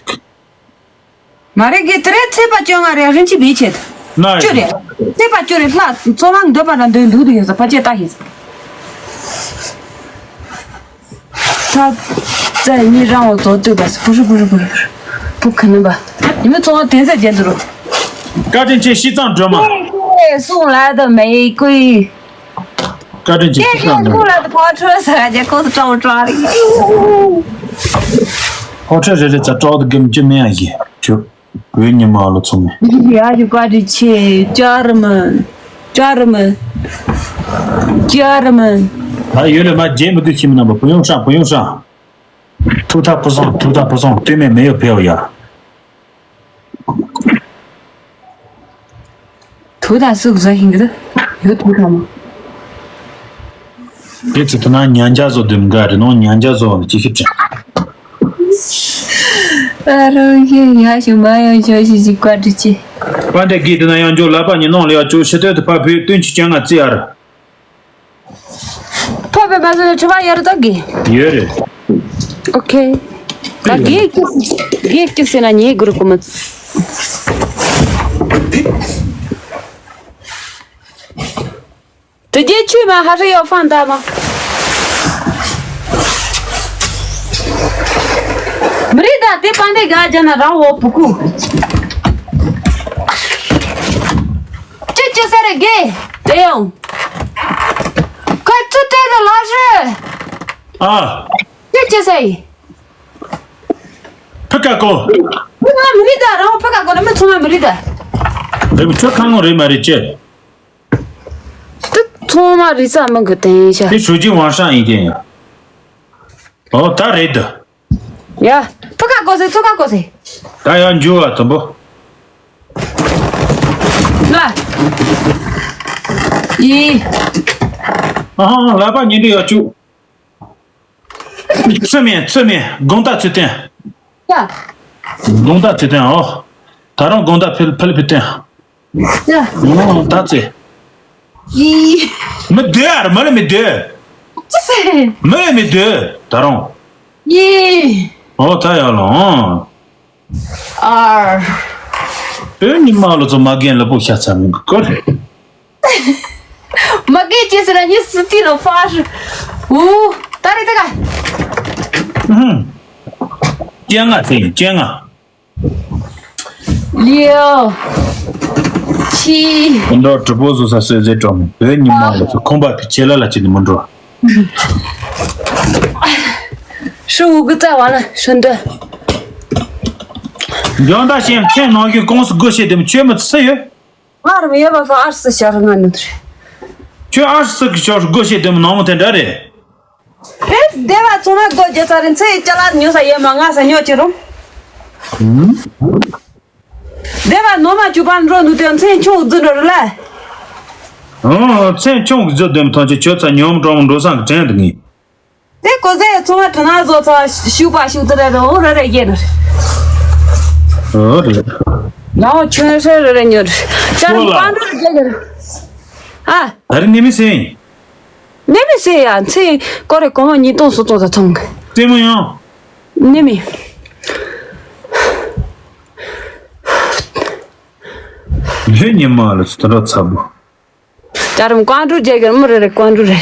མ་རེད་གི། དེ་རེད། ཚེས་པ་བཅོ་ལྔ་རེད། རིན་ཆེན་བེད་ཆེད། ན་བཅུ་རེད། ཚེས་པ་བཅུ་རེད། ལྷ་ཚོ་ལང་འདོད་པ་ར་འདོད་འདུག་དེ་ཡོད་ས་ཕ་ཆེ་ལྟ་ཤེས། ད་ཙ་ཉི་རང་བ་བཟོ་ལྟོས་པ། བུ་རུ་བུ་རུ་བུ་རུ། བུ་ཁ་ནུ་པ། ཉི་མ་ཚོ་ལང་དེ་ཚ་རྒྱན་དུ་རུ། བཀའ་དྲིན་ཆེ། ཤི་ཙང་སྒྲོལ་མ། སུང་ལ་དུ་མེ་ཀུའི། བཀའ་དྲིན་ཆེ། ཤི་ཙང་སྒྲོལ་མ། ཁོ་ལ་དུ་ཕོ་ཁྲོ་ས་རྒྱ་ཁོ་སུ་ཀྲའོ་ཀྲའོ་རེད། ཕོ་ཁྲོ་རེ་རེ་ཙ་ཀྲའོ་དུ་གམ་ཅི་མེ་ཡ་ཡི་ཁྱོད། བོད་ཉི་མ་ལོ་ཚོ་མེ། ཡ་ཞུ་བཀའ་དྲིན་ཆེ། ཅར་མ། ཅར་མ། ཅར་མ། ད་ཡོད་ལས་མ་རྗེས་མི་དུས་ཁྱིམ་ནང་པ་བུ་ཡོང་ཧྲ་བུ་ཡོང་ཧྲ། ཐུག་ཐག་བུ་སོང་། ཐུག་ཐག་བུ་སོང་། ལྟོས་མེད་མེ་ཡོད་ཕེའོ་ཡ། ཐུག་ཐག་སུག་ཟ་ཤིང་གི་ཡོད་ཐུག་ཐག་མ། དེ་ཚོ་དེ་ན་ཉན་རྒྱ་བཟོ་དུམ་ག་རེ་ནོ། ཉན་རྒྱ་བཟོ་ནི་ཅི་ཤི་དྲན། ཨ་རོ་ཡེ་ཡ་ཞུ་མ་ཡང་ཞོ་ཞི་ཞི་བཀའ་དྲིན་ཆེ། པ་འདྲ་གི་དེ་ན་ཡང་འཇོག་ལ་པ་ཉི་ནང་ལ་ཡ་ཅོ་ཤི་སྟོད་དུ་ཕ་བུས་བསྟུན་ཅི་ཅང་ང་ཙི་ཨར། ཕོ་བའི་མ་བཟོ་ནས་ཁྲི་བ་ཡར་བཏགས་གི། ཡོད་རེད། ཨོ་ཁེ། ད་གེགས་ཀྱི་གེགས་ཀྱི་ཟེར་ན་ཉེ་གུ་རུ་ཀུ་མ། དེ་རྗེས་ཆུས་མ་ཧ་ཧྲི་ཡོ་ཧྥང་ད་མ། མི་རིགས་ད་དེ་པང་དེ་ག་ཇ་ན་རང་འོ་བུ་ཀུ། ཅི་ཅི་ཟེར་རེ་གེ་དེ་ཡང་། ཁ་ཚུ་དེ་དུ་ལ་ཧྲི། ཨ། ཅི་ཅི་ཟེར་ཡི། ཕི་ཀ་ཀོ། མི་ང་མི་རིགས་ད་རང་ཕི་ཀ་ཀོ་ན་མི་ཚང་མ་མི་རིགས་ད། རེད་མི་ཁྱོད་ཁ་ངོ་རེད་མ་རེད་ཅེ། དེ་ཚང་མ་རིགས་ས་མི་གི་དེ་ཡིན་ཤ། དེ་ཧྲུའུ་ཅི་ཝང་ཧྲང་ཡིན་ཀྱེ་ཡ། ཨོ་ད་རེད་དུ། ཡ། ཕི་ཀ་ཀོ་སེ་ཚུ་ཀ་ཀོ་སེ། ད་ཡང་འཇུ་བ་དུམ་པོ། ལ། ཡི། ཨ་ཧ་ལ་པ་ཉིན་དུ་ཡ་བཅུ། ཚུ་མེ་ཚུ་མེ་དགོང་དག་ཚུ་བསྟན། ཡ། དགོང་དག་ཚུ་བསྟན་ཨོ། ད་རུང་དགོང་དག་ཕིལ་ཕིལ་ཕི་བསྟན། ཡ། ཨོ་ད་ཚེ། ཡི། མི་སྡོད་ཨར་མི་ལ་མི་སྡོད། ཅི་ཟེར། མི་ལ་མི་སྡོད་ད་རུང་། ཡི། ཨོ་ད་ཡ་ལོ་ཨོ། ཨར། ཨེ་ཉི་མ་ལོ་ཚོ་མ་རྒན་ལ་པོ་ཤ་ཚ་མི་གོ་རེད། མ་རྒན་ཅི་ཟེར་ན་ཉི་སི་ཏི་ལོ་ཧྥ་ཧྲི། ཨུ། ད་རེད་ད་ག་ཧུམ། སྤྱན་སྔ་ཚེ་ཡིན་སྤྱན་སྔ། ལིའོ། ཆི། འདྲ་གྲུ་པོ་བཟོ་ས་སོས་ཟེར་གྲོང་བོད་ཉི་མ་ལ་ཚོ་ཁོང་པ་ཕི་ཆེ་ལ་ལ་ཅི་ནི་མི་འགྲོ། ཧྲུ་འུ་གི་རྩ་བ་ལ་ཧྲུ་འདི། འཇོན་ད་ཤེས་མཚན་ནང་བཞིན་ཀོང་སུ་སྒོ་ཕྱེ་དེ་མི་ཆོས་མི་ཚི་ཡོད། ང་རུ་ཡོད་པ་སོ་ཨར་སི་ཤར་ང་ནི་རེད། ཁྱོད་ཨར་སི་གི་ཤོར་སྒོ་ཕྱེ་དེ་མི་ནང་མི་དེ་འདྲ་རེད། ཨེ་སྡེ་བ་ཚང་མ་སྒོ་རྒྱ་ཚ་རིན་ཚེ་ཅ་ལག་ཉོ་ས་ཡོད་མ་ང་ས་ཉོ་ཅི་རུང་། སྡེ་བ་ནོ་མ་ཅུ་པ་འགྲོ་ནུ་དེ་མཚན་ཆུང་རྫུ་འགྲོ་རུ་ལ། ཨོ་མཚན་ཆུང་རྫུ་དེ་མི་ཐོན་ཅི་ཁྱོད་ཚ་ཉོམ་གྲོང་འགྲོ་སང་གི་དྲན་དུ་ངེས། དེ་ཀོ་ཟེ་ཚོང་བ་དྲི་ན་བཟོ་ཚ་ཤུག་པ་ཤུག་ཏུ་རེ་རེ་འོ་རེ་རེ་རྒྱས་ནོ། ཨོ་རེད། ནའོ་ཁྱོད་རེ་རེ་རེ་ཉོ་རེ། ཅར་ཁོ་ལ། ཀང་ཀྲུ་རྒྱས་གི་རེ། ཨ། ཨ་རེ་ནི་མི་སེ། ནི་མི་སེ་ཡ་ཚེ་ཀོ་རེ་གོ་མ་ཉིས་སྟོང་སོ་སྟོང་ཚ་ཚོང་གི། རྩེད་མོ་ཡང་། ནི་མི། ལྷོད་ཉི་མ་ལ་སུ་ད་ར་ཚ་བུ། ཅ་རམ་ཀོང་ཀྲུ་རྒྱལ་གྱི་མི་རེ་རེ་ཀོང་ཀྲུ་རེ།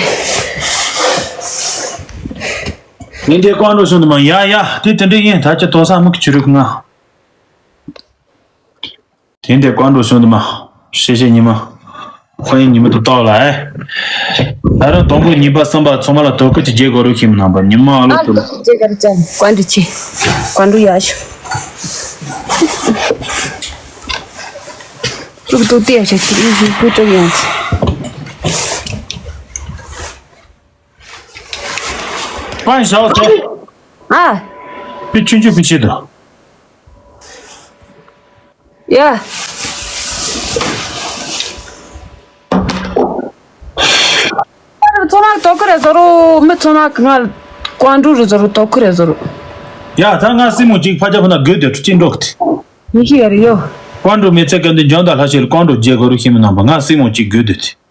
ཉིན་དེ་ཀོང་ཀྲུ་བྱུང་དུ་མ་ཡ་ཡ་དེ་དེ་འདྲ་ཡིན་ད་ཅི་དོ་ས་མི་ཁྱི་རུ་ང་། དེ་འདྲ་ཀོང་ཀྲུ་བྱུང་དུ་མ་ཤེས་ཤེས་ཉི་མ། ཁོ་ཡིན་ཉི་མ་དུ་ཏོག་ལ་ཨེ། ད་རུང་དང་པོ་གཉིས་པ་གསུམ་པ་ཚང་མ་ལ་དོ་ཁུར་གྱི་རྒྱལ་སྒོ་རུ་ཁྱིམ་ནང་པ་ཉི་མ་ཨ་ལོ་དུ་ལ། རྒྱལ་གར་ཅན་ཀོང་ཀྲུ་ཆེ་ཀོང་ཀྲུ་ཡ་ཤུ། ལུག་ཏུ་ཏི་ཡ་ཤ་ཁྱི་ཨི་ཞིག་ཀུ་ཏུ་ཡང་ཚེ། པན་ཞའོ་ཚེ། ཨ། པི་ཆུན་ཆུན་པི་ཆེ་དུ། ཡ། ཚོ་ནག་དོ་ཁུ་རེ་ཟོ་རོ་མི་ཚོ་ནག་ང་ཀོང་ཀྲུ་རུ་ཟོ་རོ་དོ་ཁུ་རེ་ཟོ་རོ། ཡ་ད་ང་སྲིང་མོ་གཅིག་ཕ་ཅག་ཕ་ན་དགོས་དེ་ཁྲུ་ཅིན་འགྲོ་གི་དེ། ཡིན་གྱི་ཡ་རེ་ཡོ། ཀོང་ཀྲུ་མི་ཚེ་ག་འདི་འཇོན་ད་ལྷ་ཤེལ་ཀོང་ཀྲུ་རྒྱལ་གོ་རུ་ཤེས་མི་ནང་པ་ང་སྲིང་མོ་གཅིག་དགོས་དེ་དེ།